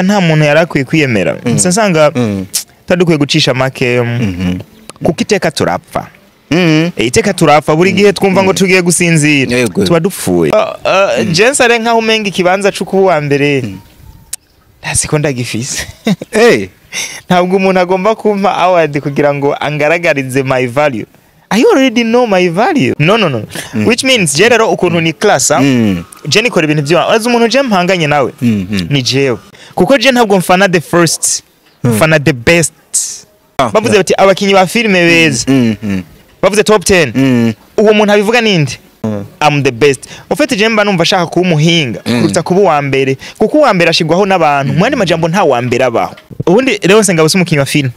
Nta muntu yari akwiye kwiyemera. Nsanga tutadukwiye gucisha make, kuko iteka turapfa. Iteka turapfa buri gihe twumva ngo tugiye gusinzira tuba dupfuye. Jensi ari nkaho umenga ikibanza cyo kuba uwa mbere ntasiko ndagifise. Ntabwo umuntu agomba kumpa award kugira ngo angaragarize my value. I already know my value. No, no, no. Which means je rero ukuntu ni class, je nikora ibintu byo. Azi umuntu je mpanganye nawe ni jewe. Kuko je ntabwo mfana the first, mfana the best. Bavuze bati abakinyi ba filme beza. Bavuze top 10. Uwo muntu abivuga ninde? I'm the best. Ufite je mba numva ashaka kuba umuhinga kuruta kuba uwa mbere, kuko uwa mbere ashigwaho n'abantu. Mwandi majambo nta wa mbere abaho. Ubundi Leonce Ngabo si umukinyi wa filme.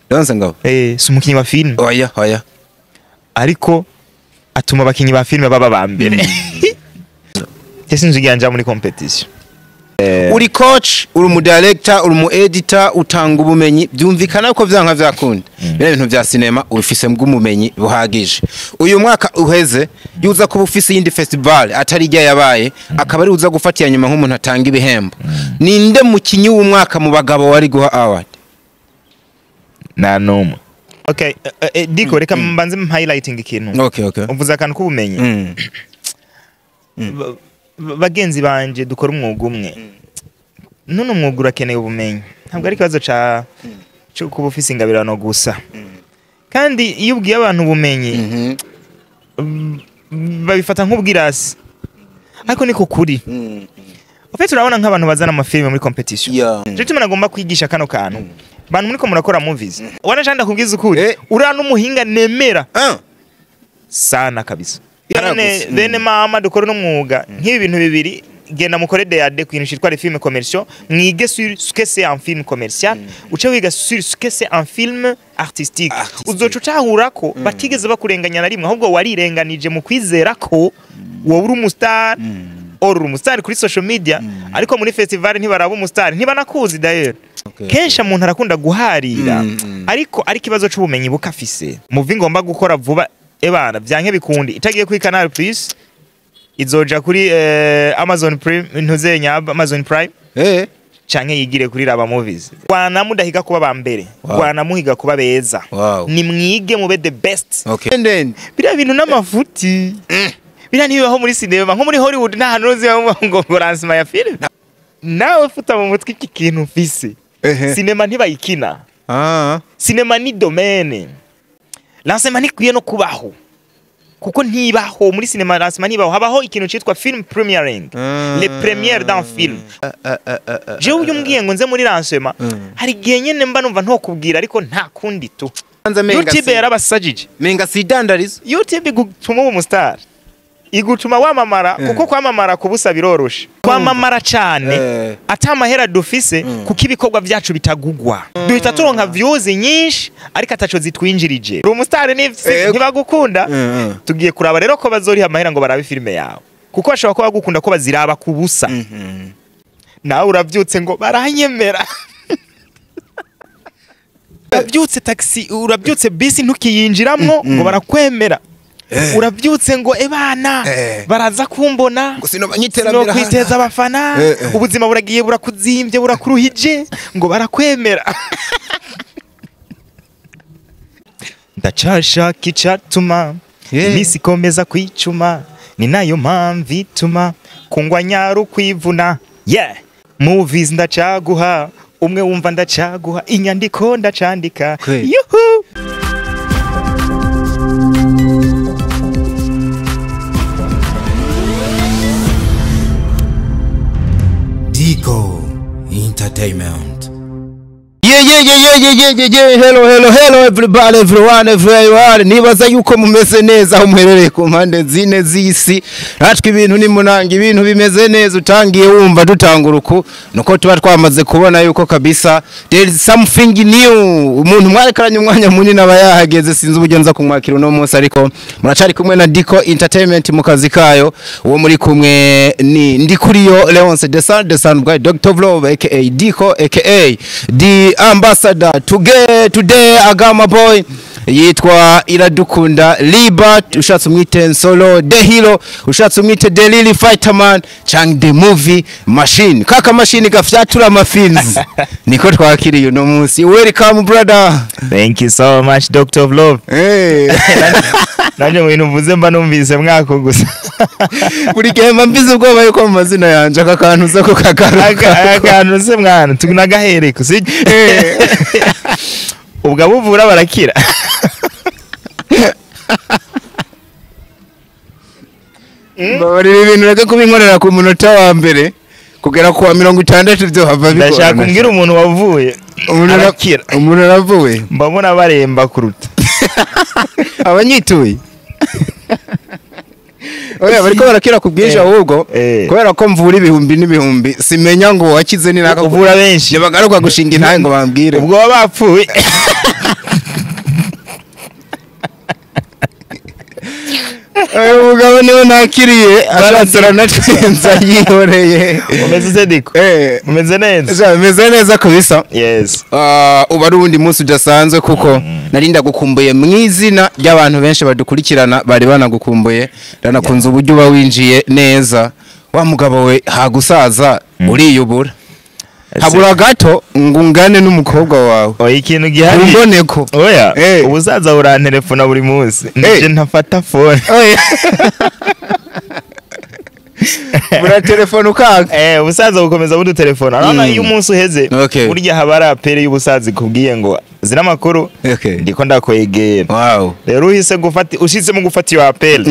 Leonce Ngabo? Si umukinyi wa filme. Oya, oya. Ariko atuma abakinyi ba filme baba ba mbere. Ese nzi nja muri competition. Uri coach, uri mu director, uri mu editor, utanga ubumenyi, byumvikana ko vyanka vyakunda. Bino bintu vya cinema ubifise bw'umumenyi buhagije. Uyu mwaka uheze yuza kuba ufise yindi festival atari ijya yabaye, akaba ari uza gufatira nyuma nk'umuntu atanga ibihembo. Ninde mukinyi w'umwaka mu bagabo wari guha award? Na numwe. Okay, Diko reka mbanze highlighting ikintu. Okay, okay. Umvuze akantu k'ubumenyi. Bagenzi banje dukora umwuga umwe. None umwuga urakeneye ubumenyi. Ntabwo ari ikibazo ca cyo kuba ufise ingabirano gusa. Kandi iyo ubwiye abantu ubumenyi babifata nk'ubwirasi. Ariko niko kuri. Ufite urabona nk'abantu bazana amafilme muri competition. Je tuma nagomba kwigisha kano kantu. Bantu muri ko murakora movies. Wanashanda kubwiza ukuri. Ura n'umuhinga nemera. Sana kabisa. Bene mama dukora n'umwuga nk'ibi bintu bibiri, genda mukore DAD kwintu shitwa les films commerciaux, mwige sur ce que c'est un film commercial, uce wiga sur ce que c'est un film artistique. Uzoca utahura ko batigeze bakurenganya na rimwe, ahubwo warirenganije mu kwizera ko wowe uri umustar, or uri umustar kuri social media, ariko muri festival ntibaraba umustar, ntibanakuzi d'ailleurs. Kenshi umuntu arakunda guharira, ariko ari kibazo c'ubumenyi bukafise. Muvi ngomba gukora vuba ebana vyanke bikundi itagiye kuri Canal Plus izoja kuri Amazon Prime, ntuzenya Amazon Prime canke yigire kuri Raba Movies. Rwana mudahiga kuba ba mbere, rwana muhiga kuba beza. Ni mwige mube the best. Biriya bintu n'amafuti biriya ntibibaho muri cinema, nko muri Hollywood nta hantu uzi ngo lancement ya film. Nawe futa mu mutwe iki kintu mfise. Cinema ntibayikina. Cinema ni domaine. Lancement ntikwiye no kubaho. Kuko ntibaho muri cinema, lancement ntibaho. Habaho ikintu citwa film premiering. Les premières d'un film. Jewe uyu mbwiye ngo nze muri lancement, hari igihe nyene mba numva ntokubwira ariko nta kundi tu. YouTube yarabasajije. Menga sidandariza. YouTube igutuma uba umustar. Igutuma wamamara, kuko kwamamara kubusa biroroshe. Kwamamara cyane atamahera dufise, kuko ibikorwa byacu bitagugwa. Duhita turonka views nyinshi ariko ataco zitwinjirije. Uri umustar ntibagukunda. Tugiye kuraba rero ko bazoriha amahera ngo barabe filme yawe. Kuko bashobora kuba bagukunda ko baziraba kubusa. Nawe uravyutse ngo baranyemera. Uravyutse taxi, uravyutse bisi ntukiyinjiramwo ngo barakwemera. Urabyutse ngo ebana baraza kumbona sino kwiteza abafana, ubuzima buragiye burakuzimbye burakuruhije ngo barakwemera. Ndacashaka icatuma iminsi ikomeza kwicuma, ni nayo mpamvu ituma kungwa nyaru kwivuna. Movies ndacaguha, umwe wumva ndacaguha, inyandiko ndacandika. Yuhu. Diko Entertainment. Yeah, yeah, yeah, yeah, yeah, yeah, yeah. Hello, hello, hello everybody, everyone, everyone. Nibaza yuko mumeze neza aho muherereye ku mpande zine z'isi. Natwe ibintu ni munanga, ibintu bimeze neza, utangiye wumva dutanguruku nuko tuba twamaze kubona yuko kabisa there is something new. Umuntu mwarekaranye umwanya munini aba yahageze, sinzi uburyo nza kumwakira uno munsi, ariko muracari kumwe na Diko Entertainment mu kazi kayo. Uwo muri kumwe ni Ndikuriyo Leonce the son by Dr. Vlove aka Diko aka The Ambassador. Today Agama boy Yitwa Iradukunda Libert, ushatse umwite Nsolo The Hero, ushatse umwite The Lily Fighterman Chang the Movie Machine. Kaka machine gafyatura amafilms. Niko twakiriye uno munsi. Welcome, brother. Thank you so much, Doctor of Love. Hey. Nanjye mu bintu mvuze mba numvise mwako gusa. Buri gihe mba mbizi ubwoba yuko mu mazina yanje aka kantu uza kukagaruka. Aka kantu se mwana tunagahereko, sibyo? Ubwo abuvura barakira. Mbabarira, ibintu reka kubinkorera ku munota wa mbere kugera ku wa 60 byo hava bigorana. Ndashaka kumbwira umuntu wavuye Umuntu arakira. Umuntu aravuye. Mbabona baremba kuruta abanyituye. Oya, bariko barakira ku bwinshi ahubwo kubera ko mvura ibihumbi n'ibihumbi, simenya ngo wakize ni naka. Uvura benshi. Bagaruka gushinga intahe ngo bambwire. Ubwo baba bapfuye. Uyu mugabo niwe nakiriye, ashatse aranatwenza yihoreye. Umeze ute, Diko? Umeze neza? Meze neza kabisa. Yes. Ah, uba ari uwundi munsi udasanzwe kuko nari ndagukumbuye mu izina ry'abantu benshi badukurikirana, bari banagukumbuye. Ndanakunze uburyo uba winjiye neza wa mugabo we, hagusaza uriyubura, habura gato ngo ungane n'umukobwa wawe. Oya, ikintu gihari. Umboneko. Oya, ubusaza burantelefona buri munsi. Nije ntafata phone. Oya. Buratelefona ukanga. Ubusaza bukomeza budutelefona. Urabona iyo umunsi uheze, burya haba ari appel y'ubusaza ikubwiye ngo zina amakuru, ndiko ndakwegera. Rero uhise gufata, ushitsemo gufata iyo appel,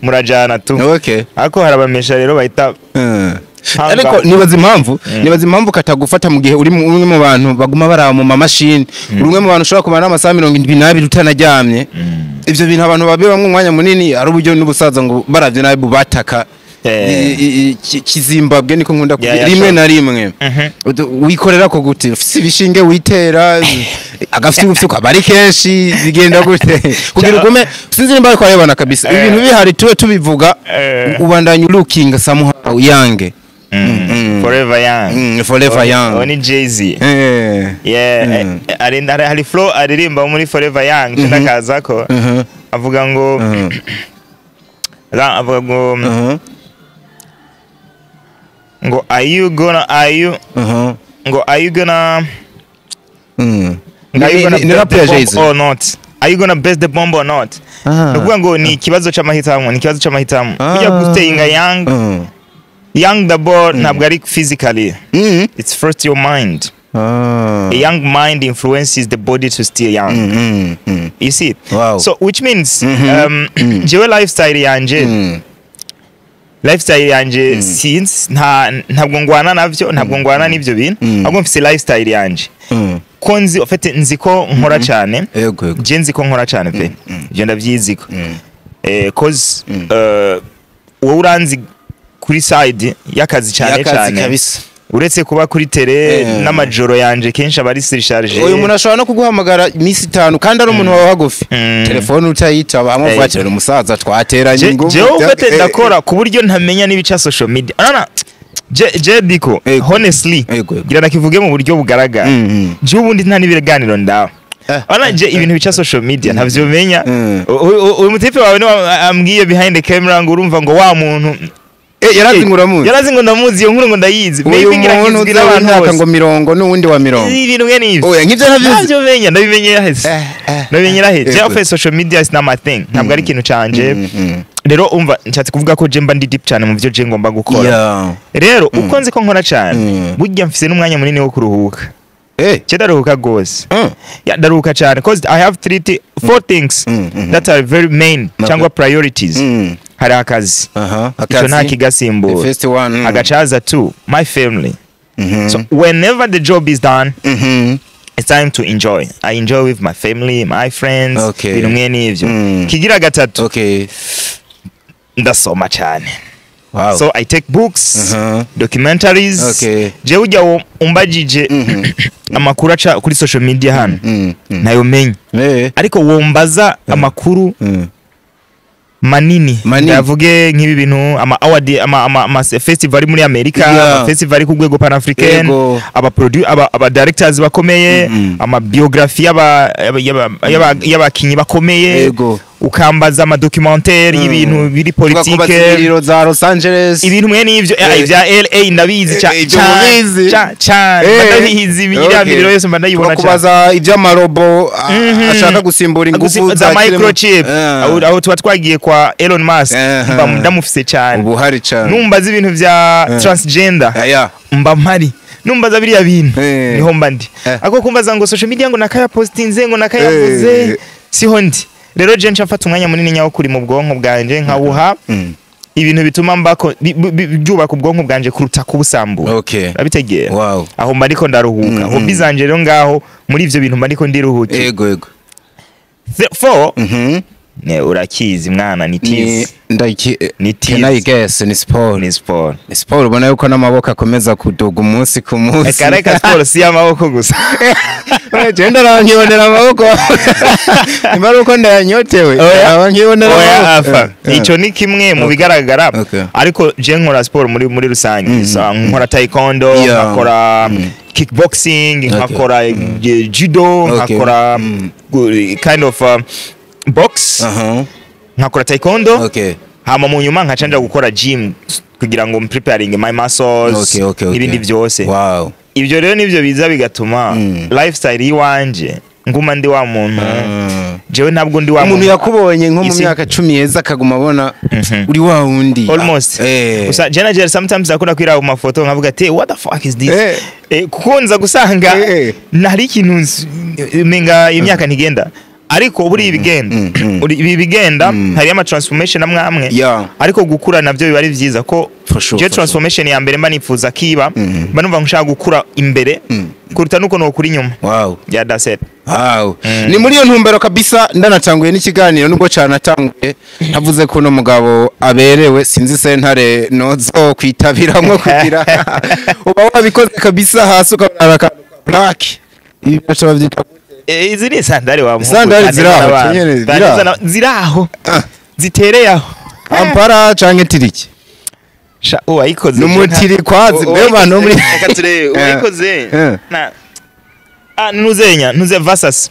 murajana tu. Ariko harabamesha rero bahita hanga. Ariko nibaza impamvu katagufata mu gihe uri umwe mu bantu baguma baraba mu mamashini, uri umwe mu bantu ushobora kumara n'amasaha 72 utanaryamye. Ivyo bintu abantu babibamwo umwanya munini, ari uburyo n'ubusaza ngo baravye nabi bubataka. Kizimbabwe niko nkunda kuvuga rimwe na rimwe. Wikorera ko gute? Ufise ibishinge witera, agafite ubufyuka bari kenshi, bigenda gute kugira ugume? Sinzi nimba ariko arebana kabisa. Ibintu bihari tube tubivuga, ubandanya looking somehow young. Forever young. Forever young. Uwo ni Jay-Z. Yeah, hari flow aririmba muri Forever Young, ndakaza ko avuga ngo avuga ngo ngo are you gonna, are you ngo are you gonna ngo are you gonna Ni rap burst ya the bomb Jay-Z. or not, are you gonna burst the bomb or not? Ni ukuvuga ngo ni ikibazo c'amahitamo, ni ikibazo c'amahitamo. Burya gustayinga young, young the ball ntabwo ari physically, it's first your mind. A young mind influences the body to stay young. You see? So which means jewe lifestyle yanje, lifestyle yanje since ntabwo ngwana navyo, ntabwo ngwana n'ivyo bintu, ahubwo mfise lifestyle yanje ko nzi ufite, nzi ko nkora cyane. Yego yego. Je nzi ko nkora cyane pe, ibyo ndabyiziko, cause wowe uranzi kuri side y'akazi cyane Y'akazi cyane kabisa. Uretse kuba kuri tele, n'amajoro yanje kenshi aba ari surchargé. Uyu muntu ashobora no kuguhamagara iminsi 5 kandi ari umuntu wawe hagufi, telefone utayitaba, amwe ati umusaza twateranye ingufu. Jewe ufite ndakora ku buryo ntamenya n'ibica social media. Urabona, je Diko, honestly, Yego, yego. gira nakivuge mu buryo bugaragara, je ubundi nta n'ibiganiro ndaho. Urabona, je ibintu bica social media ntavyo menya. Uyu mutipe wawe niwe ambwiye behind the camera ngo urumva ngo wa muntu Yarazi ngo uramuzi. Yarazi ngo ndamuzi, iyo nkuru ngo ndayizi. Uyu Maybe ngira muntu nkizwi uzi n'abantu w'imyaka bose. ngo mirongo n'uwundi wa mirongo. Ibintu mwe n'ivyo Oya, nk'ivyo ntabyo. Ntabyo menya, ndabimenyera hese, ndabimenyera he. Je offe social media is not my thing, ntabwo ari ikintu canje. Rero umva, nshatse kuvuga ko je mba ndi deep cyane mu byo je ngomba gukora. Rero uko nzi ko nkora cyane, burya mfise n'umwanya munini wo kuruhuka. Je ndaruhuka gose. Yeah, ndaruhuka cyane cause I have three four things that are very main cyangwa priorities. Hari akazi, icyo nta Akazi. kigasimbura. The first one. Agacaza two, my family. So whenever the job is done, it's time to enjoy. I enjoy with my family, my friends, ibintu mwe n'ivyo. Kigira gatatu, ndasoma cyane. So I take books, documentaries. Jewe ujya umbajije amakuru aca kuri social media hano, ntayo menya, ariko wombaza amakuru Manini. Manini. Ndavuge nk'ibi bintu, ama award, ama festival ari muri Amerika, ama festival ari ku rwego panafricain, aba directors bakomeye, ama biography y'abakinyi bakomeye, ukambaza ama documentaire y'ibintu biri Tugakubaza politike, ibiriro za Los Angeles. Ibintu mwe n'ivyo, ibya LA ndabizi Ibyo mubizi. Cyane, ndabizi iriya miriro yose mba ndayibona cyane. Tukakubaza iby'amarobo ashaka gusimbura ingufu za kiremwa- microchip, aho tuba twagiye kwa Elon Musk, mba ndamufise cyane. Ubu hari cyane. Numbaza ibintu vya transgender, mba mpari. Numbaza biriya bintu, niho mba ndi. Ako kumbaza ngo social media, ngo nakaya postinze, ngo nakayavuze, siho ndi. Rero je nca mfata umwanya munini nyawo kuri mu bwonko bwanje, nkawuha ibintu bituma mbako byubaka ubwonko bwanje kuruta kubusambura. Urabitegera? Wow. Aho mba ndiko ndaruhuka. Hobby zanje rero ngaho muri ivyo bintu mba ndiko ndiruhukira. Yego yego. Four, ne urakizi mwana, ni Ni tizi. ndaki Ni Can I tizi. guess? Ni sport? Ni sport. Ni sport, ubona yuko n'amaboko akomeza kuduga umunsi ku munsi. Reka reka, sport si y'amaboko gusa. Genda arankibonera amaboko, nimba ari uko ndayanyotewe. Oya. Aba nkibonera Oya, amaboko. afa ico ni kimwe mu bigaragara, ariko je nkora sport muri rusange. So, nkora taekwondo, nkakora kickboxing, nkakora judo, nkakora kind of box, nkakora taekwondo, hama mu nyuma nkaca nja gukora gym kugira ngo preparing my muscles n'ibindi byose. Ibyo rero nibyo biza bigatuma lifestyle yiwanje nguma ndi wa muntu. Jewe ntabwo ndi wa Umuntu muntu yakubonye nko mu Isi- myaka 10 yeza akaguma abona uri wa wundi. Almost. Gusa jena jena sometimes akunda kwiraba mu mafoto nkavuga ati: "What the fuck is this?" Kuko nza gusanga nari ikintu menga imyaka ntigenda, ariko buri ibigenda, uri ibi bigenda, hari ama transformation amwe amwe, ariko gukura navyo biba ari vyiza ko For sure, je for sure. transformation ya mbere mba nifuza kiba, mba numva nshaka gukura imbere kuruta nuko nokura inyuma. Yeah, that's it. Wow. Ni muri iyo ntumbero kabisa ndanatanguye n'ikiganiro, nubwo canatanguye ntavuze ko uno mugabo aberewe, sinzi sentare nozo kwitabiramwo kugira uba wabikoze kabisa, hasi ukabona akantu ka black, ibi baca bavyita gute? Izi ni sandali wa muhungu. Sandali ziraho, Zandeze nyene, n'abantu. ziraho. Ziraho zitereye aho. Ampara canke tiriki? Sha, uwayikoze Ni umutirikwazi, mbe bantu muri Reka turebe uwayikoze. Na nuzenya nuze Versace.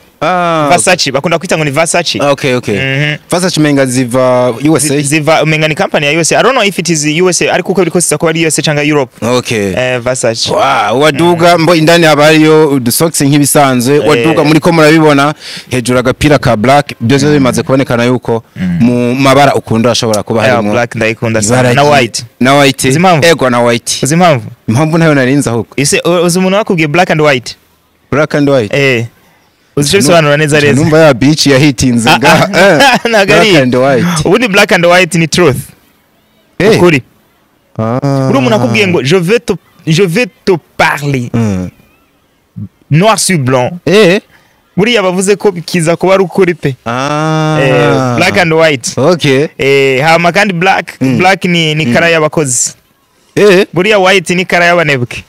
Versace, bakunda kwita ngo ni Versace. Okay. Versace menga ziva USA. Ziva umenga ni company ya USA. I don't know if it is USA, ariko uko biriko sisa kuba ari USA cyangwa Europe. Versace. Wow, waduga mbo indani haba hariyo udusocks nk'ibisanzwe, waduga muri ko murabibona hejuru agapira ka black, byose bimaze kubonekana yuko mu mabara ukunda ashobora kuba harimo black ndayikunda ibara sana na white. Na white. Uzi impamvu? Ego, na white. Uzi impamvu? Impamvu ntayo narinze ahubwo. Ese uzi umuntu wakubwiye black and white? Black and white. Uzi icyo bisobanura neza neza? Numva ya beach yahitinze nga Ntabwo ari Black and white. Ubundi black and white ni truth, ukuri. Uri umuntu akubwiye ngo je vais te parler noir sur blanc, buriya bavuze ko kiza kuba ari ukuri pe. Black and white. Hama kandi black, black ni color y'abakozi. Buriya white ni color y'abanebwe.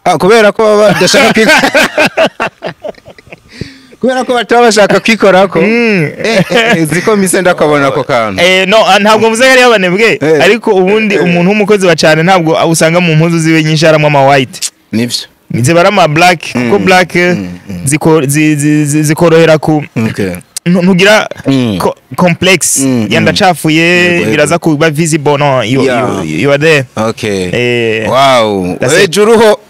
Ah, kubera ko baba badashaka kwikora, kubera ko bataba bashaka kwikorako. Ziko mise ndakabona ako kantu. No, ntabwo mvuze ko ari y'abanebwe, ariko ubundi umuntu w'umukozi wa cyane ntabwo usanga mu mpuzu ziwe nyinshi harimo ama white. Nivyo. Ziba ari ama black, kuko black zikorohera ku ntugira complex ya ndacafuye, biraza kuba visible. No, you, you are there. Wow. That's it. Hejuru ho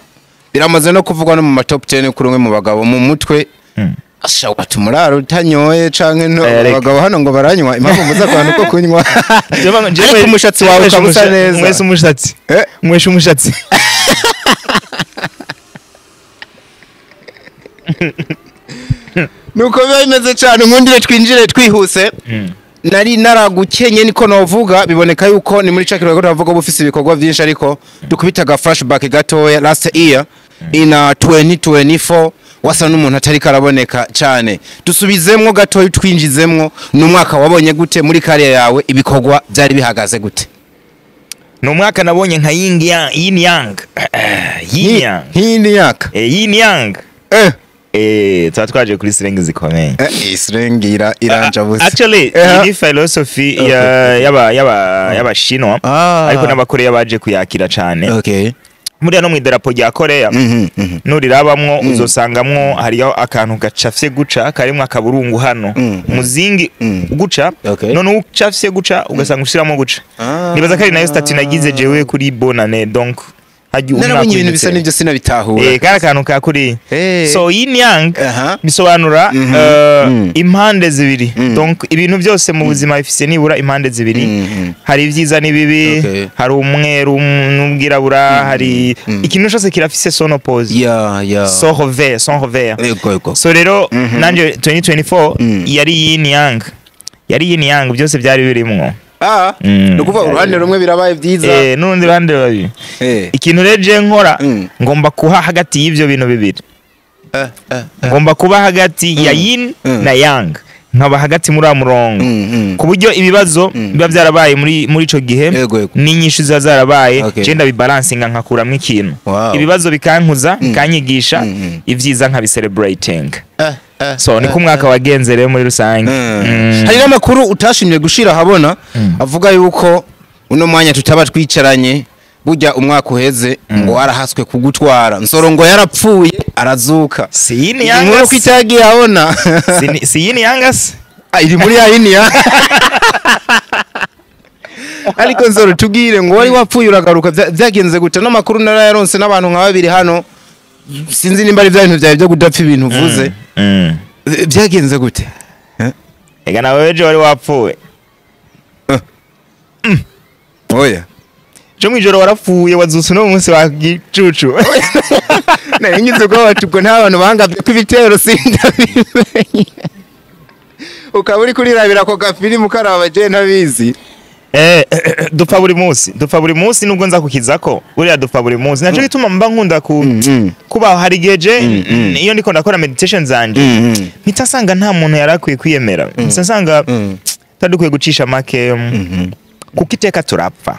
biramaze no kuvugwa no mu ma top 10 kuri umwe mu bagabo mu mutwe. Asha, wati umuraro utanyoye canke no Reka. abagabo hano ngo baranywa, impamvu muza akantu ko kunywa, ariko umushatsi wawe ukaba usa neza. Mwese umushatsi. Mweshe umushatsi. Nuko biba bimeze cyane. Nkundire twinjire twihuse, nari naragukenye niko novuga, biboneka yuko ni muri cakiro ko turavuga uba ufise ibikorwa byinshi, ariko dukubita aga flashback gatoya. Last year in 2024 wasa n'umuntu atari karaboneka cyane. Dusubizemwo gatoya, twinjizemwo, ni umwaka wabonye gute muri career yawe? Ibikorwa byari bihagaze gute? Ni umwaka nabonye nka yin yang, yin yang, yin yang. Nk'iyindi myaka. Yin yang. Tuba twaje kuri slang zikomeye. Slang iranja busa. Actually, iyi ni philosophy y'Abashinwa, ariko n'Abakoreya baje kuyakira cane. Muriya no mw'idarapo rya Korea, nurirabamwo uzosangamwo hariyo akantu gacafye guca karimwo akaburungu hano, umuzingi guca. None ucafye guca ugasanga ushiramo guca. Nibaza ko ari nayo statut nagize jewe kuri bonane, donc hajya umwaka Narabonye ibintu bisa uhindutse. n'ibyo, sinabitahura. Kari akantu ka kuri. So yin yang bisobanura impande zibiri. Donc ibintu byose mu buzima bifise nibura impande zibiri. Hari ibyiza n'ibibi, hari umweru n'ubwirabura, hari ikintu cyose kirafise son opposé, son revers, son revers. Yego yego. So rero nanje 2024 yari yin yang, yari yin yang, byose byari birimwo. Ni ukuvuga uruhande rumwe birabaye byiza. N'urundi ruhande babiri. Ikintu rero je nkora, ngomba kuha hagati y'ivyo bintu bibiri. Ngomba kuba hagati ya yin na yang, nkaba hagati muri wa murongo, ku buryo ibibazo biba byarabaye muri ico gihe Yego, yego. n'inyishu ziba zarabaye, je ndabibalansinga nkakuramwo ikintu. Ibibazo bikankuza, bikanyigisha, ivyiza nkabicelebrating. So niko umwaka wagenze rero muri rusange. Hari n'amakuru utashimye gushira ahabona avuga yuko uno mwanya tutaba twicaranye, burya umwaka uheze ngo warahaswe kugutwara. Nsoro ngo yarapfuye arazuka. Si yin Inkuru ko yang se? itagiye abona. Si yin yang se? Ah, iri muri ya yini ya. Ariko Nsoro, tubwire, ngo wari wapfuye uragaruka, vyagenze gute? N'amakuru narayaronse n'abantu nka babiri hano, sinzi nimba ari bya bintu byawe byo kudapfa ibintu uvuze. Vyagenze gute? Ega nawe ejo wari wapfuye. Oya. Ejo mwijoro warapfuye, wazutse uno munsi wa gicucu. Nari ngize ubwoba ati ubwo nta bantu bangabye ko ibitero, sindabimenye, ukaba uri kurirabira ako gafilimu karaba, je ntabizi. Dupfa buri munsi, dupfa buri munsi, nubwo nza kukizako buriya dupfa buri munsi. Naco gituma mba nkunda ku kubaho. Hari igihe je iyo ndiko ndakora meditation zanje, mpita nsanga nta muntu yari akwiye kwiyemera, mpita nsanga tutadukwiye gucisha make, kuko iteka turapfa.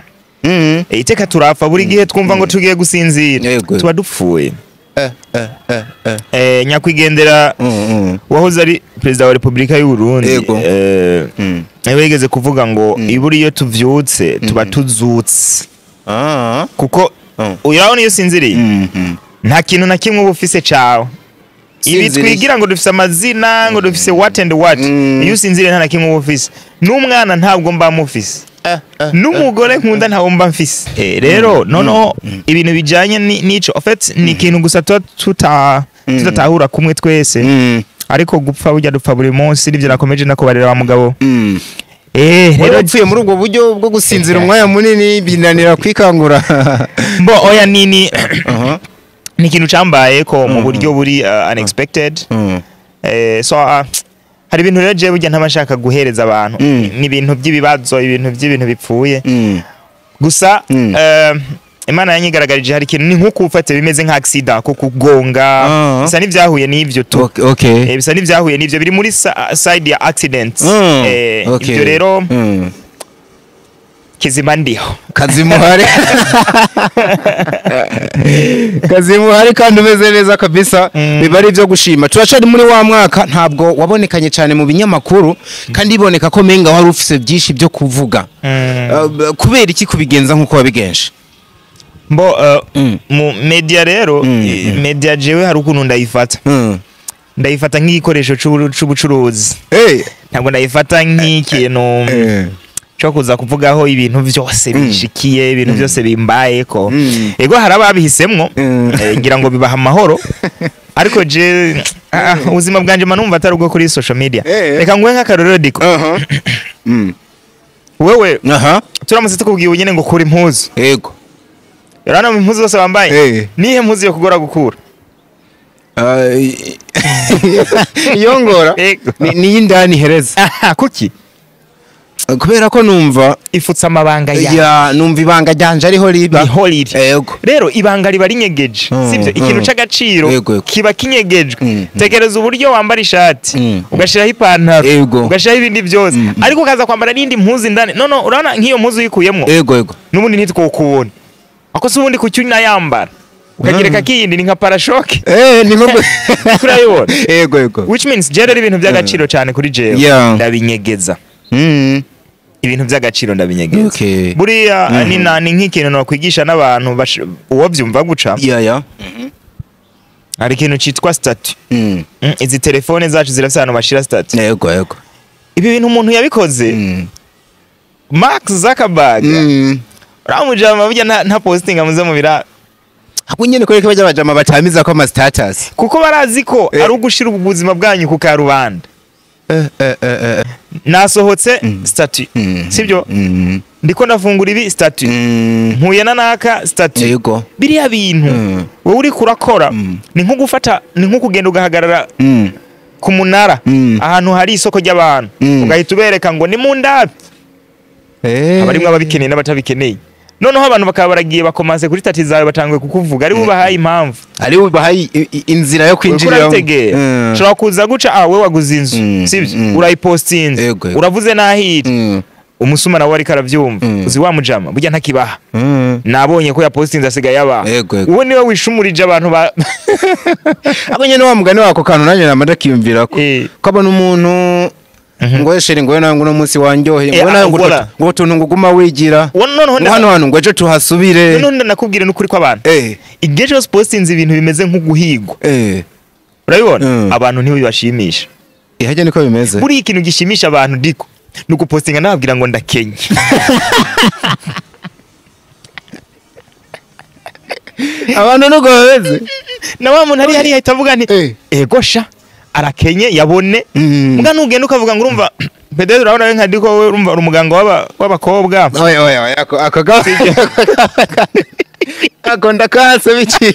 Iteka turapfa, buri gihe twumva ngo tugiye gusinzira, tuba dupfuye. Nyakwigendera wahoze ari perezida wa Repubulika y'u Burundi, niwe yigeze kuvuga ngo iburi iyo tuvyutse tuba tuzutse, kuko urabona iyo usinziriye nta kintu na kimwe uba ufise cawe. Ibi Sinziriye. twigira ngo dufise amazina, ngo dufise what and what, iyo usinziriye nta na kimwe uba ufise. N'umwana ntabwo mba mufise, n'umugore nkunda ntabwo mba mfise. Rero noneho ibintu bijanye n'ico, en fait ni ikintu gusa tuba tudatahura kumwe twese. Ariko gupfa burya dupfa buri munsi, nivyo nakomeje nakubarira wa mugabo. Rero Rero upfuye muri ubwo buryo bwo gusinzira umwanya munini binanira kwikangura? Mbo oya, nini, ni ikintu cambaye ko mu buryo buri unexpected. So hari ibintu rero jewe burya ntaba nshaka guhereza abantu, ni ibintu by'ibibazo, ibintu by'ibintu bipfuye gusa. Imana yanyigaragarije hari ikintu ni nko ufate bimeze nka accident ko kugonga, bisa n'ivyahuye n'ivyo tu. Bisa n'ivyahuye n'ivyo, biri muri side ya accident. Ivyo rero, kizima ndiho. Kazimuhari, kazimuhari, kandi umeze neza kabisa. Biba ari ibyo gushima. Turacari muri wa mwaka ntabwo wabonekanye cyane mu binyamakuru, kandi iboneka ko menga wari ufise byinshi byo kuvuga. Kubera iki kubigenza nk'uko wabigenje? Mbo mu media rero, media jewe hari ukuntu ndayifata. Ndayifata nk'igikoresho c'ubucuruzi. Ntabwo ndayifata nk'ikintu cyo kuza kuvugaho ibintu byose bishikiye, ibintu byose bimbayeko. Ego, hari ababihisemwo, ngira ngo bibaha amahoro, ariko je ubuzima bwanje mba numva atari ubwo kuri social media. Reka nguhe nk'akarorero, Diko. Wewe, turamutse tukubwiye nyine ngo kura impuzu, urabona mu impuzu zose wambaye, nihe mpuzu yo kugora gukura? Iyo ngora Ego. Ni y'indani ihereza. Aha, kuki? Kubera ko numva ifutse amabanga ya ya, numva ibanga ryanje ariho riba. Niho riri. Rero ibanga riba rinyegeje, sibyo? Ikintu c'agaciro Yego, yego. kiba kinyegejwe. Tekereza uburyo wambara ishati, ugashiraho ipantaro, ugashiraho ibindi byose, ariko ukaza kwambara n'indi mpuzu indani. No, urabona nk'iyo mpuzu uyikuyemwo, yego yego n'ubundi ntitwokubona. Ako se ubundi kuki unayambara? Ukagereka kiyindi ni nka pare-chocs. Ni nko Kurayibona? Yego. Which means je rero ibintu by'agaciro cyane kuri jewe ndabinyegeza. Ibintu by'agaciro ndabinyegeza. Buriya ni nk'ikintu nokwigisha n'abantu uwo byumva guca. Hari ikintu citwa statut. Izi telefone zacu zirafise ahantu bashira statut. Yego. Ibi bintu umuntu yabikoze, Mark Zuckerberg, uramujama burya nta postinga muze mu bira. Ahubwo nyene kwereka bajya bajama batamiza ko ama status. Kuko barazi ko ari ugushira ubuzima bwanyu ku karubanda. Nasohotse, statut, sibyo? Ndiko ndafungura ibi, statut. Mpuye na naka, statut. Biriya bintu wowe uriko urakora ni nko gufata, ni nko kugenda ugahagarara ku munara ahantu hari isoko ry'abantu, ugahita ubereka ngo ni mu ndabe. Abarimwo ababikeneye n'abatabikeneye. Noneho abantu bakaba baragiye bakomanse kuri statut zawe, batanguye kukuvuga ari bubahaye impamvu, ari bubahaye inzira yo kwinjirira. Ushobora kuza guca, ah, we waguze inzu, sibyo? Urayipostinze, uravuze n'ahiri. Umusuma nawe ariko aravyumva, uzi wa mujama burya ntakibaha, nabonye ko yapostinze asigaye yabaha. Uwo niwe wishumurije abantu ba Ako nyene wa mugani wako kantu nanjye nama ndakiyumvira ko kabona umuntu ngo chéri, ngo nawe ngo uno munsi wanjyoheye, ngo nawe ngo Voilà. ngo utuntu ngo uguma wigira, Uwo noneho ngo hano hantu ngo ejo tuhasubire. Noneho ndanakubwira n'ukuri kw'abantu, igihe cyose postinze ibintu bimeze nk'uguhigwa, urabibona, abantu ntibibashimisha. Ihajya niko bimeze. Buriya ikintu gishimisha abantu diko ni ugupostinga nababwira ngo ndakenye. Abantu nuko bameze. Na wa muntu ari hariya ahita avuga nti ego sha, arakenye yabone. Mbwa nugenda ukavuga ngo urumva pedero, urabona we nka diko, wowe urumva uri umuganga w'abakobwa. Oya oya oya, ako ako ndakase biciye.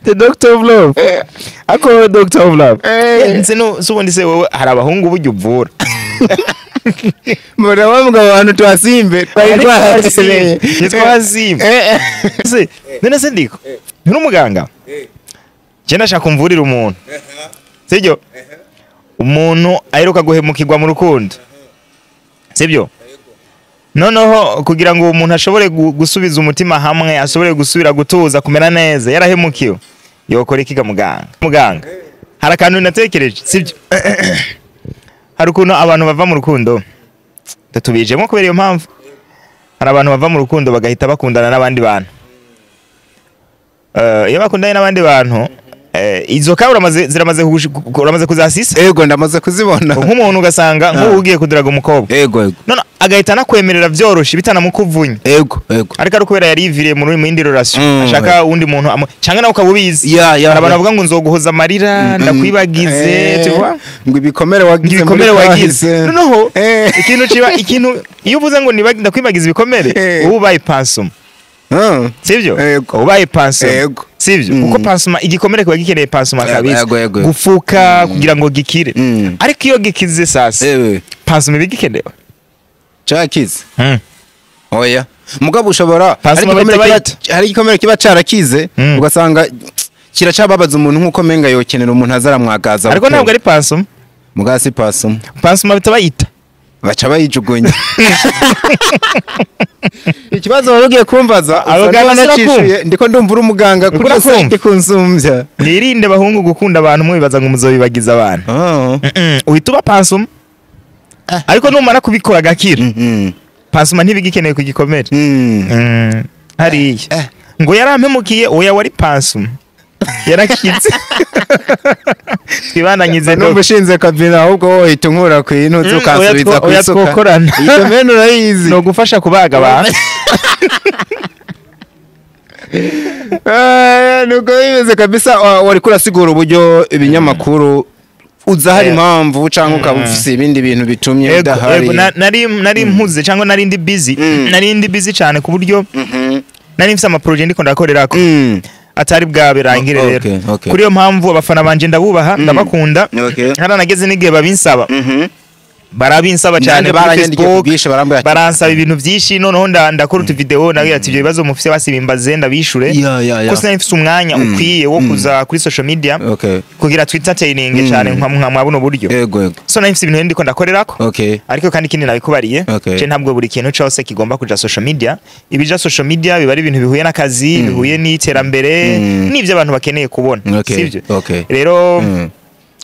The doctor of love, ako doctor of love. Nse no subundi se wowe hari abahungu burya uvura? Mbona bavuga abantu tuhasimbe twari twahakeneye. Ntitwasimbe se none se ndiko nturi umuganga? Je ndashaka kumvurira umuntu, sibyo? Umuntu aheruka guhemukirwa mu rukundo, sibyo? Noneho kugira ngo uwo muntu ashobore gusubiza umutima hamwe, ashobore gusubira gutuza, kumera neza, yarahemukiwe, yokora ikiga muganga? Muganga, hari akantu natekereje, sibyo? Hari ukuntu abantu bava mu rukundo, tatubijemo kubera iyo mpamvu, hari abantu bava mu rukundo bagahita bakundana n'abandi bantu. Iyo bakundanye n'abandi bantu, izo ka uramaze ziramaze uramaze kuzasisa? Ego, ndamaze kuzibona. Nk'umuntu ugasanga nk'ubu ugiye kuduraga umukobwa, Ego. none agahita anakwemerera byoroshe bitanamukuvunya, Ego. ariko ari kubera yariviriye muri mu yindi relation, ashaka uwundi muntu canke nawe ukaba ubizi. Ya. Hari abantu bavuga ngo nzoguhoza amarira, ndakwibagize, tu vois? Ngo ibikomere wagize ibikomere muri wagize. kahise. Noneho ikintu kiba ikintu, iyo uvuze ngo ndakwibagiza ibikomere, uba ubaye pansement, sivyo? Ego. Ubaye pansement, Ego. sivyo? Kuko pansement, igikomere kiba gikeneye pansement kabisa, Ego. gufuka kugira ngo gikire. Ariko iyo gikize sasa, pansement ibigikenewe? Cakize. Oya. Mugabo ushobora hari Pansement igikomere bahita hari igikomere kiba carakize, ugasanga kiracababaza umuntu nkuko menga yokenera umuntu azaramwagaza. Ariko ntabwo ari pansement. Mugabo si pansement. Pansement bahita bayita. Baca bayijugunya. Ikibazo wari ugiye kumbaza Abo usa ganga n'uwanacishuye, ndiko ndumva uri umuganga kuri Uriko urakumva? ndi kunsumbya. Mwirinde bahungu gukunda abantu mwibaza ngo muzobibagiza abantu. Uhita uba pansement, ariko numara kubikora agakira, pansement ntibigikeneye ku gikomere. Hariya ngo yarampemukiye, oya, wari pansement, yarakize, twibandanyize. Numva ushinze kabina, ahubwo wowe uhita unkura ku intuzi ukansubiza ku Oya, isuka. twokorana. Iyo domaine urayizi. Ni ugufasha kubaga abantu. Nuko bimeze kabisa. Wariko urasigura uburyo ibinyamakuru uza hari impamvu cyangwa ukaba ufise ibindi bintu bitumye Ego, bidahari. ego, nari mpuze cyangwa nari ndi busy. Nari ndi busy cyane ku buryo nari mfise ama projet ndiko ndakorerako atari bwabirangire. Rero kuri iyo mpamvu abafana banje ndabubaha, ndabakunda. Haranageze n'igihe babinsaba. Barabinsaba cyane Nanjye kuri baranyandikiye Facebook, ku bwinshi, barambwira ati- baransaba ibintu byinshi. Noneho ndakora utu video, nabwira ati ibyo bibazo mufise basibimbaze ndabishure, Ya. ko sinari mfise umwanya ukwiye wo kuza kuri social media kugira twitertaining cyane nka mwa buno buryo. Ego ego. So nari mfise ibintu ndiko ndakorerako, ariko kandi ikindi nabikubariye, je ntabwo buri kintu cyose kigomba kuja social media. Ibija social media biba ari ibintu bihuye n'akazi, bihuye n'iterambere, n'ibyo abantu bakeneye kubona, sibyo? Rero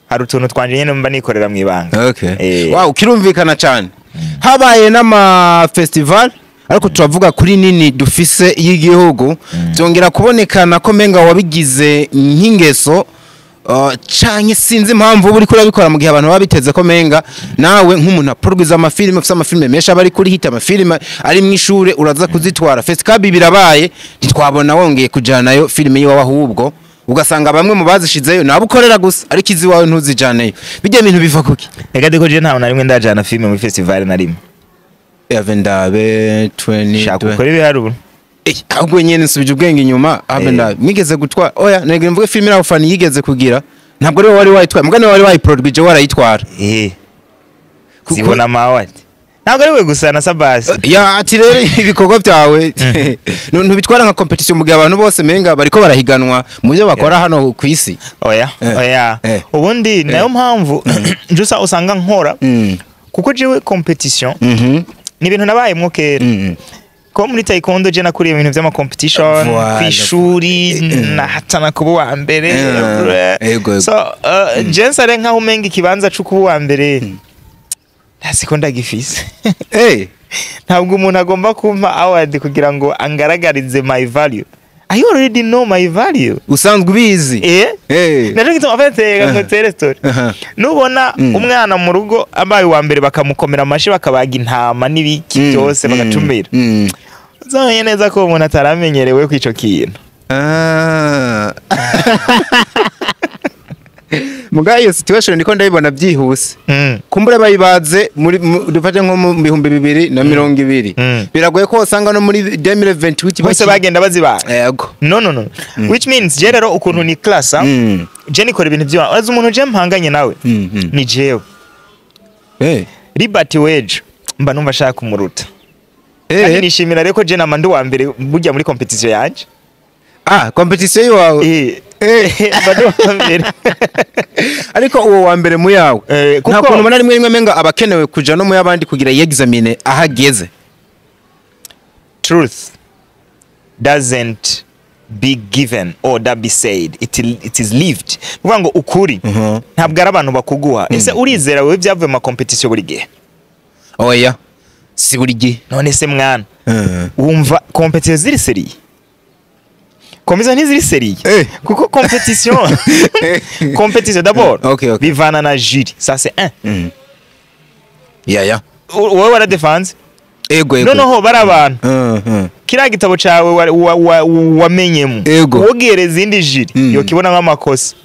hari utuntu twanje nyene mba nikorera mu ibanga. Wow, kirumvikana cyane. Habaye n'ama festival, ariko turavuga kuri nini dufise y'igihugu, byongera kubonekana ko menga wabigize nk'ingeso, canke sinzi impamvu uba uriko urabikora mu gihe abantu baba biteze ko menga nawe nk'umuntu aproduza amafilime, ufise amafilime menshi aba ari kuri hit, amafilime ari mu ishure, uraza kuzitwara. Festicab birabaye, ntitwabona wongeye kujanayo filime yiwawe, ahubwo ugasanga bamwe mu bazishizeyo nabo ukorera gusa, ariko iziwawe ntuzijaneyo. Bijya bintu biva kuki? Reka deko, je ntawe na rimwe ndajana filime muri festival na rimwe. Ave ndabe 20 Shaka ukora ibiharuro. Eh, ahubwo nyene nsubije ubwenge inyuma. Ave ndabe, mwigeze gutwara? Oya, nege mvuge filime nawe fani yigeze kugira, ntabwo ari wowe wari wayitwaye, mugani wari wayiproduije warayitwara. Zibona amawadi, ntabwo ari we gusa, na Sabasi. Ya, ati rero ibikorwa byawe ntubitwara nka competition mu gihe abantu bose menga bariko barahiganwa mu byo bakora hano ku isi? Oya. Oya. Ubundi nayo mpamvu njusa usanga nkora, kuko jewe competition ni ibintu nabayemwo kera, ko muri taekwondo je nakuriye ibintu vy'ama competition, kw'ishuri nahatana kuba uwa mbere. Ego, ego. So je nsare nkaho umenga ikibanza co kuba uwa mbere ntasiko ndagifise. Ntabwo umuntu agomba kumpa award kugira ngo angaragarize my value. I already know my value. Usanzwe ubizi. Naco gituma afite ngo story. Nubona umwana mu rugo abaye uwa mbere, bakamukomera amashi, bakabaga intama n'ibiki byose, bagatumira, uzamenye neza ko uwo muntu ataramenyerewe ku ico kintu. Ah. Muga iyo situation ndiko ndayibona byihuse. Kumbure bayibaze muri dufate nko mu 2020, biragoye ko usanga no muri 2028 bose bagenda bazibaga. Yego. No, no, no, which means je rero ukuntu ni class, je nikora ibintu byo azi umuntu je mpanganye nawe, ni jewe Liberty wejo mba numva ashaka kumuruta, kandi nishimira rero ko je nama ndi uwa mbere burya muri competition yanje. Ah, competition yawe. Mba ndi uwa mbere. Ariko uwo wa mbere mu yawe, kuko nta kuntu ubona rimwe rimwe menga abakenewe kuja no mu y'abandi kugira yexamine aho ageze? Truth doesn't be given or that be said, it is lived. Kuvuga ngo ukuri ntabwo ari abantu bakuguha. Ese urizera wewe ibyavuye mu ma competition buri gihe? Oya, si buri gihe. None se mwana, wumva competition ziri sérieux? Competition ntiziri sérieux, kuko competition d'abord bivana na jury, ça c'est un. Ya. Wowe waradefanze. Ego. Noneho bari abantu, kiriya gitabo cyawe wamenyemo, wogereza indi jury, yokibona nk'amakosa.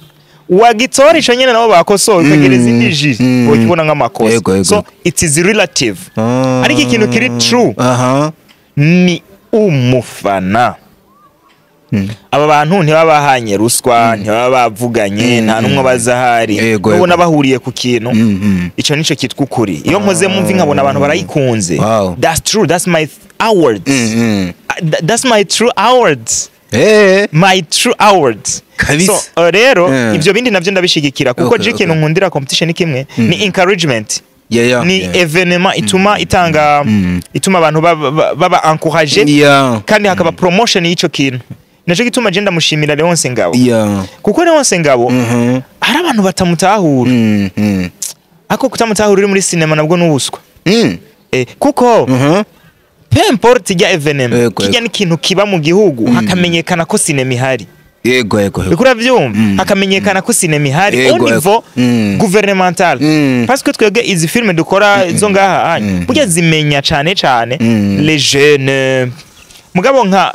Wagitora ico nyene nabo bakosoye, ukagereza indi jury, wokibona nk'amakosa. Ego. So it is relative, ariko ikintu kiri true ni umufana. Aba bantu ntibaba bahanye ruswa, ntibaba bavuganye, nta n'umwe baza ahari, nubona bahuriye ku kintu, ico nico kitwa ukuri. Iyo nkoze movie nkabona abantu barayikunze, that's true, that's my awards. That's my true awards, my true awards. Kabisa. So rero ibyo bindi navyo ndabishigikira, kuko je ikintu nkundira competition ni kimwe, ni encouragement, ni événement ituma itanga, ituma abantu baba encouragé, kandi hakaba promotion y'ico kintu. Naco gituma je ndamushimira Leonce Ngabo, kuko Leonce Ngabo hari abantu batamutahura, ariko kutamutahura uri muri cinema nabwo n'ubuswa. Kuko peu importe ijya événement, kijya n'ikintu kiba mu gihugu, hakamenyekana ko cinema ihari. Yego yego yego. Uriko uravyumva? Hakamenyekana ko cinema ihari au niveau gouvernemental, parce que twebwe izi filme dukora zo ngaha anya, burya zimenya cane cane les jeunes, mugabo nka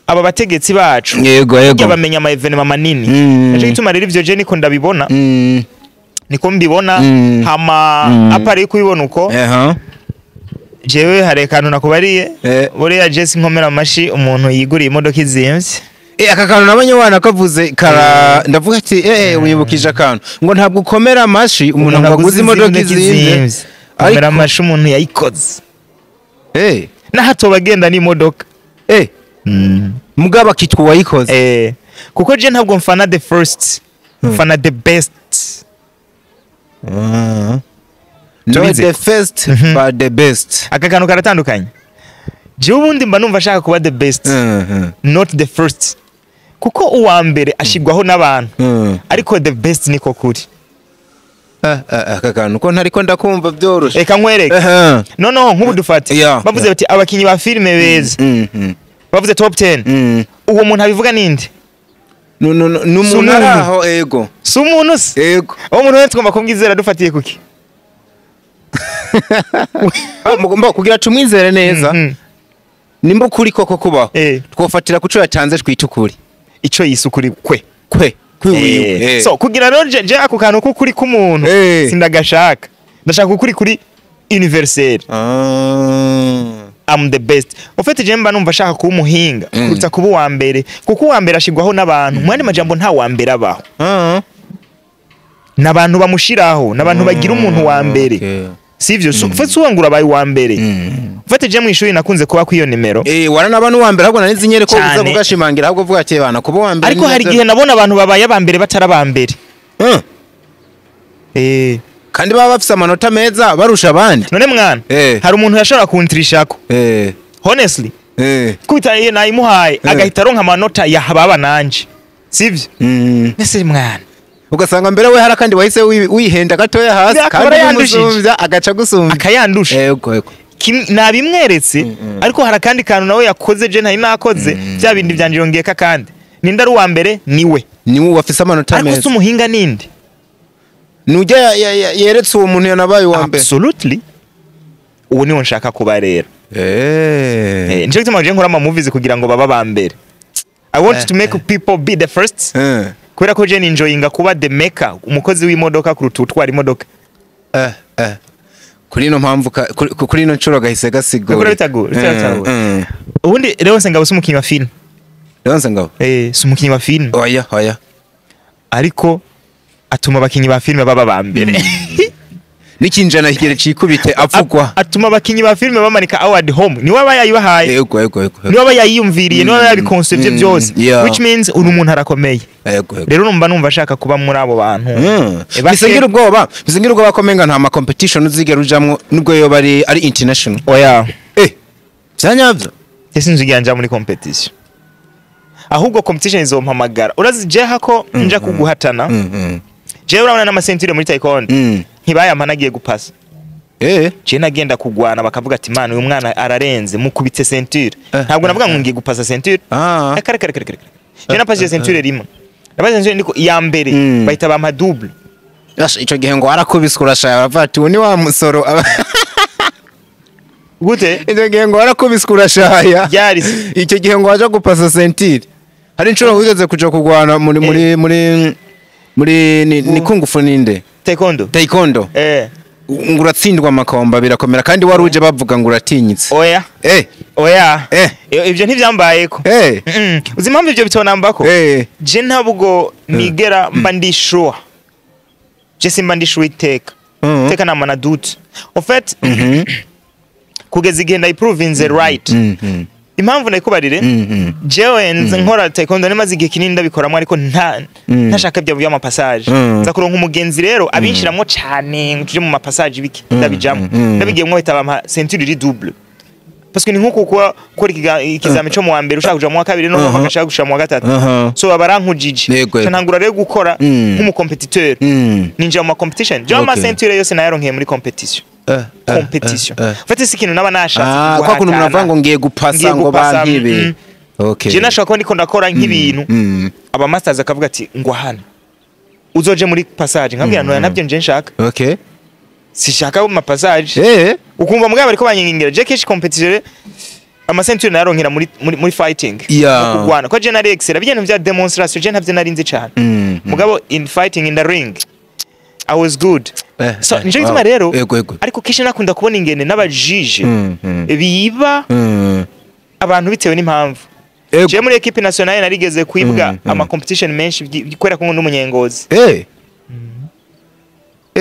aba bategetsi bacu, burya bamenya ama événement manini. Naco gituma rero ivyo je niko ndabibona, niko mbibona. Hama à part yo kubibona uko, jewe hari akantu nakubariye. Buriya je sinkomera amashi umuntu yiguriye imodoka izimvye. Aka kantu nabonye wana kavuze kara, ndavuga ati wibukije akantu ngo ntabwo ukomera amashi umuntu ngo aguze imodoka izimvye. Komera amashi umuntu yayikoze. Nahato bagenda n'imodoka. Mugabo akitwa uwayikoze. Kuko je ntabwo mfana the first, mfana the best. Not the first but the best. Aka kantu karatandukanye. Je ubundi mba numva ashaka kuba the best, not the first. Kuko uwa mbere ashigwaho n'abantu, ariko the best niko kuri. Aka kantu ko ntariko ndakumva byoroshe. Reka nkwereke. No nk'ubu dufate. Bavuze bati abakinyi ba filime beza. Bavuze top 10. Uwo muntu abivuga ninde? No numuntu araho ego. Si umuntu se? Ego. Uwo muntu wese tugomba kumwizera dufatiye kuki? Mugomba kugira tumwizere neza. Nimba ukuri koko kubaho. Twofatira kuco yatanze twita ukuri. Ico yisukuri kwe. Kwe. Kwiwiwe. So kugira rero je ako kantu kukuri k'umuntu sindagashaka. Ndashaka ukuri kuri universel. I'm the best. Ufite je mba numva ashaka kuba umuhinga kuruta kuba uwa mbere, kuko uwa mbere ashigwaho n'abantu. Mu yandi majambo nta wa mbere abaho. N'abantu bamushiraho, n'abantu bagira umuntu wa mbere. Sivyo? Ufite uwangura abaye uwa mbere. Ufite je mu ishuri nakunze kuba kwiyo nimero. Warana abantu wa mbere ahubwo nari zinyere ko uza kugashimangira ahubwo vuga ati bana kuba uwa mbere. Ariko hari igihe nabona abantu babaye aba mbere batari aba mbere. Kandi baba bafise amanota meza barusha abandi. None mwana, hari umuntu yashobora kuntrishako. Honestly. Kwita iye nayimuhaye agahita aronka amanota ya baba nanje. Sivyo? Nese mwana. Ugasanga mbere we hari kandi wahise wihenda gatoya hasi kandi umusumbya agaca gusumbya. Akayandusha. Yego. Nabimweretse ariko hari akandi kantu nawe yakoze je ntari nakoze bya bindi byanje yongeka kandi. Ninde ari uwa mbere? Niwe. Niwe wafise amanota meza. Ariko si umuhinga ninde? Nujya yeretse uwo muntu yanabaye uwa mbere. Absolutely. Uwo niwo nshaka kuba rero. Nico gituma je nkora ama movies kugira ngo baba ba mbere. I want to make people be the first. Kubera ko je ninjoyinga kuba the maker, umukozi w'imodoka kuruta utwara imodoka. Kuri ino mpamvu kuri ino ncuro gahise gasigura. Kuri bitagura. Ubundi Leonce Ngabo si umukinyi wa film. Leonce Ngabo? Si umukinyi wa film. Oya. Ariko atuma abakinyi ba filime baba ba mbere. Nikinjana kigere cikubite apfukwa. Atuma abakinyi ba filime bamanika award home. Niwe aba yayibahaye. Yego. Niwe aba yayiyumviriye, niwe aba yabiconceptye byose. Which means uri umuntu arakomeye. Yego. Rero numva ashaka kuba muri abo bantu. Bisingira ubwoba ko menga nta ma competition uzigera ujamwo nubwo yoba ari international. Oya. Byanyavyo. Sinzi nja muri competition. Ahubwo competition izompamagara. Urazi je hako nja kuguhatana. Jewe urabona n'amasentire muri taekwondo. Ntibayampa nagiye gupasa. Je nagenda kugwana bakavuga ati man uyu mwana ararenze mukubitse ceinture. Ntabwo navuga ngo ngiye gupasa ceinture. Kare. Je napasije ceinture rimwe. Napasije ceinture ndiko iya mbere bahita bampa double. Ico gihe ngo warakubiswe urashaya baravuga ati uyu ni wa musoro. Gute? Ico gihe ngo warakubiswe urashaya. Ryari? Ico gihe ngo waje gupasa ceinture. Hari incuro wigeze kuja kugwana muri muri muri muri ni kungufu ninde? Taekwondo. Nguratsindwa amakomba birakomera kandi waruje bavuga ngo uratinyitse. Oya. Oya. Ibyo ntibyambayeko. Uzi impamvu ibyo bitonambako? Je ntabwo nigera mba ndi sure. Je simba ndi sure iteka. Iteka namana doute. En fait kugeza igihe ndayiprovinze right. Impamvu ndayikubarire jewe nkora taekwondo nemaze igihe kinini ndabikoramo ariko ntashaka ibyo by'ama passage. Nza kuronka umugenzi rero abinshiramwo cyane tuje mu ma passage biki ndabijamo ndabigiyemwo bahita bampa ceinture iri double. Parce que ni nkuko gukora ikizami cyo mu wa mbere ushaka kuja mu wa kabiri no bagashaka gushira mu wa gatatu. So babarankujije ntangura rero gukora nk'umu competiteur. Ninjira mu ma competition. Jewe ama ceinture yose nayaronkeye muri competition. Competition. Fate si kintu naba nashatse kwa kuntu muravuga ngo ngiye gupasa ngo bankibe. Okay. Je nashaka ko ndiko ndakora nk'ibintu aba masters akavuga ati ngo hano uzoje muri passage nkabwira ntoya nabyo nje nshaka. Okay. Sishaka mu passage. Ukumva mugabo ariko banyigingira je keshi competition ama ceinture nayaronkera muri muri fighting. Kugwana ko je nari excel ibintu vya demonstration je ntavyo narinzi cyane. Mugabo in fighting in the ring I was good. So nico gituma rero ariko kenshi nakunda kubona ingene n'abajije biba abantu bitewe n'impamvu. Je muri equipe nationale narigeze kwibwa ama competition menshi kubera ko n'umunyengozi.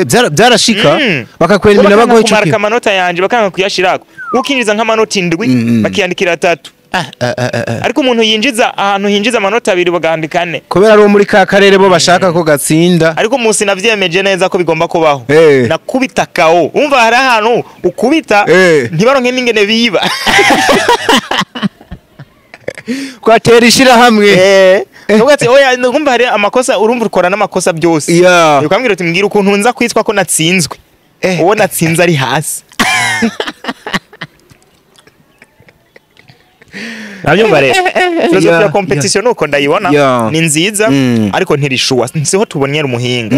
Byarashika bakakwelimina baguha ico kumaraka amanota yanje, bakanga kuyashirako. Ukinjiza nk'amanota 7 bakiyandikira 3. Ariko umuntu yinjiza ahantu hinjiza amanota 2 bagandika 4. Kubera ari muri ka karere bo bashaka ko gatsinda. Ariko umunsi navyemeje neza ko bigomba kubaho. Nakubita kao. Umva hari ahantu ukubita ntibaronke n'ingene biba. Kwatera ishira hamwe. Ugati oya, ngumva hari amakosa, urumva ukora n'amakosa byose. Ukambwira uti mbwira ukuntu nza kwitwa ko natsinzwe. Uwo natsinze ari hasi. Nabyumva rero. Filosofi ya competition uko ndayibona ni nziza, ariko ntirishuwa. Siho tubonyera umuhinga.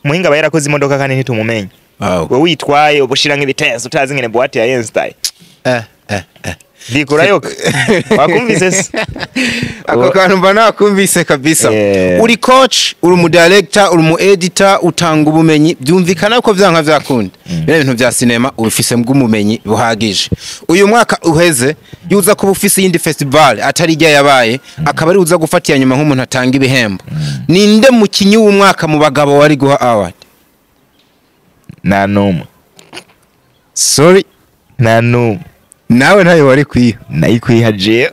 Umuhinga aba yarakoze imodoka kandi ntitumumenye. Wewe witwaye ubushira nk'ibitezo utazi ngene boîte ya Einstein. Ndikurayoka. Wakumvise se? Ako kantu mba nakumvise kabisa. Uri coach, uri mu director, uri mu editor, utanga ubumenyi, byumvikana ko vyanka vyakunda. Bino bintu vya cinema ubifise bw'umumenyi buhagije. Uyu mwaka uheze yuza kuba ufise yindi festival atari ijya yabaye, akaba ari uza gufatira nyuma nk'umuntu atanga ibihembo. Ninde mukinyi w'umwaka mu bagabo wari guha award? Nta numwe. Sorry, nta numwe. Nawe ntayo wari kwiha. Nayikwiha jewe.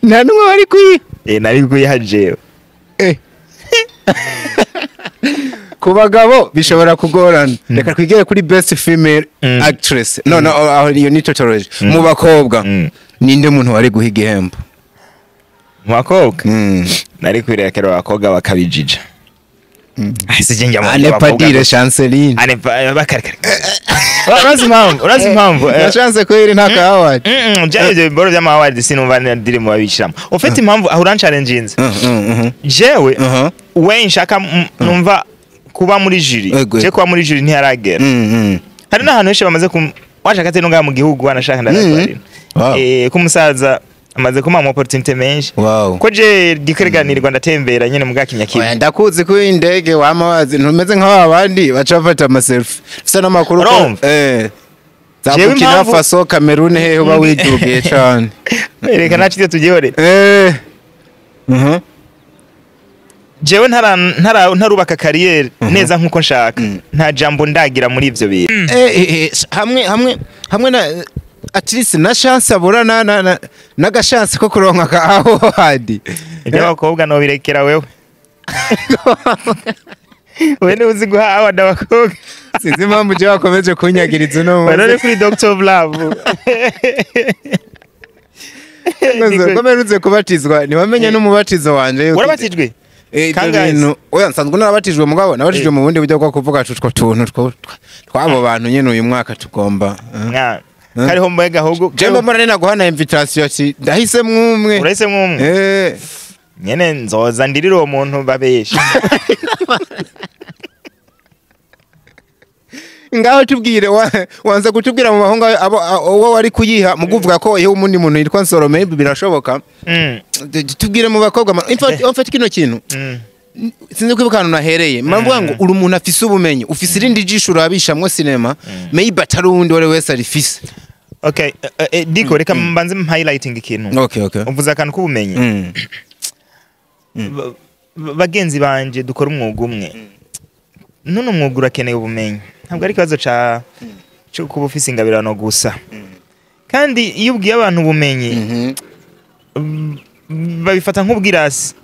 Nta numwe wari kwiha. Nari kwiha jewe. Ku bagabo bishobora kugorana. Reka twigere kuri best female actress. No, iyo ni tautology. Mu bakobwa ninde muntu wari guha igihembo? Mu bakobwa? Nari kwirekera abakobwa bakabijija. Ane padire Chanceline. Ane bakarikari. Urazi impamvu. Na chance kweri nta ka award. Byari boro by'ama award sinumva ndiri mu babishiramo. Ufite impamvu aho uranchallenginze. Jewe we nshaka numva kuba muri jury. Je kuba muri jury ntiharagera. Hari n'ahantu henshi bamaze washaka ate nunga mu gihugu wanashaka ndaratwarira. Kumusaza amaze kuma opportunity menshi. Ko je dikereganirwa ndatembera nyene mu gakinya kimwe. Oya ndakuzi ko indege wama wazi ntumeze nka abandi baca bafata ama selfie. Ufise n'amakuru ko za Burkina Faso, Cameroon hehe uba widugiye cyane. Reka naci tugihore. Jewe ntarubaka carrière neza nkuko nshaka. Nta jambo ndagira muri ivyo bintu. Hamwe na at least na chance abura na nagashanse ko kuronka ka award. Ibyo abakobwa no birekera wewe. Wewe ni uzi guha award abakobwa. Sinzi impamvu je wakomeje kunyagiriza uno munsi. None kuri Doctor of Love. Komerutse kubatizwa ntiwamenye n'umubatizo wanje. Warabatijwe? Kangahe? Oya nsanzwe narabatijwe mugabo nabatijwe mu bundi buryo bwo kuvuga tutwo tuntu twabo bantu nyene uyu mwaka tugomba. Kariho mbega ahubwo Jemba mbona nina guhana invitation ati ndahise mwumwe. Urahise mwumwe. Nyene nzoza ndirira uwo muntu babesha. Ngaho tubwire wanza kutubwira mu bahungu abo uwo wari kuyiha muguvuga ko iyo umundi muntu yitwa Nsorome birashoboka. Tubwire mu bakobwa in fact kino kintu sinzi kwibuka ahantu nahereye mbavuga ngo uri umuntu afise ubumenyi ufise irindi jisho urabishamwo cinema maybe atari uwundi wari wese arifise. Okay, Diko reka mbanze highlighting ikintu. Okay. Umvuze akantu k'ubumenyi. Bagenzi banje dukora umwuga umwe. None umwuga urakeneye ubumenyi. Ntabwo ari ikibazo cyo kuba ufise ingabirano gusa. Kandi iyo ubwiye abantu ubumenyi babifata nk'ubwirasi.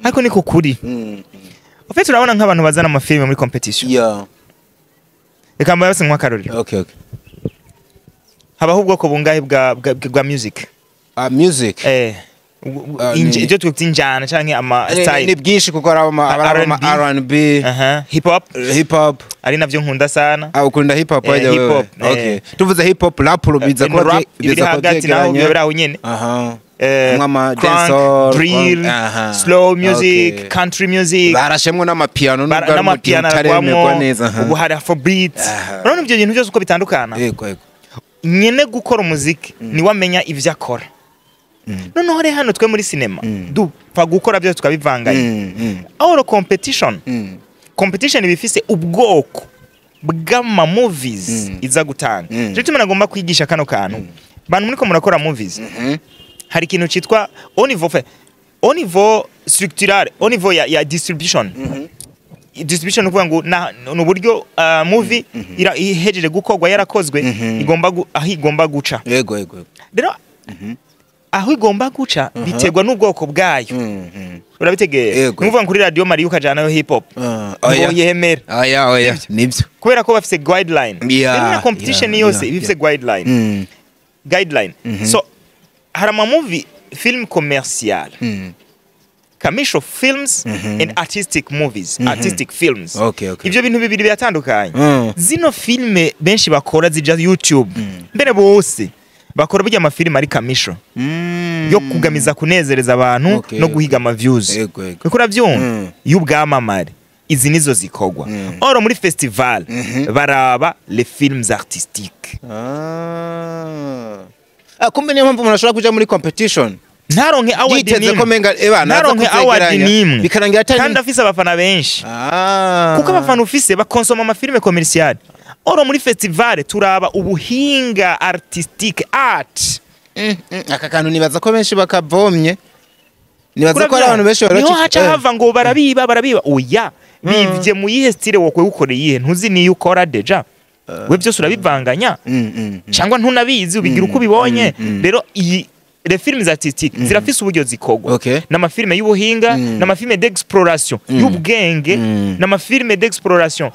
Ariko niko kuri. Ufite urabona nk'abantu bazana amafilme muri competition. Reka mbaye nk'akarorero. Okay. Habaho ubwoko bungahe bwa music? Music. Ibyo twita injyana canke ama style. Ni bwinshi kuko hari ama R&B, hip hop. Hip hop ari navyo nkunda sana. Ukunda hip hop wajya wewe. Okay. Tuvuze hip hop, rap biza ko biza hagati naho byo aho nyene. Mwama dancehall, drill, slow music, country music. Barashemwe n'amapiano nubwo n'amapiano ataremegwa neza. Ubu hari afrobeat. Urabona ibyo bintu byose uko bitandukana. Yego. Nyene gukora umuziki ni wamenya ivyo akora. Noneho re hano twe muri cinema dupfa gukora byose tukabivanganya. Aho competition. Competition bifise ubwoko bw'ama movies iza gutanga. Cyo tuma nagomba kwigisha kano kantu. Bantu muriko murakora movies. Hari ikintu citwa au niveau fait, au niveau structural, au niveau ya distribution. Distribution ni ukuvuga ngo ni uburyo movie ihejeje gukorwa, yarakozwe, igomba aho igomba guca. Yego yego yego. Rero aho igomba guca biterwa n'ubwoko bwayo. Urabitegera? Yego. Ni ukuvuga ngo kuri Radio Maria ukajanayo hip hop, Ah, oya. ngo yemere? Oya, oya, nibyo. Kubera ko bafise guideline. Rero na competition yose iba ifise guideline. Guideline. So hari ama movie, film commercial, commercial films and artistic movies, artistic films. Ivyo bintu bibiri biratandukanye. Zino filme benshi bakora zija YouTube, mbere bose bakora burya amafilime ari commercial yo kugamiza kunezereza abantu no guhiga ama views. Yego yego Kuko uravyumva, y'ubwamamare, izi nizo zikorwa. Or muri festival baraba les films artistiques. Ah, kumbe niyo mpamvu umuntu ashobora kuja muri competition Ntaronke award yiteze ko nimwe. menga eba naza Ntaronke award kuzegeranya, nimwe. bikarangira atari Kandi afise abafana benshi. Kuko abafana ufise bakonsoma amafilime commercial. Or muri festival turaba ubuhinga, artistique, art. Aka kantu nibaza ko benshi bakavomye, nibaza ko hari abantu benshi Niho haca hava ngo barabiba, barabiba. Oya, bivye mu yihe style? Wokwe ukora iyihe? Ntuzi niyo ukora déjà, we byose urabivanganya cyangwa ntunabizi, ubigira uko ubibonye. Rero iyi les films artistiques zirafise uburyo zikorwa, n'amafilme y'ubuhinga, n'amafilme d'exploration y'ubwenge, n'amafilme d'exploration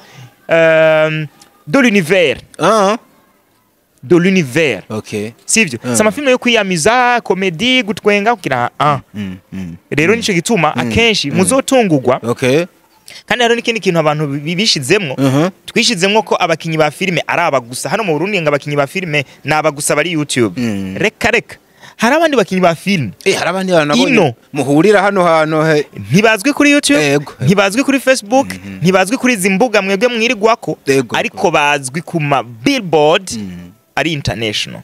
de l'univers, de l'univers. Sivyo? Si amafilme yo kwiyamiza, comédie, gutwenga, kugira ah. Rero nico gituma akenshi muzotungurwa. Kandi hariho n'ikindi kintu abantu bishizemwo. Twishizemwo ko abakinyi ba filime ari aba gusa hano mu Burundi, ngo abakinyi ba filime ni aba gusa bari YouTube. Reka reka, hari abandi bakinyi ba filime. Eh, hari abandi bantu nabonye Ino. muhurira hano hantu he. Ntibazwi kuri YouTube, ntibazwi kuri Facebook, ntibazwi kuri izi mbuga mwebwe mwirirwako, ariko bazwi ku ma billboard ari international.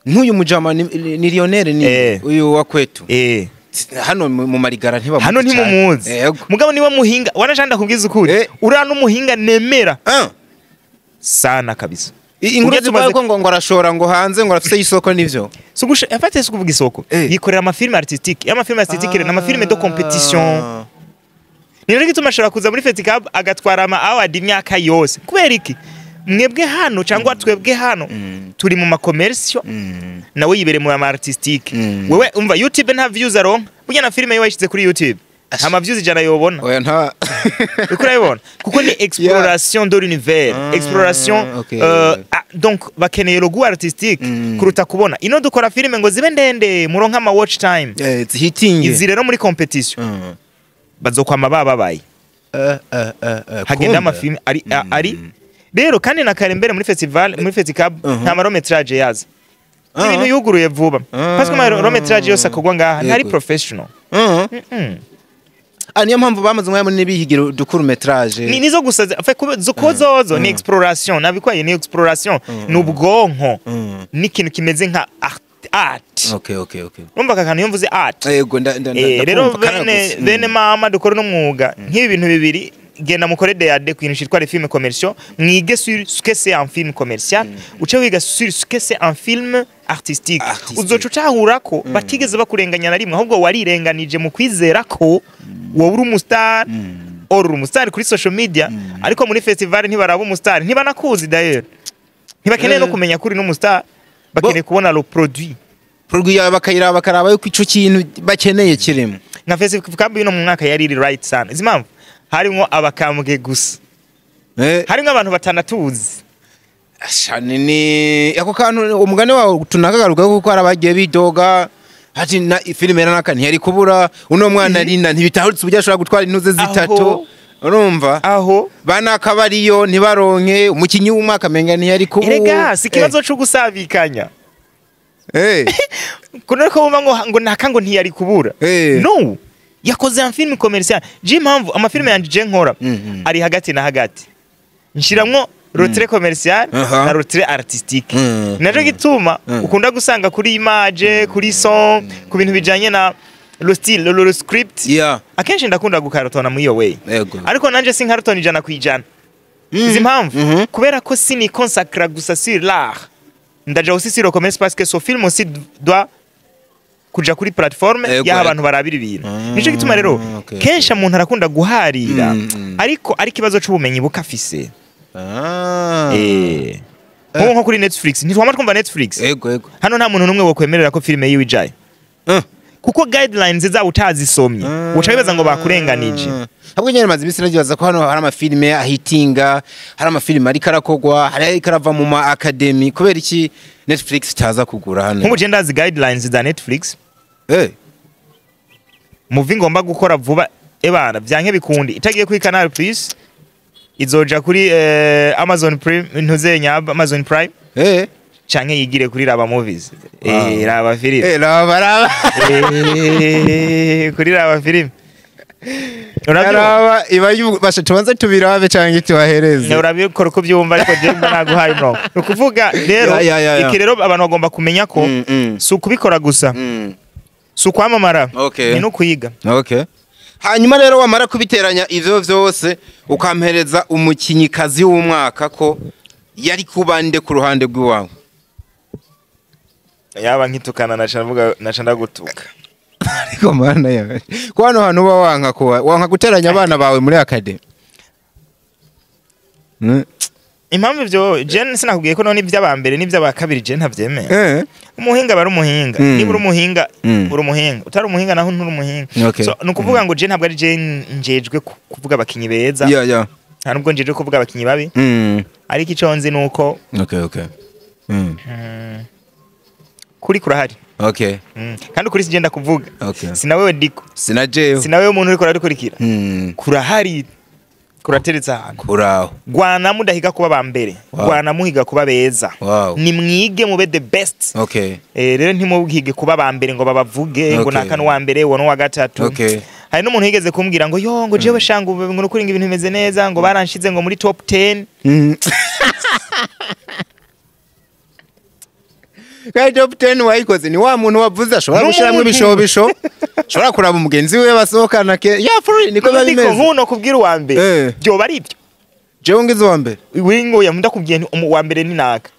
Nk'uyu mujama ni Lionel, ni uyu wa kwetu. Hano mu marigara ntibamuzi Hano cane. ntimumuzi. Mugabo niwe muhinga wanashanda kubwiza ukuri. Uriya n'umuhinga nemera sana kabisa. Inkuru Ujya zivuga ko ngo arashora ngo hanze, ngo arafise isoko, nivyo? Sugusha afate, si kuvuga isoko. Yikorera amafilme artistique. Amafilme artistique rero n'amafilme de compétition. Ni rero gituma ashobora kuza muri Festicab agatwara ama award imyaka yose. Kubera iki? Mwebwe hano cyangwa twebwe hano turi mu ma commercial, nawe yibere mu ma artistique. Wewe umva, YouTube nta views aronka. Burya na filme yiwe yashyize kuri YouTube, nta ma views 100 yobona. Oya, nta. Uriko urabibona, kuko ni exploration de l'univers, exploration. Ah, donc bakeneye le goût artistique kuruta kubona ino dukora filime ngo zibe ndende, muronka ama watch time. Zihitinge. Izi rero muri competition bazokwama bababaye. Hagenda Kumbe. amafilme ari ari rero. Kandi na kare mbere muri festival, muri Festicab, nta ma long métrage yaza. Ibintu yuguruye vuba, parce que ama long métrage yose akorwa ngaha ntari professional. Ah, niyo mpamvu bamaze umwanya munini bihigira udu court métrage. Ni nizo gusa enfin, zo ko zozo ni exploration nabikwaye, ni exploration, ni ubwonko, ni ikintu kimeze nka art, art. Okay okay okay Urumva aka kantu iyo mvuze art? Yego, Rero ndakumva, bene karagutse. bene mama dukora uno mwuga, nk'ibi bintu bibiri, genda mukore DAD ku kintu cyitwa les films commerciaux, mwige sur ce que c'est un film commercial, uce wiga sur ce que c'est un film artistique. Artistique. Uzoca utahura ko batigeze bakurenganya na rimwe, ahubwo warirenganije mu kwizera ko wowe uri umustar. Or uri umustar kuri social media, ariko muri festival ntibaraba umustar, ntibanakuzi d'ailleurs, ntibakeneye no kumenya ko uri n'umustar, bakeneye kubona le produit. Produit yawe bakayiraba, bakaraba yuko ico kintu bakeneye kirimo. Nka festival ino mu mwaka yari iri right sana. Izi mpamvu harimwo abakambwe gusa, harimwo abantu batanatuzi. Asha, ni ako kantu umugani wawe tunakagaruka, kuko hari abagiye bidoga ati na filime naka ntiyari kubura uno mwana rina, ntibitahutse uburyo ashobora gutwara intuze zitatu. Urumva, Aho banaka bariyo ntibaronke umukinyi w'umwaka, menga ntiyari kubura. Erega si ikibazo co gusabikanya. Kuno ko bumva ngo naka ngo ntiyari kubura. No, yakoze un film commercial. Je impamvu amafilme yanje je nkora ari hagati na hagati, nshiramwo le trait commercial na le trait artistique. Naco gituma ukunda gusanga kuri image, kuri son, ku bintu bijanye na le style, le script, akenshi ndakunda gukarotona muri iyo way. Ariko nanje sinkarotona 100%. Izi mpamvu, kubera ko sini consacra gusa sur l'art, ndaja aussi sur le commerce, parce que ce film aussi doit Kuja kuri platform Ego, y'aho ego. abantu barabira ibintu. Nico gituma rero kenshi umuntu arakunda guharira, ariko ari ikibazo c'ubumenyi bukafise. Nko kuri Netflix, ntitwama twumva Netflix? Ego, ego. Hano nta muntu n'umwe wokwemerera ko filime yiwe ijayo, kuko guidelines zabo utazisomye uca wibaza ngo bakurenganije. Ahubwo nyene maze imisi nagibaza ko hano hari amafilime ahitinga, hari amafilime ariko arakogwa, hari ariko arava mu ma academy. Kubera iki Netflix itaza kugura hano? Nk'ubu je ndazi guidelines za Netflix. Movie ngomba gukora vuba, ebana, vyanke bikundi itagiye kuri Canal Plus izoja kuri Amazon Prime, ntuzenya Amazon Prime, canke yigire kuri Raba Movies. Raba Film. Raba, raba. Kuri Raba Film. Urabyumva? Raba iba basha tubanze tubirabe canke tubahereze. Urabikora uko ubyumva, ariko jewe mba naguhaye umurongo. Ni ukuvuga rero, Ya, ya, ya, ya. iki rero abantu bagomba kumenya ko si ukubikora gusa, si ukwamamara, ni no kwiga. Okay. Hanyuma rero wamara kubiteranya ivyo vyose, ukampereza umukinyikazi w'umwaka, ko yari kubande ku ruhande rw'iwawe? Yaba nkitukana naca mvuga, naca ndagutuka. Ariko mana yawe, ko hano hantu uba wanka kuba wanka guteranya abana bawe muri academy? Impamvu ivyo, je sinakubwiye ko none ivy'aba mbere n'ivy'aba kabiri je ntavyemera. Umuhinga aba ari umuhinga. Niba uri umuhinga, uri umuhinga. Utari umuhinga naho nturi umuhinga. So ni ukuvuga ngo je ntabwo ari je njejwe kuvuga abakinyi beza, nta nubwo njejwe kuvuga abakinyi babi, ariko ico nzi ni uko Okay, okay. Kuri kurahari. Kandi ukuri si je ndakuvuga, sinawewe Diko, Sina jewe. sinawewe umuntu uriko uradukurikira. Kurahari, kurateretse ahantu. Kuraho. Gwana mudahiga kuba ba mbere, gwana muhiga kuba beza. Nimwige mube the best. Rero ntimuhige kuba ba mbere ngo babavuge ngo naka n'uwa mbere, uwo n'uwa gatatu. Hari n'umuntu yigeze kumbwira ngo yo, ngo jewe shanga ubu ngo nukuri ngo ibintu bimeze neza, ngo baranshize ngo muri top 10. Kandi top 10 wayikoze ni wa muntu wavuze ashobora N'umuntu. gushiramwo ibishobisho, ashobora kuraba umugenzi we basohokana ke ya free, niko biba Ariko bimeze. nk'uno kubwira uwa mbere, byoba ari ibyo. Jewe ngize uwa mbere? Wingo ya ndakubwiye nti uwa mbere ni naka,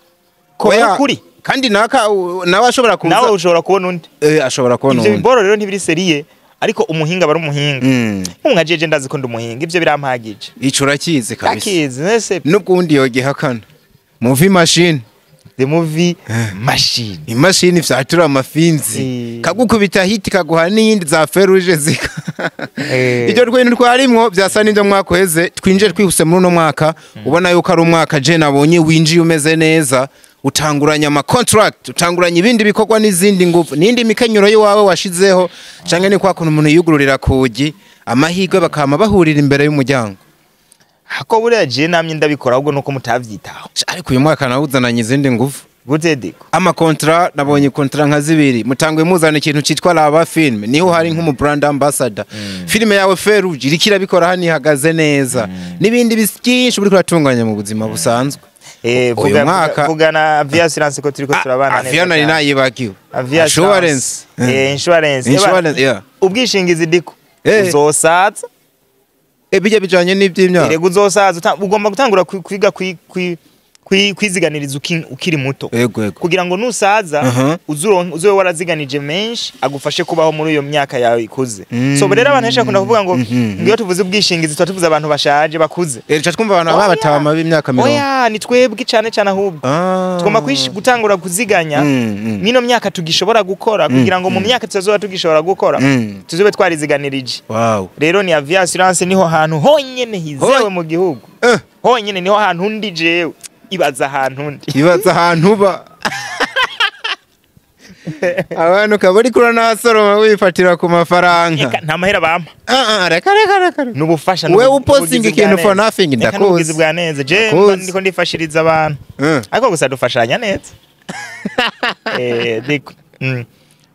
ko Oya, ari ukuri. Kandi naka nawe ashobora kuza. Nawe ushobora kubona undi. Ashobora kubona Ivyo undi. biboro rero ntibiri sérieux, ariko umuhinga aba ari umuhinga. Nk'ubu nka jeje ndazi ko ndi umuhinga, ivyo birampagije. Ico urakizi kabisa. Ndakizi nese. Nubwo uwundi yogihakana, movie machine. The movie machine. Imashini vyatura amafinzi, kagukubita hit, kaguha n'iyindi za feruje zika. Ibyo rwintu twarimwo byasa n'ibyo mwakweze. Twinjiye twihuse muri uno mwaka, ubona yuko ari umwaka je nabonye winjiye umeze neza, utanguranya ama contract, utanguranya ibindi bikorwa n'izindi ngufu n'indi mikenyero y'iwawe washizeho, canke ni kwa kuntu umuntu yugururira kugi amahirwe bakama bahurira imbere y'umuryango? Hako buriya je namye ndabikora, ahubwo nuko mutavyitaho. Ariko uyu mwaka nawuzananye izindi ngufu. Gute, Diko? Amakontra, nabonye kontra nka zibiri mutangwe muzana ikintu citwa Raba Film, niho hari nk'umu brand ambassador. Filime yawe Feruje iriko irabikora hano, ihagaze neza, n'ibindi byinshi uriko uratunganya mu buzima busanzwe. Uyu Vuga, mwaka- vuga na Avia Assurance ko turiko turabana neza Avia nari cyane. nayibagiwe. Avia Assurance. Insurance. Insurance, yeah. Ubwishingizi, Diko. Uzosaza. Bijya bijanye n'ivy'imyaka. Erega uzosaza ugomba gutangura kwiga kwiziganiriza ukiri muto, Yego, yego. kugira ngo nusaza uzobe waraziganije menshi agufashe kubaho muri iyo myaka yawe ikuze. So rero abantu benshi bakunda kuvuga ngo ngo iyo tuvuze ubwishingizi tuba tuvuze abantu bashaje bakuze. Tuca twumva abantu baba batama b'imyaka 40. Oya, ni twebwe cyane cyane ahubwo. Tugomba gutangura kuziganya mwino myaka tugishobora gukora, kugira ngo mu myaka tutazoba tugishobora gukora tuzobe twariziganirije. Rero ni Avia Assurance, niho hantu honyene hizewe mu gihugu. Honyene niho hantu ndi jewe, ibaza ahantu ndi. Ibaza ahantu uba, abantu ukaba uriko uranasoroma wifatira ku mafaranga. Eka, nta mahera bampa. Ah, ah, reka, reka, reka, reka. Ni ubufasha. Wewe upostinga n'ubugizi ikintu bwa for neza. nothing, Eka, ndakuzi. n'ubugizi bwa neza. Je mba Ndakuzi. ndiko ndifashiriza abantu, ariko gusa dufashanya neza. Diko.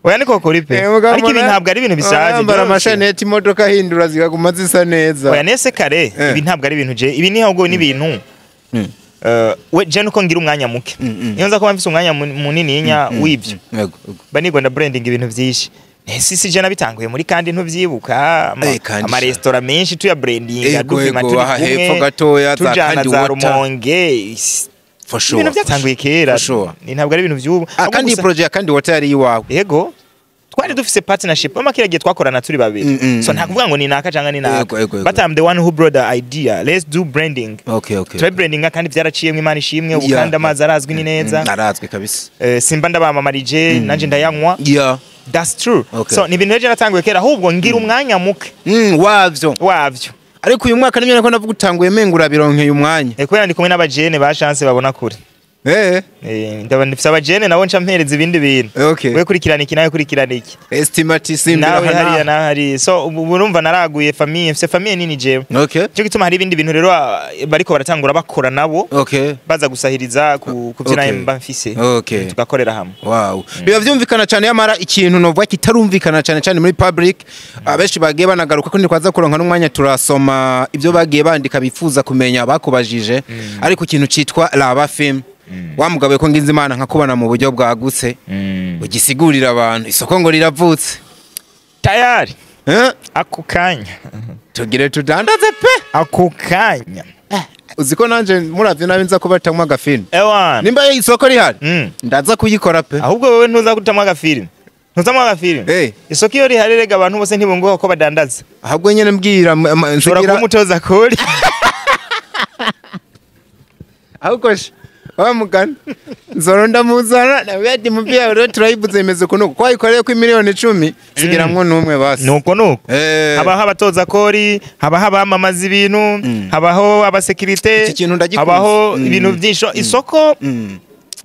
Oya, niko kuri pe. Mugabo Ariko ibi ntabwo ari ibintu bisaje. Yambara Byoroshye. amashaneti, imodoka ahindura zikaguma zisa neza. Oya, nese kare. Ibi ntabwo ari ibintu je, ibi ni ahubwo ni ibintu we je nuko ngira umwanya muke. Iyo nza kuba mfise umwanya munini nya w'ivyo, Yego, yego. mba nigwa branding ibintu vyinshi. Ese si je nabitanguye muri kandi ntuvyibuka Kandi amaresitora menshi tuya brandinga, dupima Yego, turi aha kumwe, hepfo gatoya za tujana Kandi za Water. Rumonge. For sure. Ibintu byatanguye kera. For sure. Ni ntabwo ari ibintu vy'ubu. Ah, Ahubwo kandi iyi gusa- projet ya Kandi Water yari iwawe? Yego. Twari dufise partnership mama, kiriya gihe twakorana turi babiri. So nta kuvuga ngo ni naka cyangwa ni naka, Yego, yego, yego. but I'm the one who brought the idea, let's do branding. Okay. Turabe brandinga kandi byaraciyemo, Imana ishimwe ubu, kandi amazi arazwi ni neza. Arazwi kabisa. Simba ndabamamarije, nanje ndayanywa. That's true. So ni ibintu rero natanguye kera, ahubwo ngira umwanya muke Wavyo. wavyo. Ariko uyu mwaka nibyo nako ndavuga, utanguye menga urabironkeye umwanya. Kubera ndi kumwe n'abajene ba chance babona kure. Ndabona ndifise abajene nabo nca mpereza ibindi bintu. We kurikirana iki, nawe kurikirana iki. Estimate simbira. Nawe hariya, nawe hariya. So ubu urumva naraguye famille, mfise famille nini jewe. Cyo gituma hari ibindi bintu rero bariko baratangura bakora nabo, baza gusahiriza ku byo nawe mba mfise, tugakorera hamwe. Wow. Biba vyumvikana cyane, yamara ikintu novuga kitarumvikana cyane cyane muri public, abenshi bagiye banagaruka ko ntitwaza kuronka n'umwanya, turasoma ibyo bagiye bandika bifuza kumenya bakubajije, ariko ikintu citwa Raba Film, wa mugabo ko nginze Imana nkakubona mu buryo bwagutse, ugisigurira abantu isoko ngo riravutse. Tayari. Eh? Ako kanya. Tugire tudandaze pe. Ako kanya. Uzi ko nanje muravye nabi nza kubatamwa agafilm? Ewana. Nimba isoko rihari, ndaza kuyikora pe. Ahubwo wewe ntuza gutamwa agafilm, ntuzamwa agafilm. Isoko iyo rihari rega abantu bose ntibunguka ko badandaza. Ahubwo nyene mbwira Ushobora nsigira kuba umutoza kori. Ahubwo wa mugani nzoro ndamuzana nawe ati mupira rero turayibuze imeze ukuntu ko wayikoreye ko 10 miliyoni sigiramwo n'umwe basi. Nuko nuko habaho abatoza kori, habaho abamamaza ibintu, habaho abasekirite, Iki kintu ndagikunze. habaho ibintu byinshi. Isoko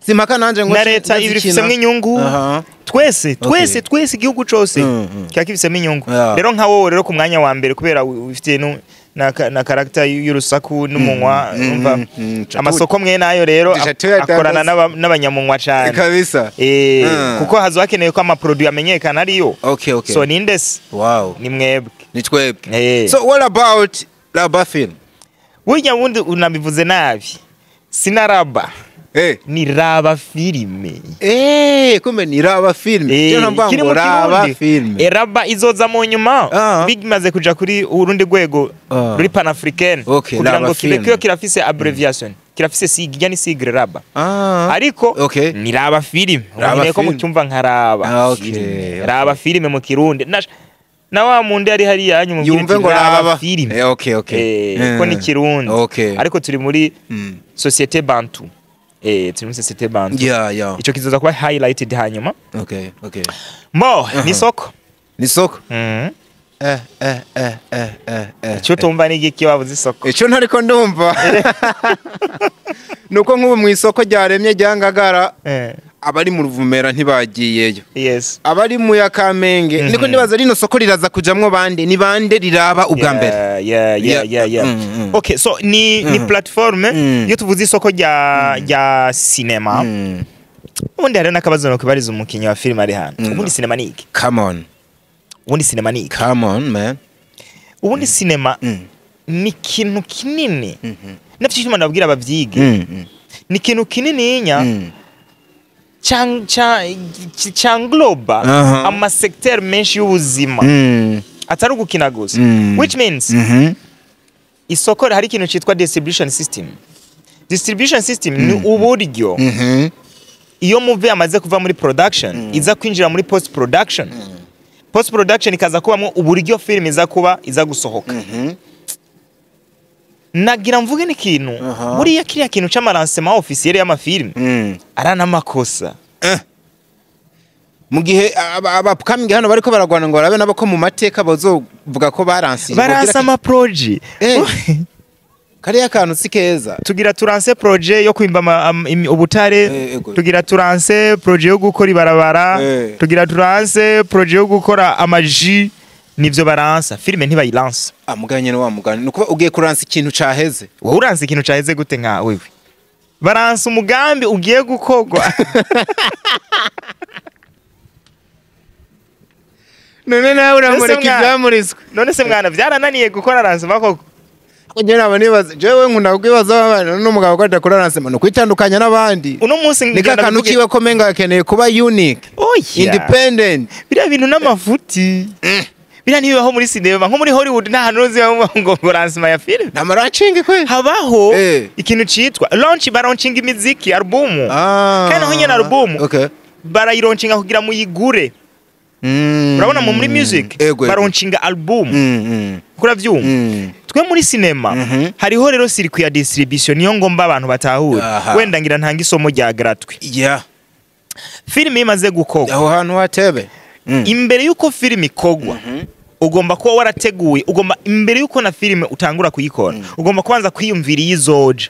simpaka nanje ngo na leta ibifisemo inyungu. Twese, twese, twese, igihugu cose kiba kibifisemo inyungu. Rero nka wowe rero ku mwanya wa mbere, kubera ufite na caractère y'urusaku n'umunwa, umva, amasoko mwe nayo rero Deja tuyadandaza. akorana n'abanyamunwa cane. Kabisa. Kuko hazo hakenewe ko amaproduit amenyekana ariyo. Okay. So nindese? Ni mwebwe. Ni twebwe. So what about Raba Film? Burya bundi unabivuze nabi, sinaraba, ni Raba Filime. Kumbe ni Raba Film. Eh, Cyo mvuga kiri ngo mu Raba Kirundi. Film. Raba izoza mu nyuma, bimaze kuja kuri urundi rwego ruri panafricaine, kugira Raba ngo kibe Film. kiyo kirafise abbreviation, kirafise sigle, ni sigle Raba. Ariko ni Raba Filime. Raba Umenye ko Film. mucyumva nka Raba Filime. Raba Filime mu Kirundi. Na wa mundi ari hariya yanyu mubwire Yumve ati ngo Raba Raba Filime. Okay. Ko ni Kirundi. Ariko turi muri Société Bantu. Turi muri Société Bantu. Ico kizoza kuba highlighted hanyuma. Okay. Mo ni soko. Ni soko. Icyo utumva ni igiki wabuze isoko? Ico ntariko ndumva nuko nk'ubu mu isoko ryaremye rya Ngagara, abari mu Ruvumera ntibagiyeyo, abari mu ya Kamenge. Niko ndibaza, rino soko riraza kujamwo bande? Ni bande riraba ubwa mbere? Yeah. Okay, so ni platform. Iyo tuvuze isoko rya cinema, ubundi hariho n'akabazo nokubariza umukinnyi wa filime ari hano. Ubundi cinema ni iki? Come on. Ubundi cinema ni iki? Come on, man. Ubundi cinema ni ikintu kinini, navyo icyo nabwira abavyige, ni ikintu kinininya cyangloba amasecteur menshi y'ubuzima, atari ugukina gusa, which means isoko hari ikintu cyitwa distribution system. Distribution system ni uburyo iyo movie yamaze kuva muri production iza kwinjira muri post production, post production ikaza kubamo uburyo film iza kuba iza gusohoka. Nagira mvuge n'ikintu, buriya kiriya kintu c'amalancement officiel y'amafilm aranamakosa. Mu gihe aba upcoming hano bariko baragwana ngo barabe nabo ko mu mateka bazovuga ko baransije. Baransa amaprojet. Kariya kantu si keza. Tugira turanse projet yo kwimba ubutare, Ego. tugira turanse projet yo gukora ibarabara, tugira turanse projet yo gukora amaji, nivyo baransa. Filime ntibayilansa. Amuganye wa mugani nukuba ugiye kuransa ikintu caheze. Wowe uransa ikintu caheze gute? Nka wewe baransa umugambi ugiye gukorwa. None nawe uramureka Ese ibyamuriswe. None se mwana, vyarananiye gukora lancement koko? Njye naba nibaza, jewe nkunda kwibaza abana n'umugabo ko adakora lancement no kwitandukanya n'abandi. Uno munsi Ni ngenda kakantu kiwe ko menga gakeneye kuba unique, oya, independent. Biriya bintu n'amafuti, biriya ntibibaho muri sinema. Nko muri Hollywood nta hantu uzi ngo lancement ya film. Nta launching kwe. Habaho ikintu citwa launch, baraunchinga imiziki, album. Kandi naho nyene album barayiraunchinga kugira muyigure. Urabona mu muri music baronshinga album, kuravyumva? Twe muri cinema hariho rero circuit ya distribution, niyo ngomba abantu batahura. Wenda ngira ntanga isomo rya gratuit. Filime imaze gukorwa, Aho hantu hatebe. Imbere yuko filime ikogwa, ugomba kuba warateguye, ugomba imbere yuko na filime utangura kuyikora, ugomba kubanza kwiyumvira iyo izoja.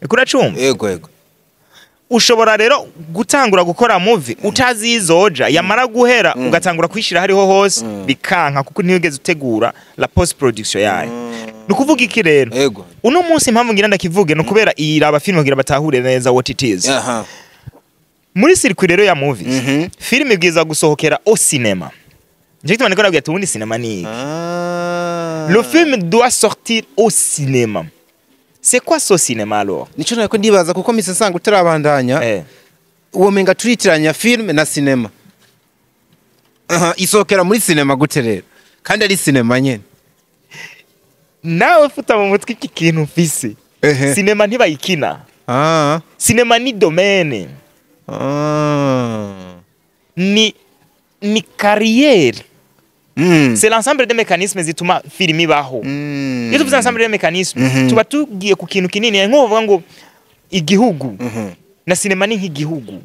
Kuracumva? Yego. Ushobora rero gutangura gukora movie utazi iyo izoja, yamara guhera ugatangura kuyishira hariho hose, bikanka kuko ntiwigeze utegura la post production yayo. Ni ukuvuga iki rero? Uno munsi impamvu ngira ndakivuge ni ukubera iyi raba filime kugira batahure neza what it is. Muri circuit rero ya movies, filime ibwirizwa gusohokera au cinéma. Nico gituma niko nabwiye ati ubundi cinéma ni iki? Le film doit sortir au cinéma. C'est quoi ce cinéma alors? Nico nariko ndibaza kuko mise nsanga utarabandanya. Uwo menga turitiranya film na cinema. Aha, isohokera muri cinema gute rero kandi ari cinema nyene? Nawe futa mu mutwe iki kintu mfise. Cinéma ntibayikina. Cinéma ni domaine. Ni carrière. C'est l'ensemble des mécanismes zituma film ibaho. Iyo tuvuze ensemble des mécanismes, tuba tugiye ku kintu kinini, nko bavuga ngo igihugu na sinema ni nk'igihugu.